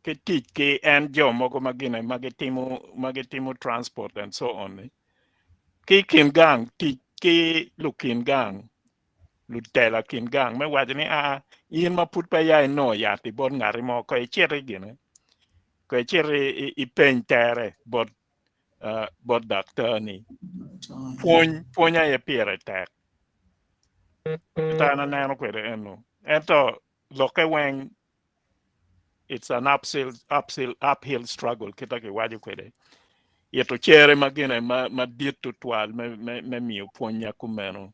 ki tic ki en jo mogo ma gine ma gitimo ma gitimo transport and so on ni ki kin gang tic ki lukin gang lutela kin gang me waco ni a in ma pud pe ya inongo yat i bot ngati mo ko icit i gine ko icit ipeny tere bot bot daktar ni pwony pwony aye pire tek ento an aneno kwede eno ento lokke weng it's an uphill, uphill, uphill struggle kita kiwaco kwede ito cere ma gine ma, ma dit tutwal me, me, me miyo pwony ya kumeno.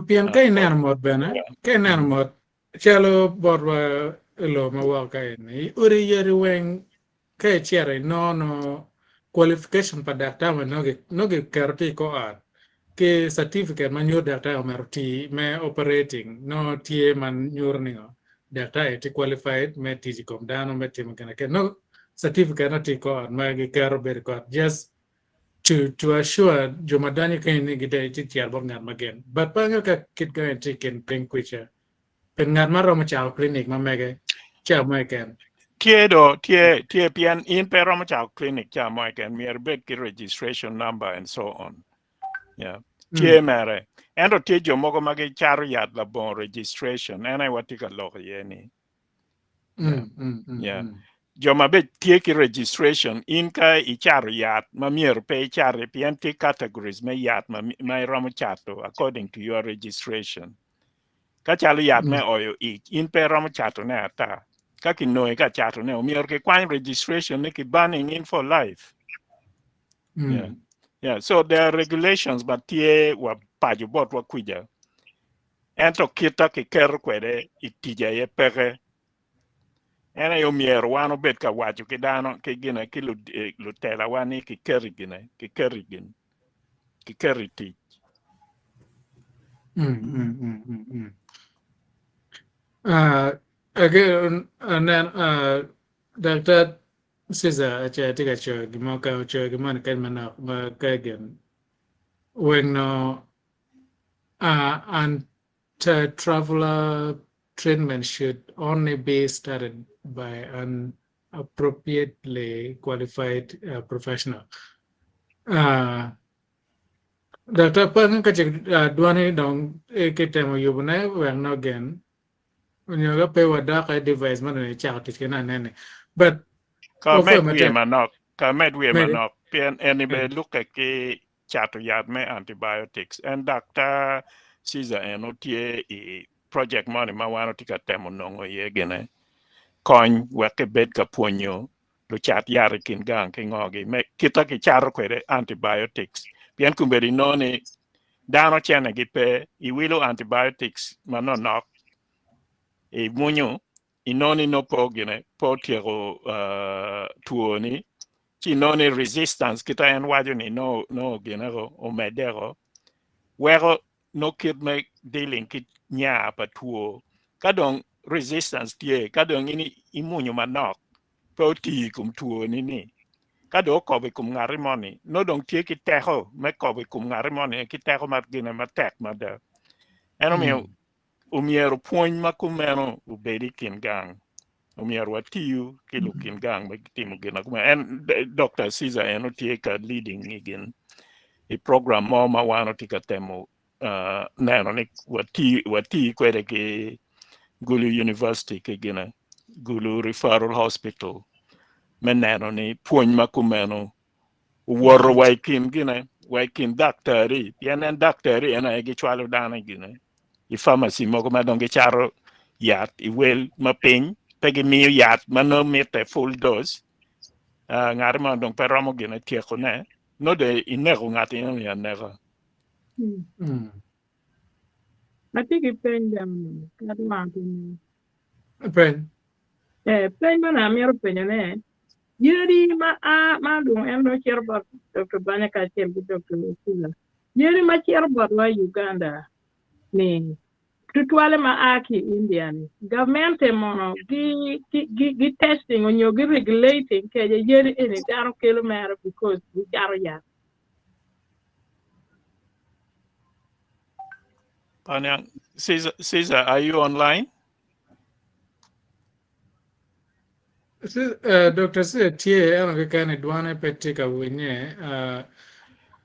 Pien ka ineno mot bene, ka ineno mot calo botwa i lobo ma woko ka eni, odi yadi weng ka icito inongo qualification pa daktar ma nongo giketo tye i kor ot ki certificate ma nyuto daktar omyero oti me operating nongo tye ma nyuto ni ngo daktar eni tye qualified me tic i kom dano me timo gin akene nongo certificate nongo tye i kor ot ma giketo bedo i kor ot just to assure jo ma donyo kenyo ni gitye cito bot ngat ma gen but pe angeyo ka kit gang tye i kin piny kwica pi ngat ma romo cako clinic ma mege ca mo keken. Tye do, tye, tye pien in pe romo cako clinic ca mo keken, myero ibed ki registration number and so on. Yeah. Tye mere. Ento tye jo mogo ma gicato yat labongo registration. En aye watye ka lok iye ni. Yeah. Yeah. Jo ma be tye ki registration, in ka icato yat ma myero pe icati pien tye categories me yat ma, ma iromo cato according to your registration. Ka calo yat me oyo ic, in pe iromo catone ata. Ka kinongi ka catone, omyero kikwany registration ni ki banning in for life. Yeah. Yeah. So there are regulations ma tye wa paco botwa kwija. Ento kita kiketo kwede i tic aye peke. En aye omyero wan obed ka waco ki dano ki gine ki lutelawa ni kiket i gine, kiket i gin, kiket i tic. Again, and then Dr. Caesar ace tye ka coyo gin mo ka ocoyo gin moni kany manok ma ka gin weng no anti-traveler treatment should only be started by an appropriately qualified professional. Dr. Pang ka ce dwani dong kitemo yubone wek no gen onyo ka pe wadok i device ma dong icako tic ki nanene but Ka med wiye manok, ka med wiye manok pien eni be lukke ki cato yat me antibiotics. En Daktar Caesar eno tye i project moni ma wan watye ka temo nongo iye gine kony wek kibed ka pwonyo lucat yat i kin gang ki ngogi me kita kicato kwede antibiotics pien kombeddi inongo ni dano cenegi pe iwilo antibiotics manonok imwonyo inongo ni nongo pe ogine pe otyeko twoni ci inongo ni resistance kita en waco ni nongo nongo ogine ko omedde ko weko nongo kit me dealing ki nya pa two ka dong resistance tye ka dong in imwonyo manok pe otiyo i kom twoni ni ka dong okobo i kom ngati moni nongo dong tye ki teko me kobo i kom ngati moni ki teko ma gine matek mada en omiyo Omyero pwony ma kumeno obed i kin gang. Omyero watiyu ki lukin gang me timo gin ma kumeno. En Dr. Caesar en tye ka leading i gin i program mo ma wan watye ka temo uh, neno ni wati wati kwede ki Gulu University ki gine Gulu Referral Hospital me neno ni pwony ma kumeno owoto wa i kin gine wa i kin daktari pien en daktari en aye gicwalo dano i gine i pharmacy mogo ma dong gicato yat i wel ma piny pe gimiyo yat ma nongo mitte full dose uh, ngat mo dong pe romo gine tyekone nongo dong ineko ngat eno aneka. Atye ki peny dong kadi wang tye Peny. Eh, peny man amito penyo ne, yadi ma a ma dong en dong cito bot Dr. Banya kacel ki Dr. Osila, yadi ma cito botwa i Uganda ni tutwale ma a ki i India ni, gamente mono gi, gi, gi, gi testing onyo gi regulating kece yadi eni dano kelo mere because gicato yat. Panyang, Caesar, Caesar, are you online? Dr. Caesar tye ento keken i dwane pe tye ka winye.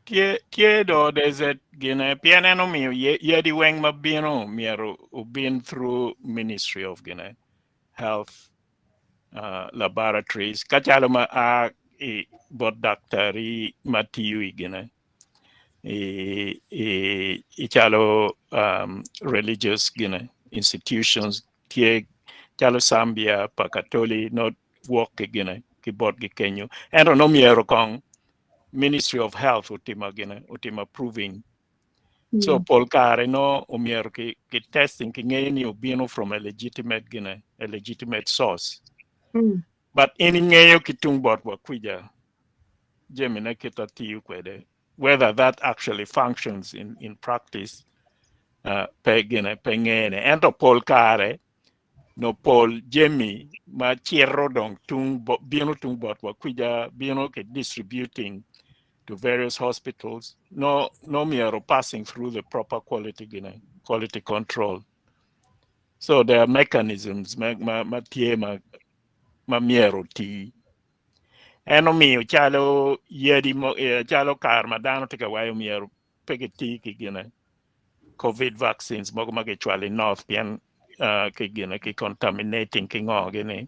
Tye tye do there's a gine pien en omiyo yadi weng ma bino myero obin through Ministry of gine Health Laboratories ka calo ma a i bot daktari ma tiyo i gine i i i calo um, religious gine institutions tye calo Zambia pa Katoli no wok ki gine ki botgi kenyo ento no myero kong Ministry of Health otima gine otima approving so pol kare no omyero ki, ki testing ki ngeyo ni obino from a legitimate gine a legitimate source but in ingeyo ki tung botwa kwija jamine kita tiyo kwede whether that actually functions in, in practice uh, pe gine pe ngene ento pol kare no pol jami ma cito dong tung bino tung botwa kwija bino ki distributing to various hospitals no no myero passing through the proper quality gine quality control so there are mechanisms ma ma, ma tye ma ma myero tii En omiyo calo yadi mo, calo kare ma dano tye ka waco myero pe giti ki gine COVID vaccines mogo ma gicwalo i north pien uh, ki gine ki contaminating ki ngo gini.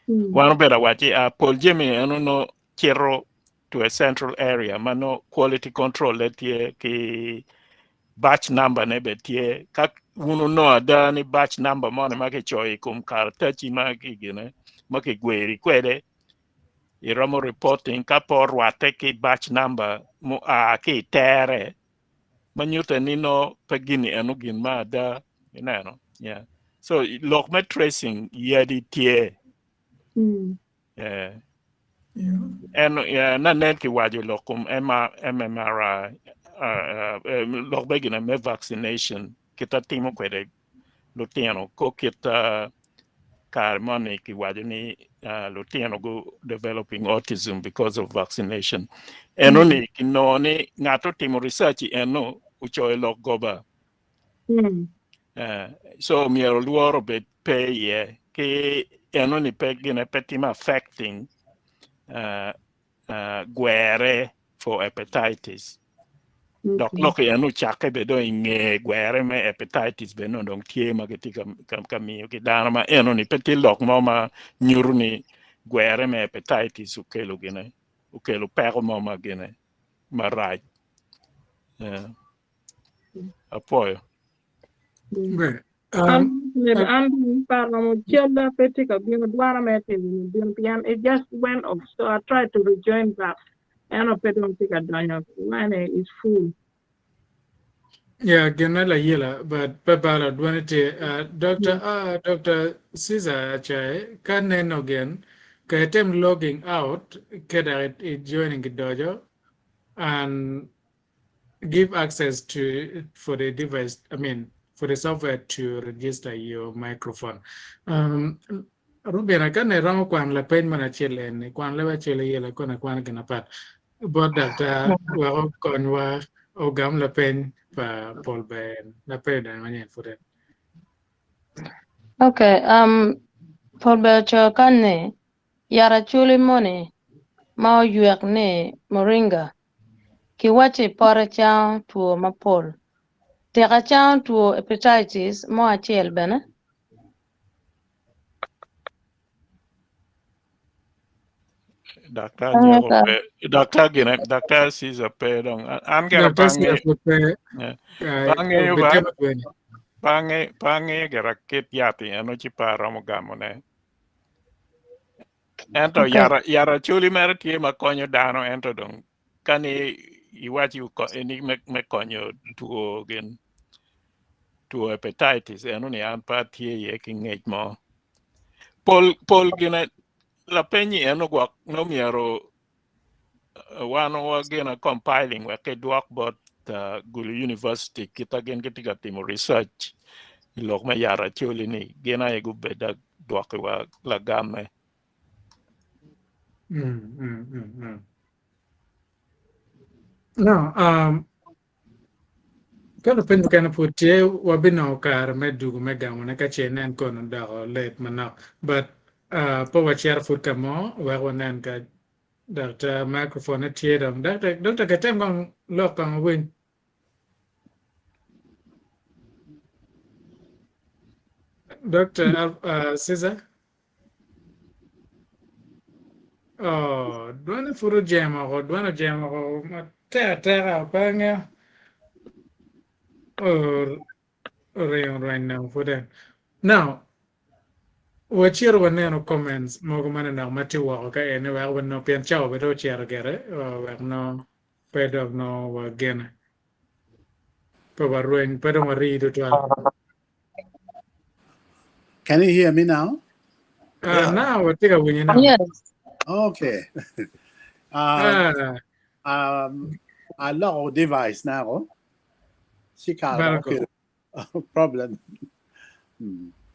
Wan obedo awaci uh, pol jami en ono cito to a central area ma no quality control le tye ki batch number ne be tye ka wun onongo ada ni batch number moni ma kicoyo i kom karataci ma kigine ma kigweri kwede iromo reporting ka pe orwatte ki batch number mua ki i tere ma nyute ni no pe gini eno gin ma ada ineno yeah so lok me tracing yadi tye yeah. En yeah, na nen kiwaco lok kom MMRI lok me gine me vaccination kita timo kwede lutino ko kit kare moni kiwaco ni lutino gu developing autism because of vaccination eno ni kinongo ni ngat otimo research eno ocoyo lok goba so myero lworo obed pe iye ki eno ni pe gine pe timo affecting gwere for hepatitis dok lok eno ocakke bene dong inge gwere me hepatitis bene dong tye ma gitye ka miyo ki dano ma eno ni pe tye lok mo ma nyuto ni gwere me hepatitis okelo gine okelo peko mo ma gine marac apwoyo. An paromo cella pe tye ka bino dwana mere tye ka bino pien it just went off so I tried to rejoin back ento pe dong tye ka donyo line is full. Yeah, gin me layela, but pe balo dwani tye. Dr. Dr. Caesar Achai, ka neno gin, ka item logging out, keda i joining ki dojo, and give access to for the device, I mean, for the software to register your microphone. Um, Rubina, ka ne romo kwan lapeny man acel en, kwan leb acel aye lakon akwana gin apat. Bot daktar wek okonywa ogam lapeny pa Paul Ben, lapeny odonyo manyen pud en. Okay, Paul Ber ocoyo kany ni, yat acholi moni ma oywek ni moringa Kiwacci pote cango two mapol. Tika cango two hepatitis mo acel bene? Daktar nyeko pe. Daktar gine, daktar Caesar pe dong. An gire pe angeyo. Pe angeyo ba. Pe angeyo gira kit yat eno ci pe aromo gamone. Ento Okay. yat yat acholi mere tye ma konyo dano ento dong ka ni iwaci ni me konyo two gin two hepatitis eno ni an pe atye iye ki ngec mo. Pol pol gine lapeny eno gwok nongo myero wan wa gina compiling wek kidwok bot Gulu University kita gin gitye ka timo research i lok me yat acholi ni gin aye gubed dwokiwa lagamme. No, ka lapeny mukene pud tye, wabinongo kare me dugo me gamone ka ce inen kono odoko late manok. But pe wacito pud ka mo wek wanen ka Doctor microphone tye dong. Doctor, Doctor katem kong lok kong owiny. Doctor Caesar? Oh, dwone pud ojemo oko, dwone ojemo oko matek ateka, pe angeyo. Oh, oringo rweny nongo pud en. Now, wacito waneno comments mogo manonok ma tye woko ka eni wek wanong pien cawa bene dong ocito gire wek nongo pe dok nongo wagene pe warweny pe dong warii tutwal. Can you hear me now? Yeah. Now watye ka winyi now. Yes. Okay. Aloko device now. Ci kare dok okelo problem.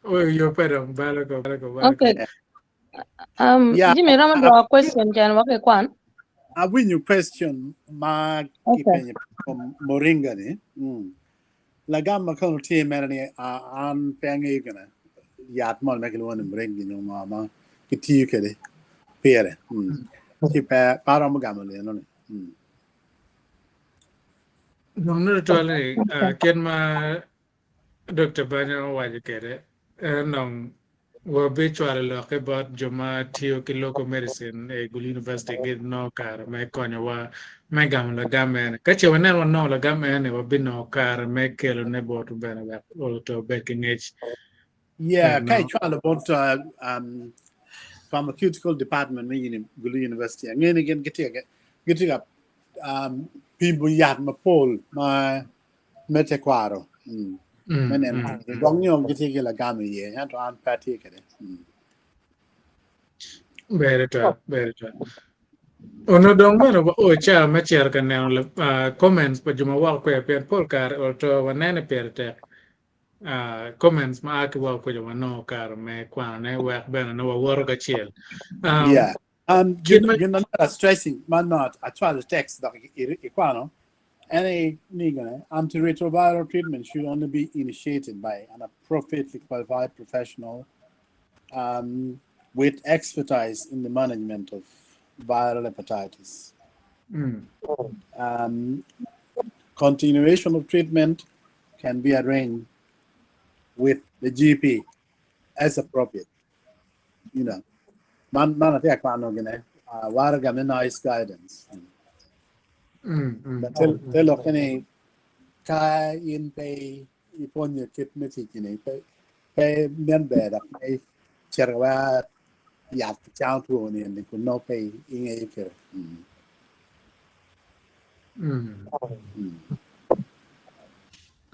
Oh, yo pe dong balo ko balo ko balo ko. Okay. Yeah. Jimmy romo dwoko question jan wek ikwan. Awinyo question ma kipenyo kom moringa ni. Lagam ma kono tye mere ni an pe angeyo gine yat mo ma kilwongo ni moringa nyo ngo ma kitiyo kwede pire. Ci pe aromo gamo leno ni. Dong nongo twal ni kit ma Dr. Banya owaco kwede, en dong wabicwalo lokke bot jo ma tiyo ki local medicine i Gulu University ginongo kare me konyowa me gamo lagam ene. Ka ce waneno wanongo lagam ene, wabinongo kare me kelone botwu bene wek oto obed ki ngec. Yeah, ka icwalo bot um, pharmaceutical department me uni Gulu University, angeyo ni gin gitye ka gitye ka um, pimo yat mapol ma me tekwaro. Mm. Me neno gwok nyo gitye ki lagam iye, ento an pe atye kwede. Ber twal, ber twal. Ono dong bene wa o ca me cito ka neno uh, comments pa jo ma woko kwede pien pol kare oto wanene pire tek uh, comments ma a ki woko kwede wanongo kare me kwanone wek bene nongo wawoto kacel. Um, Yeah. Kit ma gin ma stressing ma not acwalo text dok ikwano en ni gane antiretroviral treatment should only be initiated by an appropriately qualified professional um, with expertise in the management of viral hepatitis. Continuation of treatment can be arranged with the GP as appropriate. You know, man man atye ka kwano gine uh, waraga me nice guidance. But te lokke ni ka in pe ipwonyo kit me tic ni pe pe nen ber dok pe cito wa yat cango two ni eni kun nongo pe ingeyo kite.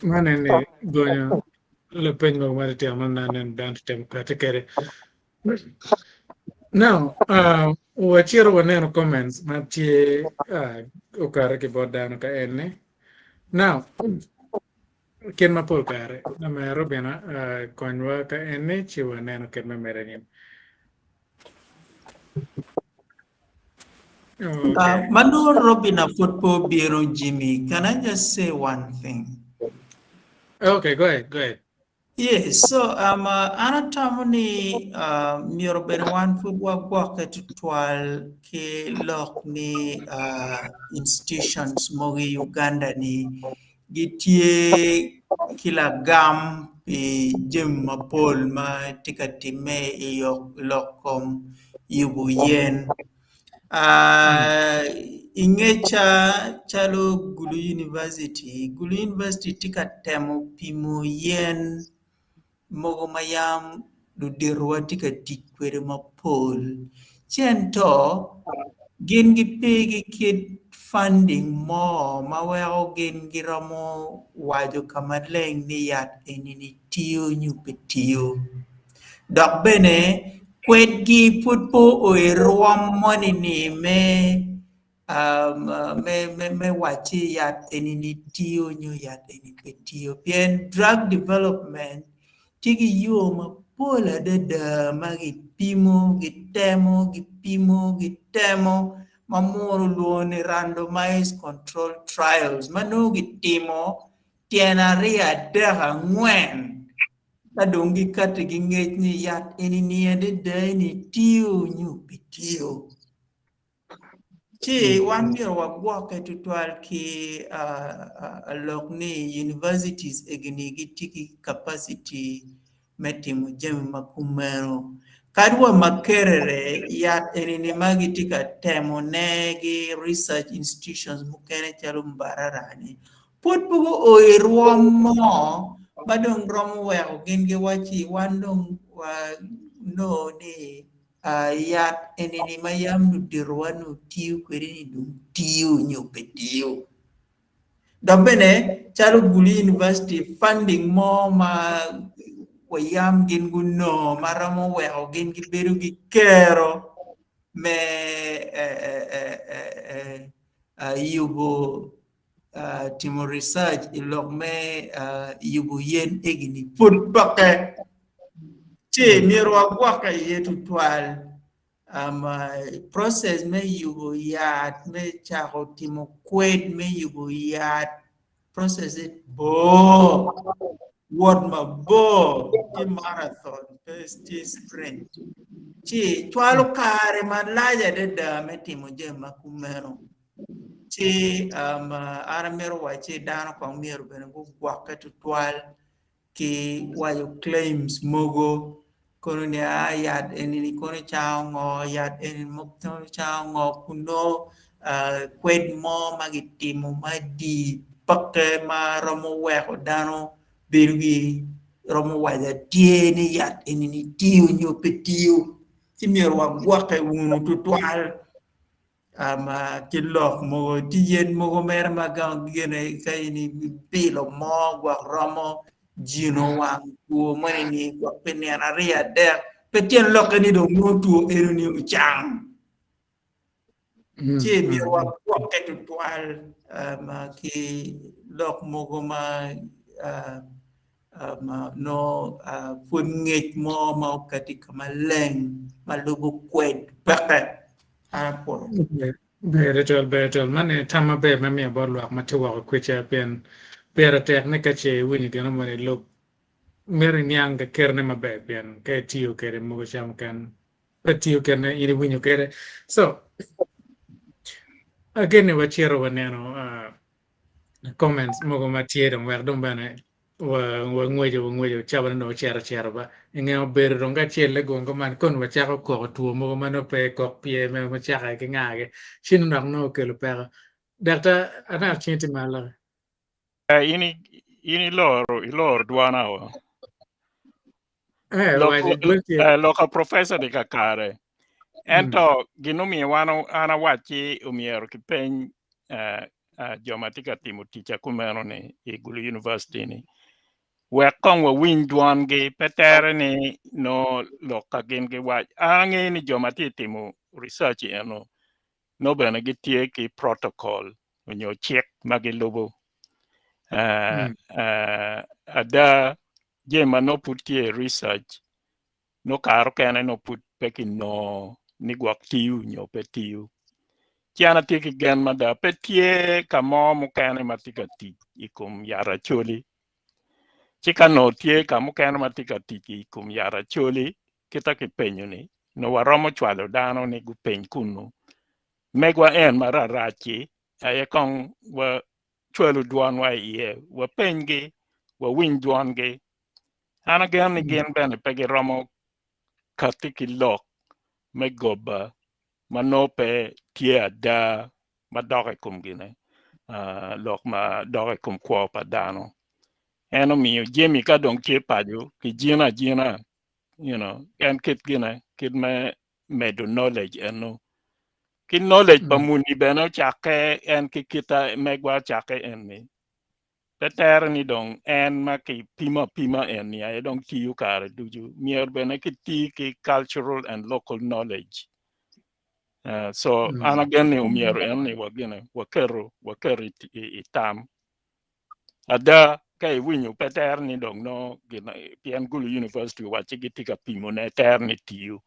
Man eni gonyo lapeny mogo ma titino ma nen dano titemo kati kwede. Now, uh, wacito waneno comments ma tye uh, okati ki bot dano ka eni. Now, kit ma pol kare lamera Robina uh, konywa ka eni ci waneno kit me medo anyim. Uh, Okay. Mano Robina pud pe obino Jimmy, can I just say one thing? Okay, go ahead, go ahead. Yes, so um, an atamo ni uh, myero bene wan pud wagwokke tutwal ki lok ni uh, institutions mogo i Uganda ni gitye ki lagam pi jami mapol ma tye ka timme i lok kom yubo yen. Uh, I ngeca calo Gulu University, Gulu University tye ka temo pimo yen mogo ma yam luditowa tye ka tic kwede mapol. Ci ento gin gipe ki kit funding mo ma weko gin giromo waco ka maleng ni yat eni-ni tiyo nyo pe tiyo. Dok bene kwedgi pud pe oo i rwom moni-ni me me wacci yat eni-ni tiyo nyo yat eni pe tiyo pien drug development tye ki yo mapol adada ma gipimo, gitemo, gipimo, gitemo ma munu lwongo ni randomized control trials ma nongo gitimo tyen aryo, adek, angwen ka dong gikati ki ngec ni yat eni-ni adada eni tiyo nyo pe tiyo. Ci wan myero wagwokke tutwal ki lok ni universities egini gitye ki capacity me timo jami ma kumeno. Kadi wa Makerere yat enini ma gitye ka temone ki research institutions mukene calo Mbarara ni pud pe guo i rwom mo ma dong romo weko gin giwacci wan dong wanongo ni Yat eni-ni ma yam luditowa nongo tiyo kwede-ni dong tiyo nyo pe tiyo? Dok bene calo Gulu University funding mo ma yam gin gunongo ma romo weko gin gibedo ki kero me yubo timo research i lok me yubo yen egi-ni pud peke. Ci myero wagwokke iye tutwal. Process me yubo yat me cako timo kwed me yubo yat process-ci bor wot mabor tye marathon pe tye sprint ci cwalo kare malac adada me timo jami ma kumeno. Ci um, an amito wacci dano kong myero bene gugwokke tutwal ki waco claims mogo kono ni a yat eni kono cango ngo, yat eni kono cango ngo kun nongo uh, kwed mo ma gitimo madit peke ma romo weko dano bedo gi romo waco atye ni yat eni ni tiyo nyo pe tiyo ci myero wagwokke wunu tutwal um, ki lok mogo tye yen mogo mere ma gine ka in ibilo mo gwok romo jino wang two moni ni gwok pi nino aryo adek pe tyen lokke ni dong nongo two eno ni ocang ci myero wagwokke tutwal um, ki lok mogo ma uh, um, nongo uh, pwod ngec mo ma okati ka maleng ma lubo kwed peke. An apwoyo. Ber tutwal, ber tutwal. Man eni tam maber me miyo bot lwak ma tye woko kwica pien pire tek ni ka ce iwinyo gin moni lub myero iniang ka kerone maber pien ka itiyo kwede mogo ca mukene pe tiyo kene in iwinyo kwede. So again ni wacito waneno uh, comments mogo ma tye dong wek dong bene wangweco wangweco cabane dong ocito acita ba inge obedo dong kacel le gongo man kon wacako koko two mogo ma nongo pe kok pye me macake ki ngagi ci nongo dok nongo okelo peko. Daktar aneno cingi tye malo. In in iloro iloro dwana o. Eh, Lok, waco dwol tye. loka professor ni kakare. Ento gin omiyo wan an awacci omyero kipeny eh, eh, jo ma tye ka timo tic akumeno ni i Gulu University ni wek kong wawiny dwangi pe tere ni no lok ka gin giwac. An angeyo ni jo ma tye timo research eno no bene gitye ki protocol onyo cik ma gilubo. Uh, uh, ada jami ma nongo pud tye i research nongo kare okene nongo pud pe kinongo ni gwok tiyo nyo pe tiyo. Ci an atye ki gen mada pe tye ka mo mukene ma tye ka tic i kom yat acholi. Ci ka nongo tye ka mukene ma tye ka tic i kom yat acholi kita kipenyo ni nongo waromo cwalo dano ni gupeny kunu. Megwa en ma rarac-ci aye kong wacwalu dwanwa iye, wapenygi, wawiny dwangi. An ageno ni gin bene pe giromo katti ki lok me goba ma nongo pe tye ada ma dok i kom gine, lok ma dok i kom kwo pa dano. En omiyo jami ka dong tye paco kijino ajina, you know, en kit gine, kit me medo knowledge eno. Ki knowledge pa muni bene ocakke en ki kita megwa ocakke eni. Pe tere ni dong en ma kipimo apima eni aye dong tiyo kare ducu. Myero bene kiti ki cultural and local knowledge. So an agen ni omyero en ni wagine waketo waketo i tam. Ada ka iwinyo pe tere ni dong no gin pien Gulu University owacci gitye ka pimone tere ni tiyo.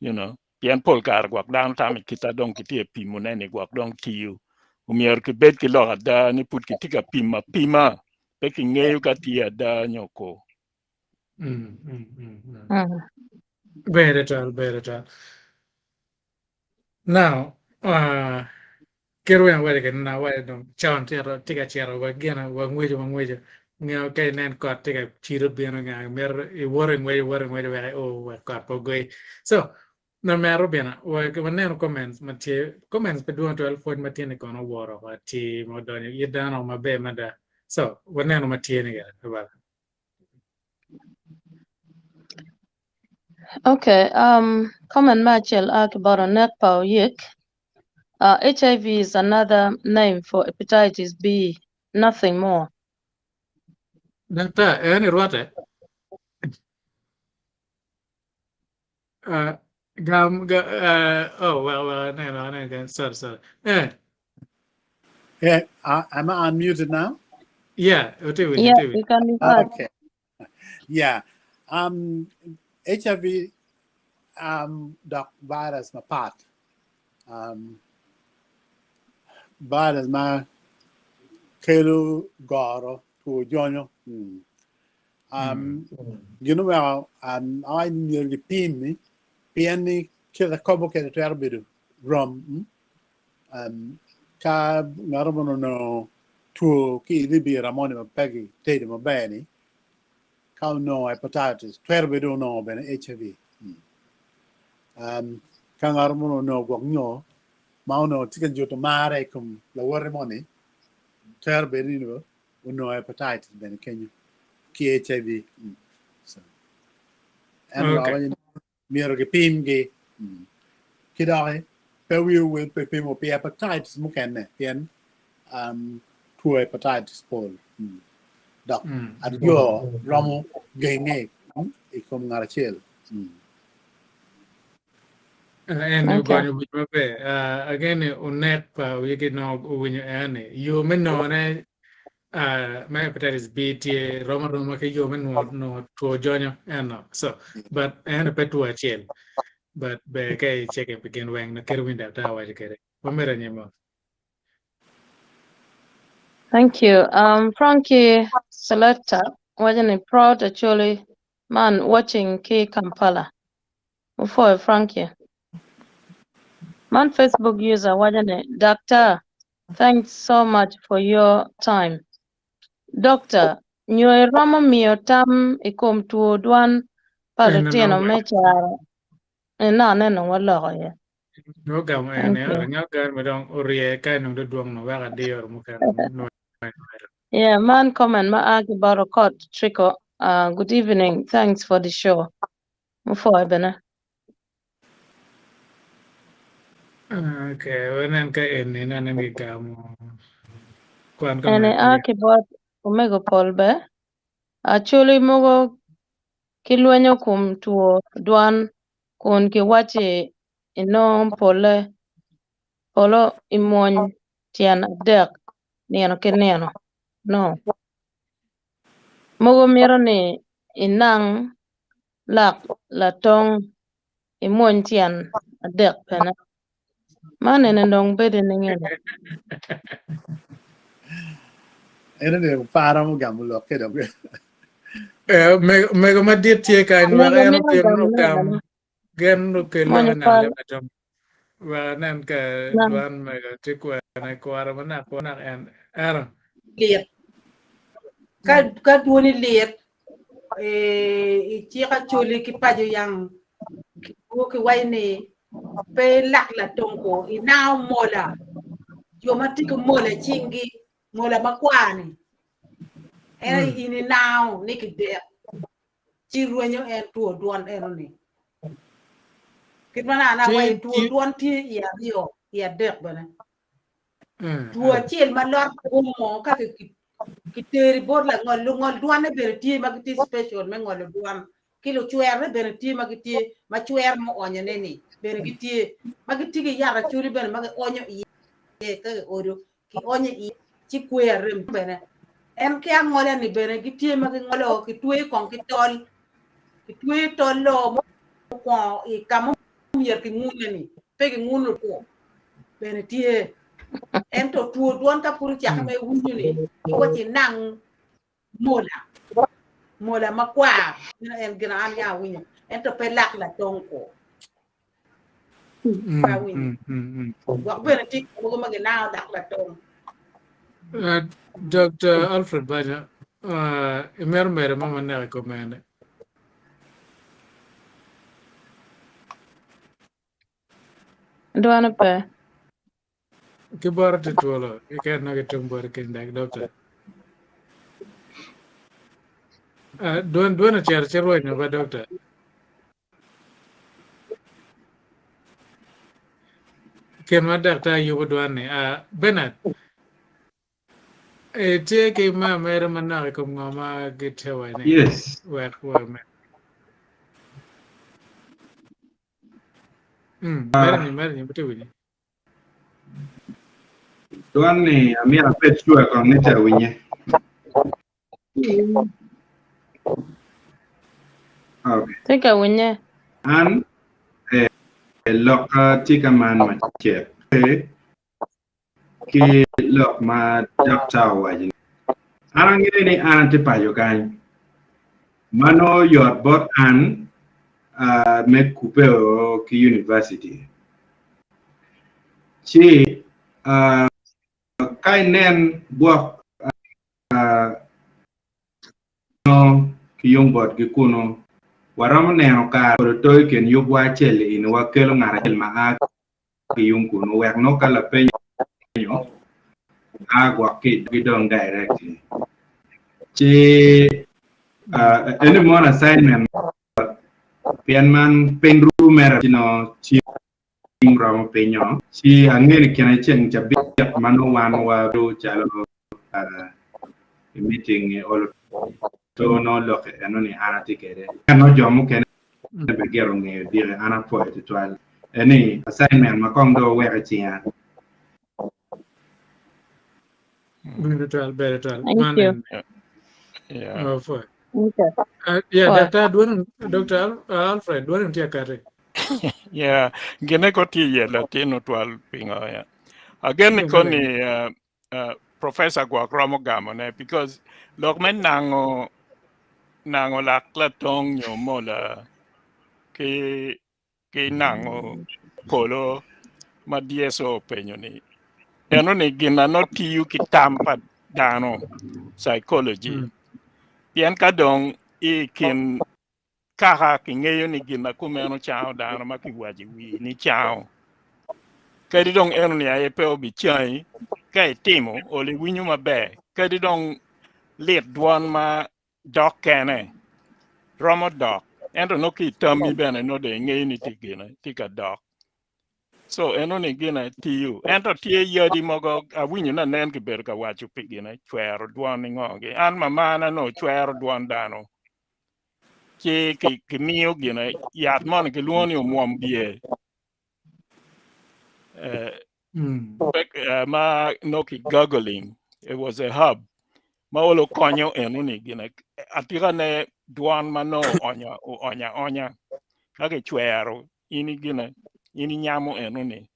You know, pien pol kare gwok dano tamo i kita dong kitye pimone ni gwok dong tiyo. Omyero kibed ki lok ada ni pud kitye ka pimo apima pe kingeyo ka tye ada nyo ko. Ber tutwal, ber tutwal. Now, uh, kit weng awaco kede na awaco dong con tye ka cito wa gine wa ngweco wa ngweco nge ka inen kot tye ka cido bino nga mito iwoto ingweco iwoto ingweco wek io wek kot pe ogoyi. So na mero bino wa waneno comments ma tye comments pe dwong twal pwony ma tye ni kono oworo oko atir ma odonyo it dano maber mada. So waneno ma tye ni gire abala. Okay, comment me acel a ki bot Onek pa Oyek. HIV is another name for hepatitis B, nothing more. Daktar, en irwate? Gam, ga, oh, well, well, aneno, aneno, sorry, sorry. Yeah, am I unmuted now? Yeah, ote Yeah, you can be heard. Okay. Yeah. HIV dok virus mapat. Virus ma kelo goro two jonyo. Gin oweko awaco ni myero gipim-mi pien ni kit akobo kwede twero bedo rom. Ka ngat mo onongo two ki i libira moni ma pe kitedo maber ni, ka onongo hepatitis, twero bedo onongo bene HIV. Um, ka ngat mo onongo gwok nyo ma onongo tye ka nyuto mare i kom lawote moni, twero bedo ni onongo hepatitis bene kenyo ki HIV. So, en okay. waco ni myero gipimgi. Ki doki pe wi owil pe pimo pi hepatitis mukene pien um, two hepatitis pol. Dok aryo romo genge i kom ngat acel. En Okay. ogonyo wic maber. Uh, again, onek pa wigi no owinyo en ni yo me none uh, me hepatitis B tye rom aroma ki yo me nwo two jonyo eno. So, but en pe two acel. But ber ka i checking pi gin weng na kit winy daktar waco kede. Wamito anyim. Thank you. Frankie Selecta, waco ni proud Acholi man watching ki Kampala. Opwoyo Frankie. Man Facebook user waco ni Doctor, thanks so much for your time. Doctor, nyo iromo miyo tam i kom two dwan pa En lutino onongo me caro? Eno aneno waloko iye. Nyo gamo en Thank ni you. nyo gan ma dong orye ka nong do dwong no wek adiyo mukene no. Yeah, man comment ma a ki bot Okot Trico. Good evening. Thanks for the show. Mupwoyo bene. Okay, wanen ka eni nene gigamo kwan Eni comment a ni. ki bot Omego Paul be. Acholi mogo ki lwenyo kum two dwan kun ki waci inongo pole polo imwony tyen adek nino ki nino. No. Mogo mito ni inang lak latong imwony tyen adek bene. Man eni dong bedo ni ngene. En eni paro mo gamo lok ke dong. Eh, mego madit tye kany wek Mego en mito obin gamo ogam bene. gen okel lok Mwonyo i nam pal. leb atom. Wek anen ka Nam. dwan mego tye kwene kwara manak manak en ero. Lit. Ka ka dwoni lit eh, icik acholi ki paco yang ki waco ni pe ilak latong ko inango mola jo ma tye ki mola i cinggi mola makwar ni en aye in inango ni kidek ci rwenyo en two dwon eno ni kit ma naka Ci waco two ci dwon tye i aryo i adek bene eh, two eh. acel ma lot gumo ka kiteri bot langol lungol dwane bene tye ma gitye special me ngolo dwan ki lucwerne bene tye ma gitye ma cwer mo onyone ni bene gitye ma gitye ki yat acholi bene ma gionyo iye ka giodo kionyo iye ci kwe arem bene en ki angola ni bene gitye ma gingolo kitweyo kong ki tol kitweyo tol lo mukwongo i kama myero kingune ni pe kinguno two bene tye ento two dwon ka pud ocake ma iwinyo ni iwaci nang mola mola makwar en gin an ya awinyo ento pe lak latong ko pe awinyo gwok bene tye mogo ma ginango lak latong Dr. Alfred Banya, imito medo mo manok i kom ene? Dwane pe. Ki boro ti twolo, iket no ki tung bori keny dak doctor. Dwan dwan ocero ci rwenyo ba doctor. Kin ma daktar yubo dwan ni, Bernard, itye ki ma mere manok i kom ngo ma gitye wa ni? Yes. Wek wa me. Mere ni, mere ni, bute winyi. Dwan ni amyero abed sure kong ni tye awinye. Okay. Tye ka winye. An eh, lokka tye ka man macek pe ki lok ma daktar owaco ni. An angeyo ni an atye paco kany ma nongo yot bot an uh, me kubbe ki university. Ci uh, Ka inen gwok nongo ki yung botgi kunu, waromo neno kare kod oto i kin yubwa acel-li ini wakelo ngat acel ma a ki yung kunu wek nongo ka lapenyo a gwok ki gidong directly. Ci eni mono assignment pien man piny ru mere ci nongo cim romo pinyo ci angeyo ni kine ceng cabit ma nongo wan wabedo calo i meeting i olo to nongo lok eno ni an atye kwede nongo jo mukene bene gito ngeyo diki an apwoyo tutwal eni assignment ma kong dong oweko i cinga. Ber tutwal, ber tutwal. Thank Man you. en. Yeah. Oh, for. Okay. Yeah, For. Dr. Dwayne, Dr. Alfred, Dwayne tye kati. Yeah, gine ko tye iye latin otwal pingo ya. Again ni koni Professor gwok romo gamo ne because lok me nango nango lak latong nyo mola ki ki nango polo ma DSO openyo ni eno ni gin na nongo tiyo ki tam pa dano psychology pien ka dong i kin kaka kingeyo ni gin ma kumeno cango dano ma kiwaco i wii ni cango kadi dong eno ni aye pe obicangi ka itimo olo iwinyo maber kadi dong lit dwon ma dok kene romo dok ento nongo ki i tammi bene nongo dong ingeyo ni tye gine tye ka dok so eno ni gine tiyo ento tye yadi mogo awinyo na nen kibedo ka waco pi gine cwero dwon ni ngo-gi an mamana nongo cwero dwon dano ci kimiyo gine yat moni kilwongo ni omwom bye ma nongo ki gargling it was a herb ma olo konyo enoni gine atika ne dwon ma nongo oonyo oonyo aonya ka kicwero in gine in inyamo enoni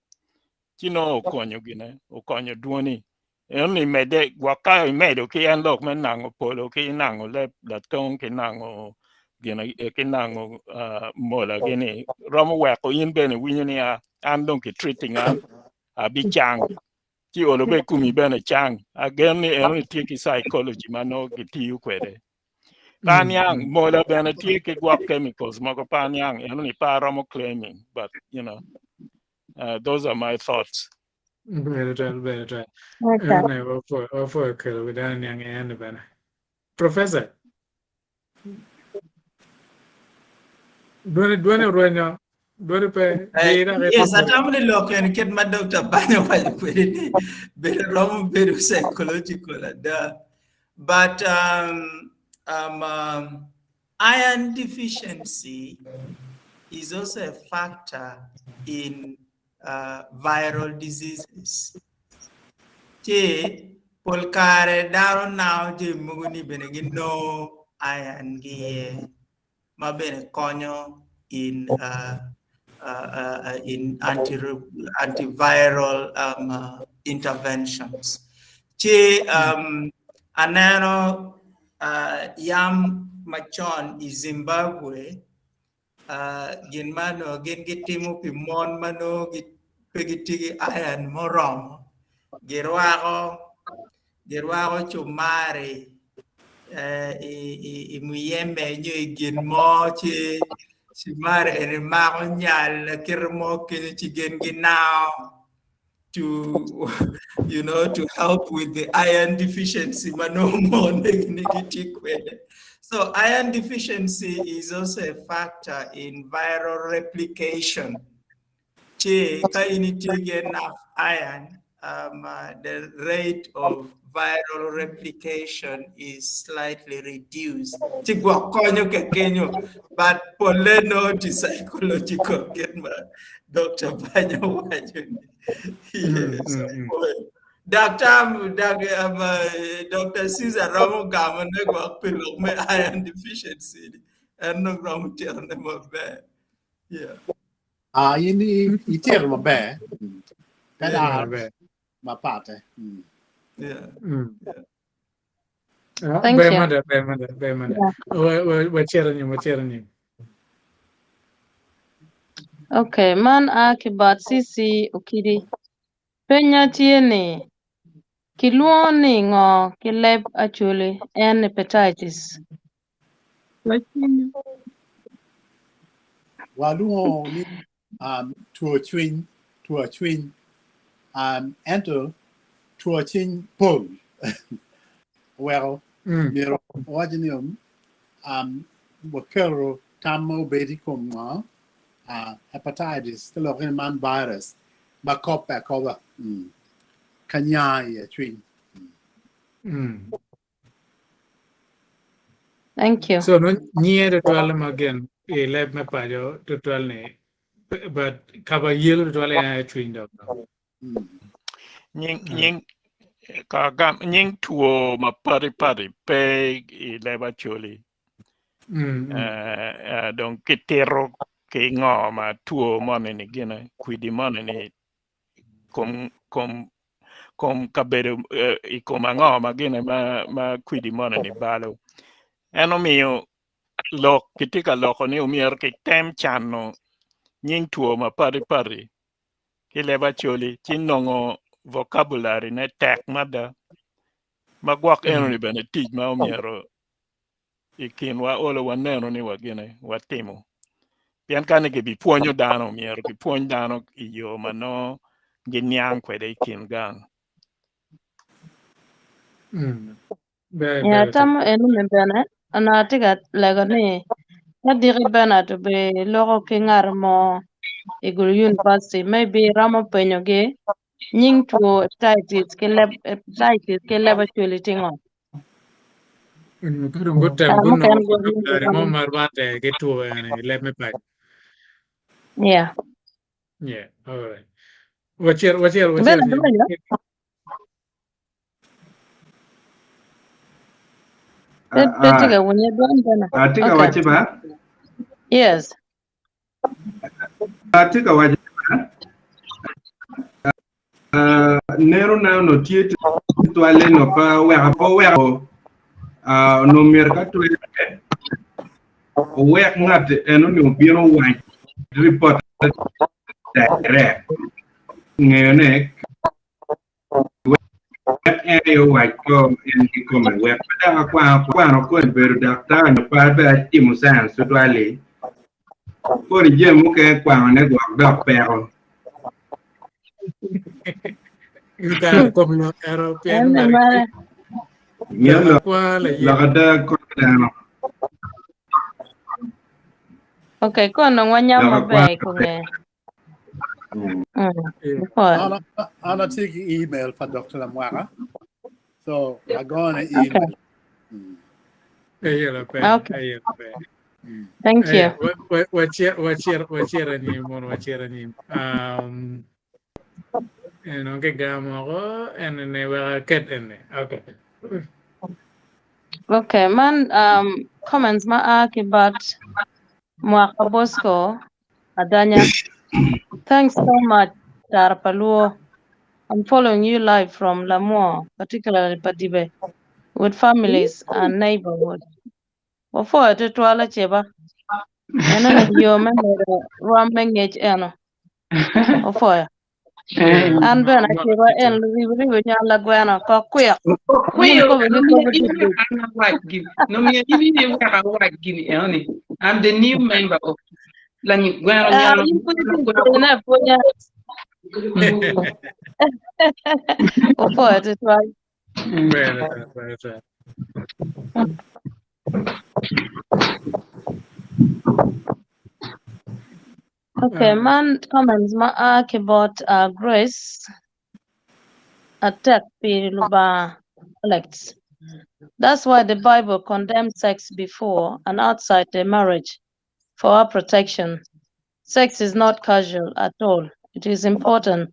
ci nongo okonyo gine okonyo dwoni enoni medde gwok ka imedo ki en lok me nango polo ki nango leb latong ki nango gine ki nango mola gini romo weko in bene winyo ni an dong ki treating an abicang ci olo be komi bene cang agen ni enoni tye ki psychology ma nongo gitiyo kwede pe aniang mola bene tye ki gwok chemicals mogo pe aniang enoni pe aromo claiming but you know those are my thoughts. Ber twatwal, ber twatwal. Okay. Ene wapwoyo kelo wi dano niang i eni bene. Professor, dwoni dwoni orwenyo, dwoni pe dir dok Yes, atamo ni lok en kit ma Dr. Banyo owaco kwede ni bedo romo bedo psychological ada. But iron deficiency is also a factor in viral diseases. Ci pol kare dano nao jami mogo ni bene ginongo iron gi iye ma bene konyo in in anti antiviral interventions. Ci aneno yam macon i Zimbabwe gin ma onongo gin gitimo pi mon ma nongo pe gitye ki iron muromo girwako girwako cumari i muyembe nyo i gin mo ci cumari eni mako nyal kite mo kenyo ci gin ginango to you know to help with the iron deficiency ma nongo mon ni gitye kwede. So iron deficiency is also a factor in viral replication. Ci ka in itye ki enough iron, the rate of viral replication is slightly reduced. Ci gwok konyo kekenyo, but polle nongo tye psychological kit ma Dr. Banyo owaco ni. Yes, Dr. Dr. Caesar romo gamo ne gwok pi lok me iron deficiency ni. En dong romo tito ne maber. Yeah. Ah, in itito maber. Ka Yeah. Maber. mapate. Yeah. Thank Ber you. mada, ber mada, ber mada. Yeah. Wacito nyim, wacito nyim. Okay, man a ki bot CC Okidi. Penya tye ni. Kilwongo ni ngo ki leb Acholi en hepatitis? Walwongo ni um, two cwiny, two cwiny. Um, ento two cwiny pol. Oweko myero wawaco ni um, waketo tam ma obed i kom ngo uh, hepatitis te lok ni man virus ma kope akoba mm, ka nya i acwiny. Thank you. So no nyiye tutwal ma gin i leb me paco tutwal ni but kaba yelo tutwal en aye cwiny dok. Nying nying ka gam nying two ma pati pati pe i leb Acholi. Eh, eh, dong kitito ki ngo ma two moni ni gine kwidi moni ni kom kom kom kabedo eh, i kom ango ma gine ma ma kwidi moni ni balo. En omiyo lok kitye ka loko ni omyero kitem cano nying two ma pati pati ki leb Acholi ci nongo vocabulary ne tek mada ma gwok enoni bene tic ma omyero i kinwa olo waneno ni wagine watimo. Pien ka ni gibipwonyo dano, myero gipwony dano i yo ma nongo giniang kwede i kin gang. Mm. Ber, Ya ber atamo eni bene onongo atye ka lego ni ka diki Bernard obiloko ki ngat mo i Gulu University maybe romo penyogi nying two hepatitis ki leb hepatitis ki leb Acholi tye ngo. Ka dong gutem Kare gunongo mukene gwok nying vocabulary mo romo. ma rwatte ki two eni i leb me paco. Yeah. Yeah, all right. Wacit, wacit, wacit Bernard anyim. iwinyo? Pe pe tye ka winyo dwon bene. Atye ka Okay. wacci ba? Yes. Atye ka wacci ba? Neno na onongo tye tutwalle onongo pe aweko pe oweko onongo myero ka twere owek ngat eno-ni obin owac ripot direct ngeyone wek en aye owac ko en kikome wek pe dok akwano koni bedo daktar nyo pe atimo science tutwal-li koni jami mukene kwanone gwok dok peko. Kare kom lok ero pien En mere mere. Ngeyo lok kwa la ye. lok ada konyo dano. Okay, kono dong wanyam Lok maber akwana i kome. Mm. Before. An, an atye ki email pa Dr. Lamwaka. So agone Okay. email. Mm. Aye la pe, Okay. aye la pe. Thank you. Aye, wacit wacit wacit anyim mono wacit anyim. Um, eno ki gamo ene ne wek aket ene. Okay. Okay, man comments ma a ki bat Mwaka Bosco Adanya. Thanks so much, Tara Paluo. I'm following you live from Lamwo, particularly Padibe, with families and neighborhood. Wapwoyo tutwal aceba. Eno ni yo me medo rwom me ngec eno. Wapwoyo. An bene aceba en ribo ribo nyo lagweno kok kwik. Kwiyo, Kobo no gi miyo kobo in tic wek an awac gin. No miyo in in wek awac gini eno ni. I'm the new member of lanyi gweno Ah, nyano in pud itye pwonyone apwonya. Wapwoyo tutwal. Ber ber ber ber. Okay, man comments ma a ki bot Grace Atek pi Lubanga Alex. That's why the Bible condemns sex before and outside the marriage for our protection. Sex is not casual at all. It is important.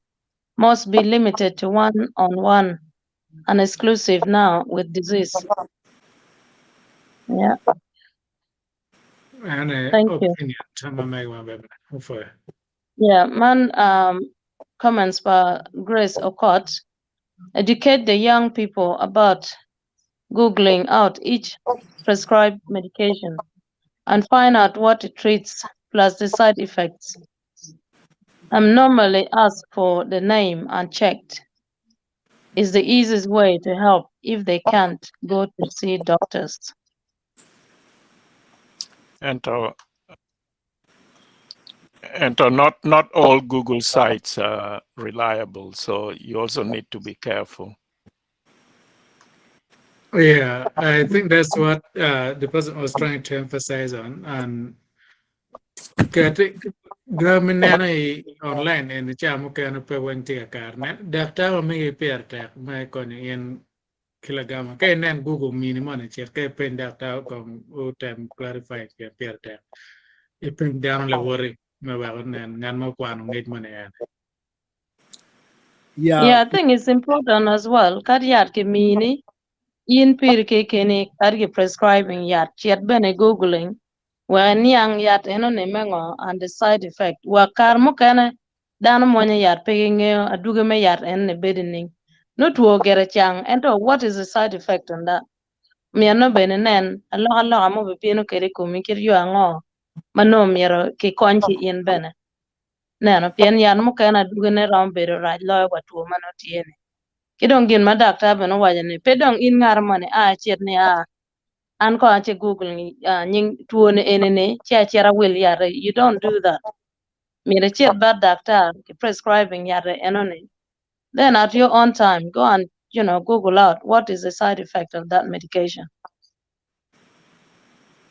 Must be limited to one on one and exclusive now with disease. Yeah. Ane Thank you. opinion tama meg maber. Wapwoyo. Yeah, man, comments by Grace Okot. Educate the young people about Googling out each prescribed medication and find out what it treats plus the side effects. I'm normally asked for the name and checked. Is the easiest way to help if they can't go to see doctors. Ento, ento not all Google sites are reliable, so you also need to be careful. Yeah, I think that's what the person was trying to emphasize on. And ga mi neno i online en ca mukene pe weng tye kakare. Ne daktar ma migi pire tek me konyo in ki lagama. Ka inen Google mini moni cit ka ipeny daktar kong otem clarify pien pire tek. Ipeny dano lawoti me wek onen ngat ma okwano ngec moni en. Yeah. Yeah, I think it's important as well. Kad yat ki mini, in piri kekeni, kad ki prescribing yat, cit bene googling, wek iniang yat enoni me ngo and the side effect. Wa kare mukene dano mwonyo yat pe gingeyo aduge me yat enoni bedo nining. No two gire cang, ento what is the side effect on that? Myero no bene inen alokaloka mo bibino kede i komi kit yo ango ma nongo myero kikony ki in bene. Neno pien yat mukene adugene romo bedo rac loyo wa two ma nongo tye ni. Ki dong gin ma daktar bene owaco ni pe dong in ngat moni a icit ni a an kong aci google nying two ni eni ni ci acit awil yate. You don't do that. Myero icit bat daktar ki prescribing yate enoni. Then at your own time go and Google out what is the side effect of that medication.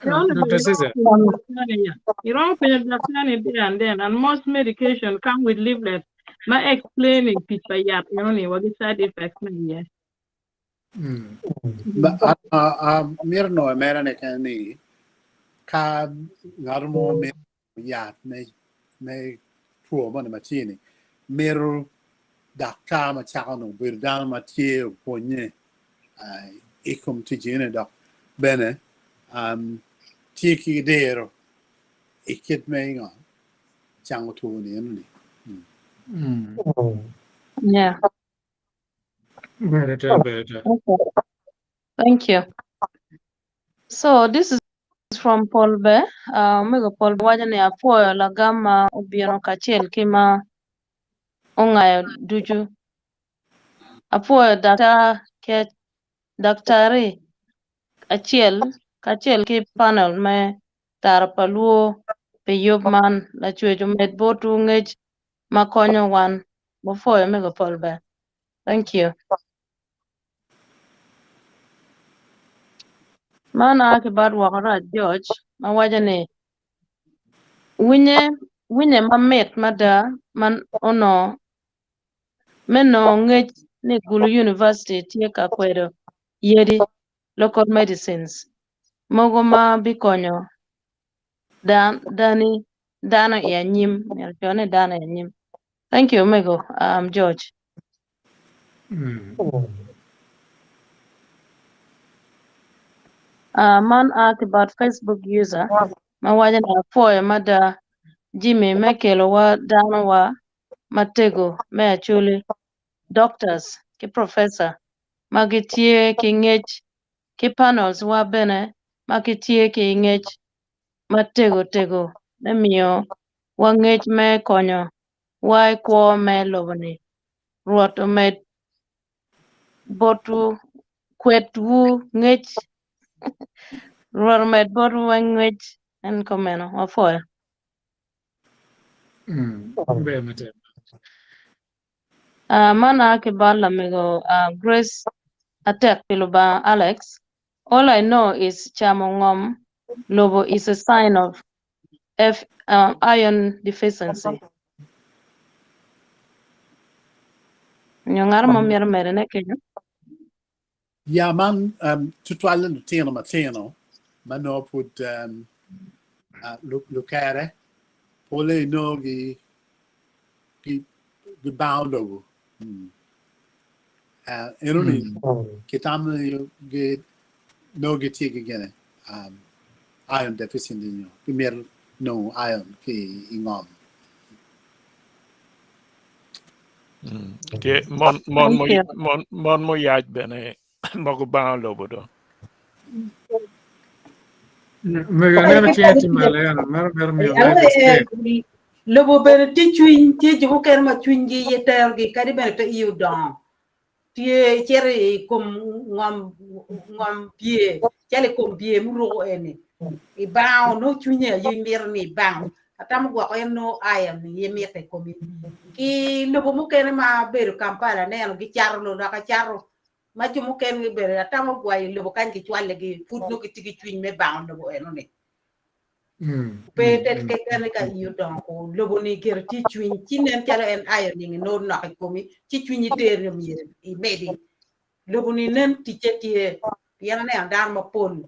Dr. Caesar. Iromo penyo daktari there and then, and most medication come with leaflets ma explaining tic pa yat enoni wa gi side effects me iye. Mito nongo mere ni kene ni ka ngat mo mito yat me two moni ma tye ni mito daktar ma cako nongo obedo dano ma tye opwonye i kom tic eni dok bene tye ki diro i kit me ngo cango two ni eno ni. Yeah. Better, better. Okay. Thank you. So this is from Paul Be. Omego Paul Be waco ni apwoyo lagam ma obino kacel ki ma ongayo ducu. Apwoyo daktar ke daktari acel kacel ki panel me taro pa luo pi yub man lacwec omed botwu ngec ma konyo wan. Wapwoyo omego Paul Be. Thank you. Man a ki bat woko rac George ma waco ni winye winye mamit mada ma onongo me nongo ngec ni Gulu University tye ka kwedo yadi local medicines mogo ma bikonyo dan dani dano i anyim myero co ni dano i anyim. Thank you omego George. Man a ki bot Facebook user ma waco ni apwoyo mada Jimmy me kelo wa dano wa matego me Acholi doctors ki professor ma gitye ki ngec ki panels wa bene ma gitye ki ngec matego tego me miyo wa ngec me konyo wa i kwo me lobo ni. Rwot omed botwu kwedwu ngec Rwot omed botwu ngec en komeno wapwoyo. Ber matek. Man a ki bot lamego Grace Atek pi Lubanga Alex. All I know is camo ngom lobo is a sign of F, iron deficiency. Nyo ngat mo myero medone kenyo? Ya man tutwalle lutino matino ma nongo pud lukere pole inongo gibango lobo. Enoni kitamo ni nongo gitye ki gine iron deficiency nyo gimito nongo iron ki i ngom. Tye mon mon Thank mo you. mon mon muyac bene ma gubango lobo do. Mego aneno cinge tye malo eno, meno mito miyo life escape. Lobo bene tye cwiny, tye jo mukene ma cwinygi iye terogi kadi bene pe iye odongo. Tye icito i kom ngom ngom bye calo i kom bye muruko eni ibango nongo cwinyi aye mito ni ibang atamo gwoko en nongo iron aye mitte i komi. Ki lobo mukene ma bedo Kampala aneno gicato luloka cato ma jo mukene gibedo atamo wa i lobo kany gicwaligi pud nongo gitye ki cwiny me bango lobo enoni. Pe tet keken ni ka iyi odongo ku lobo-ni gire tye cwiny ci nen calo en ayo ningi nongo nok i komi ci cwinyi teri ni myero imedi. Lobo-ni nen ticce tye pien aneno dano mapol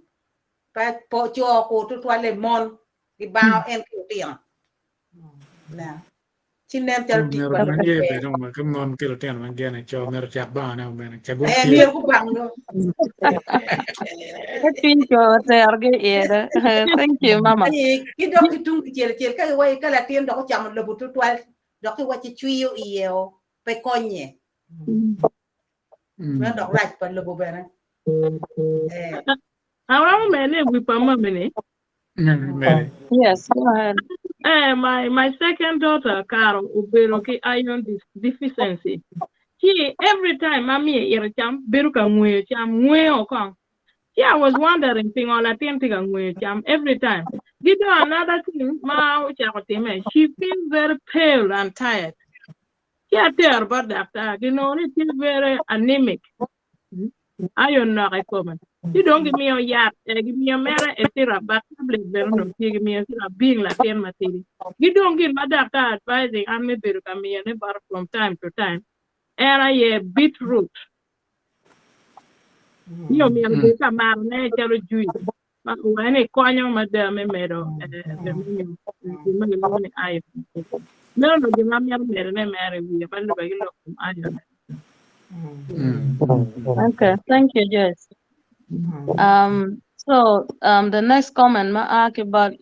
pe co ku tutwalle mon gibango en ki lutino. Ci nen calo tic Myero pa man lobo ye ber. bene ma ka mon ki lutino ma gene co myero ocak bangone omene ca gum Eh, tye. myero gubang do. Ka cwiny co otergi iye do. Thank you, mama. Aye, ki dok ki tung kicel cel ka iwaci ka latin dok ocamo lobo tutwal dok iwaci cwiyo iye o pe konye. Meno dok rac pa lobo bene. Eh. Aromo mene i wi pa mami-ni. Mary. Yes, go ahead. Eh, my, my second daughter, Caro, obedo ki iron deficiency. Ci every time ma miye ito cam, bedo ka ngweyo cam, ngweyo kong. Ci I was wondering pingo latin tye ka ngweyo cam every time. Gi dong another thing ma ocako time, she feels very pale and tired. Ci atero bot daktar, ginongo ni tye very anemic. Iron nok i kome. Ci dong gimiyo yat, eh, gimiyo mere e syrup, but tablet bene onongo tye, gimiyo syrup being latin matidi. Gi dong gin ma daktar advising an me bedo ka miyone bote from time to time, en aye beetroot. Ni omyero obed ka matone calo juice. Ma owaco ni konyo mada me medo eh, gin ma gilwongo ni iron. Meno onongo gin ma amito medone mere i wiye ma lube ki lok kom iron. Okay, thank you, Joyce. So the next comment ma a ki bot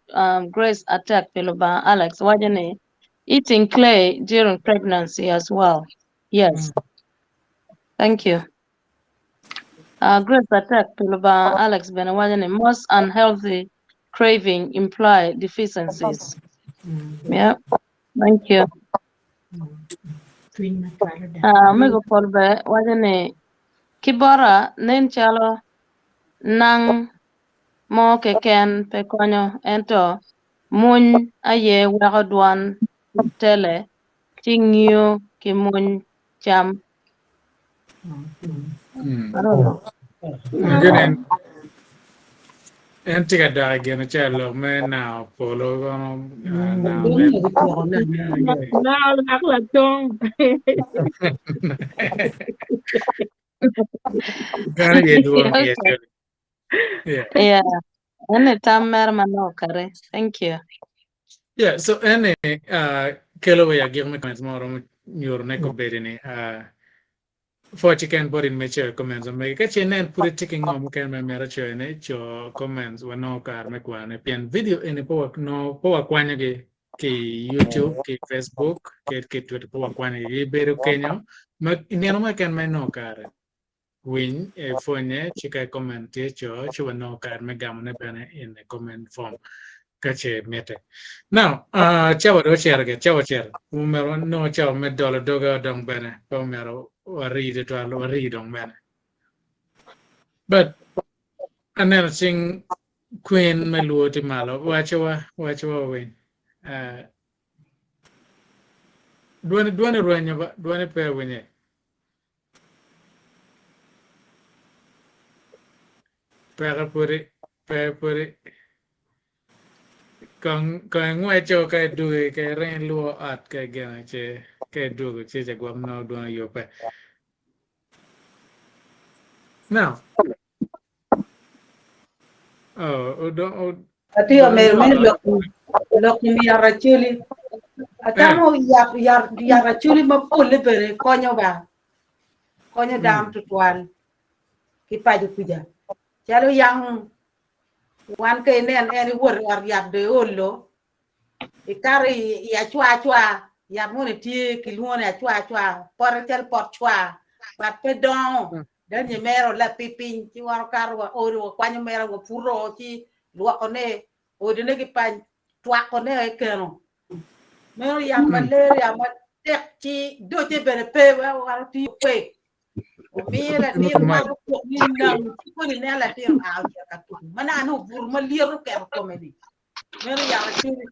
Grace Attack pi Lubanga Alex waco ni eating clay during pregnancy as well. Yes. Thank you. Grace Attack pi Lubanga Alex bene waco ni most unhealthy craving imply deficiencies. Yeah, thank you. Cwiny ma cwalo dano. Omego Paul bene waco ni ki bota nen calo nang mo keken pe konyo ento muny aye weko dwan tele ci ngiyo ki muny cam. I don't know. Gin en tye ka dok i gin acel lok me nao polo kono nao Dong me myero gityeko nene. Nao lak latong. Gano ye dwong ye Okay. cel. Yeah. Yeah. Ene tam mere manok kare. Thank you. Yeah, so ene kelo wa i agik me comments mo romo nyuto ne kobedi ni pwoc keken bot in me coyo comments ma megi. Ka ce inen pud itye ki ngo mukene ma imito coyo ne, co comments wanongo kare me kwane pien video eni pe wanongo pe wakwanyogi ki i YouTube, ki i Facebook, ki ki Twitter pe wakwanyogi gibedo kenyo ma i nino mo keken ma inongo kare winy ipwonye ci ka i comment tye co ci wanongo kare me gamone bene in a comment form ka ce mitte. Now, cawa dong ocito gire, cawa ocito. Omyero wanongo cawa me dolo doge dong bene, pe omyero warii tutwal, warii dong bene. But aneno cing Queen me luo tye malo, wacowa, wacowa wawiny. Dwani, dwani rwenyo ba, dwani pe awinye. Peke pudi, pe pudi. Kong kong ingweco ka idwogi ka iringo ilwor ot ka igeno ce ka idwogo ce ca gwok nongo dwong oyubbe. Now, oh, odong, Atye dong omero me ilworo lok lok i yat acholi. Atamo yat yat yat acholi mapolle bene konyo ba. Konyo dano tutwal ki paco kuca. Calo yang wan ka inen en iwot i ot yat do iolo ikato i acwacwa yat moni tye kilwongo ni acwacwa pote calo pot cwa but pe dongo Dani mere olappi piny ci wan okato wa odi wakwanyo mere waputo ci lwokone odine ki pany twakone keno meno yat malaria matek ci doce bene pe wan otiyo kwek. Omiyo latin mako kok ni nang ci koni nen latin oa ocito ka tuku ma naka nongo obuto ma lyeto oketo kome ni. Meno yat acoli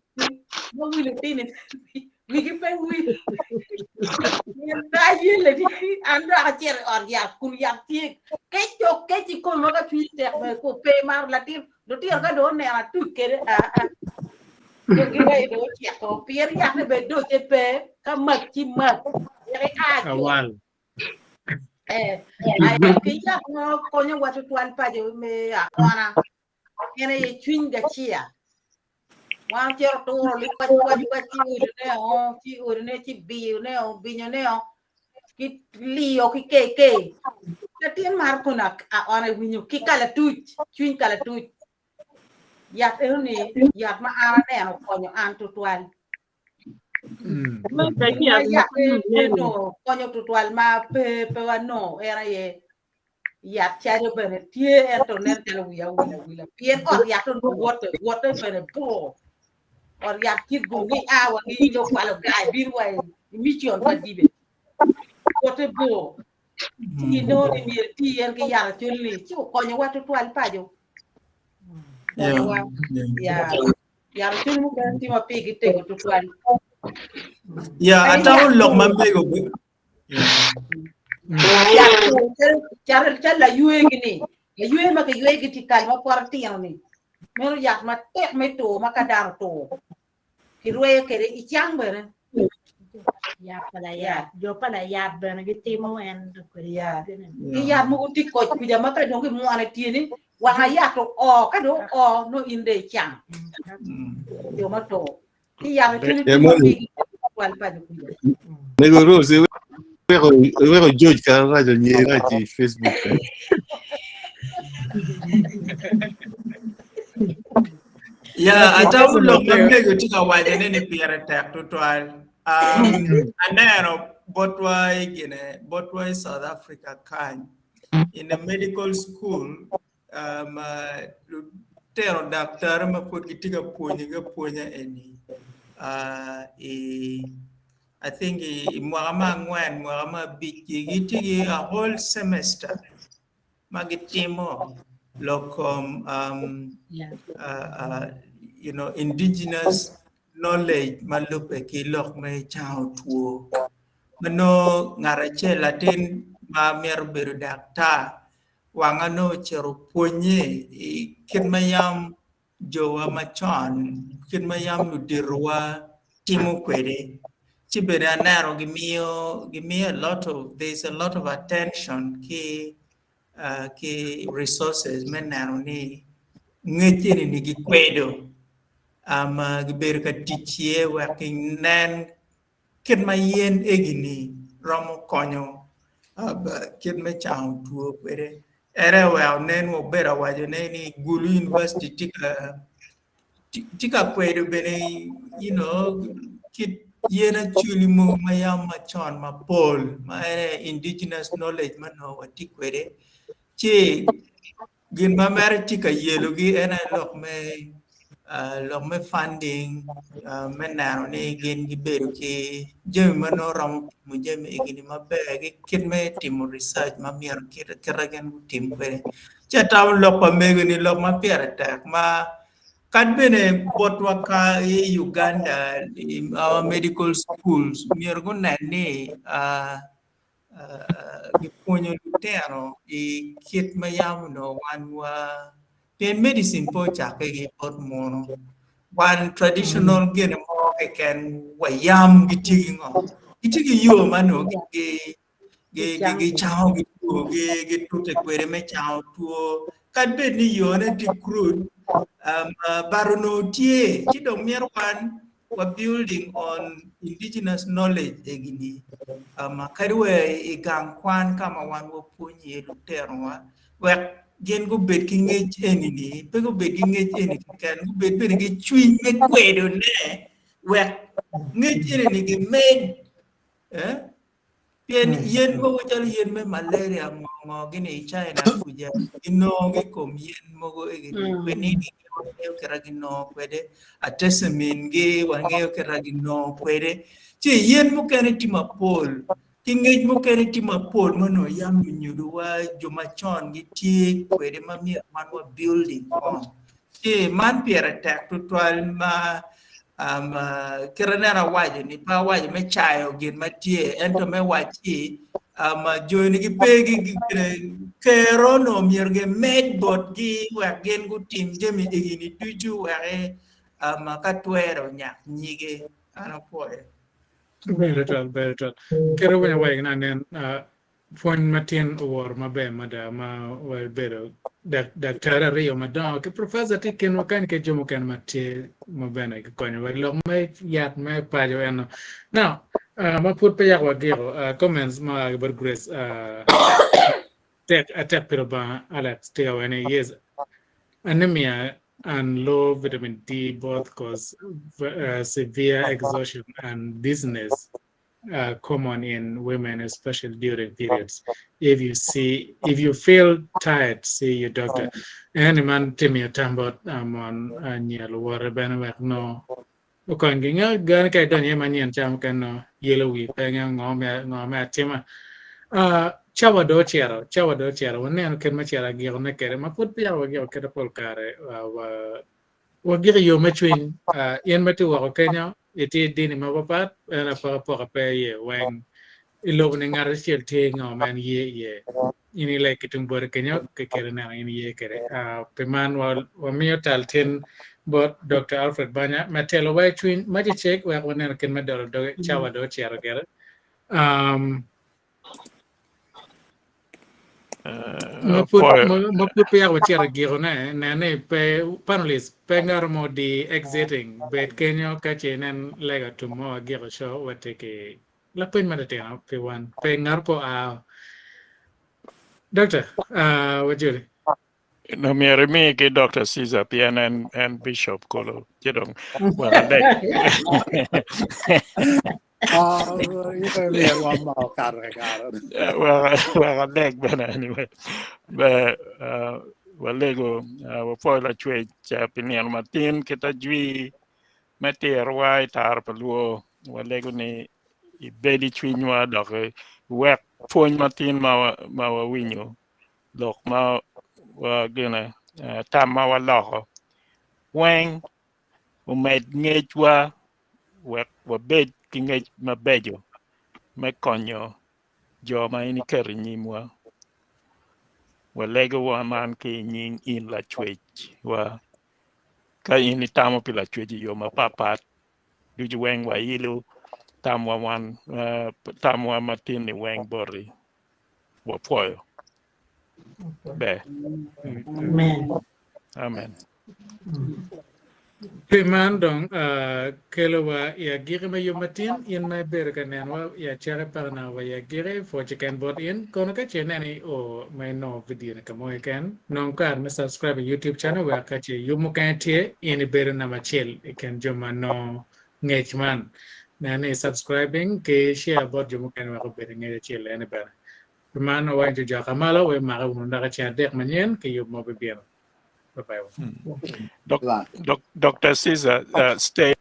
ma wi lutini wigi pe wil. Pien pe ayelle ni an dok acito i ot yat kun yat tye kec dong kec i koma ka cwiny tek bene ko pe maro latin lutino ka dong oneno atuc kede aa dong giweyo dong ocito pien yatte bene doce pe ka mak ci mak wek ia cut. Awal. Eh, aya ki yat mo konyowa tutwal paco me aona en aye cwiny gacia. Wan ocito turo likwac kwac kwac ci odone o ci odone ci biyone o binyone o ki liyo ki kekei. Latin mar kono aona iwinyo ki kalatuc cwiny kalatuc. Yat enoni yat ma an aneno okonyo an tutwal. Ma yat onongo konyo tutwal ma pe pe wanongo en aye yat caco bene tye ento nen calo wiya owil awila pien ot yat onongo wote wote bene bor ot yat kitgum ni a wa ki lo kwalo gai bino wa i mission pa dibe wote bor ci inongo ni myero iti en ki yat acol-li ci okonyowa tutwal paco konyowa ya Yat acoli mukene tye ma pigi tego tutwal. Ya, atamo lok ma mego. Yat calo calo laywe gini, laywe ma kiywe gi tye kal ma pote tino ni. Meno yat matek me two ma ka dano otur kirweyo kwede icang bene. Yat pa layat, jo pa layat bene gitimo en kwede. Ya. Ki yat mogo tye koc kuca ma ka dong kimwono i tyeni Wang ayat oo, ka dong oo, nongo in dong icang. Jo ma to. Ki yat acoli Eh, tye ma Moni. pigi twal paco kuca. Nego Rose, iweko iweko George kara rac onye rac i Facebook. eh. Ya, atamo lok ma mego tye ka wacone ni pire tek tutwal. Um, aneno botwa i gine, botwa i South Africa kany. In the medical school, um, uh, lutino daktari ma pud gitye ka pwonyogi apwonya eni uh, i I think i, i mwaka me angwen, mwaka me abic gitye ki a whole semester ma gitimo lok kom um, uh, uh, you know, indigenous knowledge ma lubbe ki lok me cango two. Ma nongo ngat acel latin ma mito bedo daktar wanga nongo ocito opwonye i kit ma yam jowa macon kit ma yam luditowa timo kwede ci bene aneno gimiyo gimiyo a lot of there is a lot of attention ki uh, ki resources me neno ni ngec eni gikwedo um, gibedo ka tic iye wek ginen Kit ma yen egi-ni romo konyo kit me cango two kwede. Ere oweko nen wabedo awaco ne ni Gulu University tye ka tye ka kwedo bene you know kit yen acoli mogo ma yam macon mapol ma en aye indigenous knowledge ma onongo watye kwede ci Gin ma mere tye ka yelogi en aye lok me lok me funding me neno ni gin gibedo ki jami ma nongo romo timo jami egini maber ki kit me timo research ma myero kite gin gutim kwede. Ci atamo lok pa mego-ni lok ma pire tek ma kadi bene botwa ka i Uganda i our medical schools myero gunen ni gipwonyo lutino i kit ma yam onongo wan wa pien medicine pe ocakke ki bot munu wan traditional gine mo keken wa yam gitye ki ngo gitye ki yo ma onongo gicango ki two gitute kwede me cango two kadi bed ni yone tye crude but onongo tye ci dong myero wan wa building on indigenous knowledge egini um, kadi wa i gang kwan ka ma wan wapwonyo iye lutinowa wek gin gubed ki ngec eni-ni pe gubed ki ngec eni keken gubed bene ki cwiny me kwedone wek ngec eni-ni gimed eh? Pien yen mogo calo yen me malaria ngo ngo gini i China kuca ginongo i kom yen mogo egini quinine gi wangeyo kite ginongo kwede artemisinin gi wangeyo kite ginongo kwede ci yen mukene tye mapol. Ki ngec mukene tye mapol ma onongo yam lunyodowa jo macon gitye kwede ma myero wan wa building on. Ci man pire tek tutwal ma um, kit aneno awaco ni pe awaco me cayo gin ma tye ento me wacci um, joni gipe gi kero onongo myero gimed botgi wek gin gutim jami egini ducu wek um, ka twere onyak nyige. An apwoyo. Ber twatwal, ber twatwal. Kit winyo wek anen pwony matin oworo maber mada ma wabedo daktari aryo madongo ki professor tye i kinwa kany ki jo mukene ma tye ma bene gikonyowa i lok me yat me paco eno. Now, ma pud pe yako wagiko, comments ma oa ki bot Grace Tek atek pi Lubanga Alex tye ka waco ni yes anemia and low vitamin D both cause severe exhaustion and dizziness uh, common in women especially during periods. If you see if you feel tired see your doctor. Eni man tye miyo tam bot uh, mon anyira luwote bene wek no okonygi. Nge gani ka idonyo iye manyen ca mukene no yelo wi pe nge ngo me ngo me atima. Uh, cawa do ocito, cawa do ocito. Waneno kit ma cito agikone kwede ma pud peya wagiko kite pol kare uh, wa wagiko i yo me cwiny. Uh, in ma itye woko kenyo itye i dini mapapat en apokapoka pe iye weng. I lobo ni ngat acel tye ngo ma en ye iye. In ileg ki tung bote kenyo kekeri neno in iye kwede. Uh, pi man wamiyo tal tin bot Dr. Alfred Banya me telo wa i cwiny ma cecek wek waneno kit me dolo doge cawa dong ocito gire. Um, ma pud ma pud peya wacito i gikone, nen ni pe panelist pe ngat mo di exiting bed kenyo ka ce inen lega tum mo agiko co watye ki lapeny matitino pi wan pe ngat po a Doctor, uh, wajoli. No myero imi ki Dr. Caesar pien en en bishop kolo ci dong wek alek. Ah, myero wan ma okato kakare. Wek wek alek bene anyway. Be uh, walego uh, wapwoyo lacwec uh, pi nino matin kit ajwi me tirowa i taro pa luo walego ni ibed i cwinywa dok iwek pwony matin ma ma wawinyo lok ma wa gine eh, tam ma waloko weng omed ngecwa wek wabed ki ngec mabeco me konyo jo ma in iketo i nyimwa. Walegowa man ki i nying in Lacwecwa. Ka in itamo pi Lacwec i yo mapatpat, ducu weng wailo tamwa wan, eh, tamwa matin-ni weng boti. Wapwoyo. Ber. Amen. Amen. Pi man dong kelowa i agikki me yub matin, in ma ibedo ka nenowa i acakki paka naka wa i agikki, pwoc keken bot in. Kono ka ce ineno i o ma inongo vidio ni ka mo keken, nong kare me subscribe i YouTube channel wek ka ce yub mukene tye, in ibedo namba acel i kin jo ma nongo ngec man. Nen ni subscribing ki share bot jo mukene wek obed i ngec acel eni bene. Pi man, wawaco jo ka malo wek make wunu dok i ceng adek manyen ki yub ma obibino. Bye bye. Doc, doc, Dr. Caesar, uh, stay.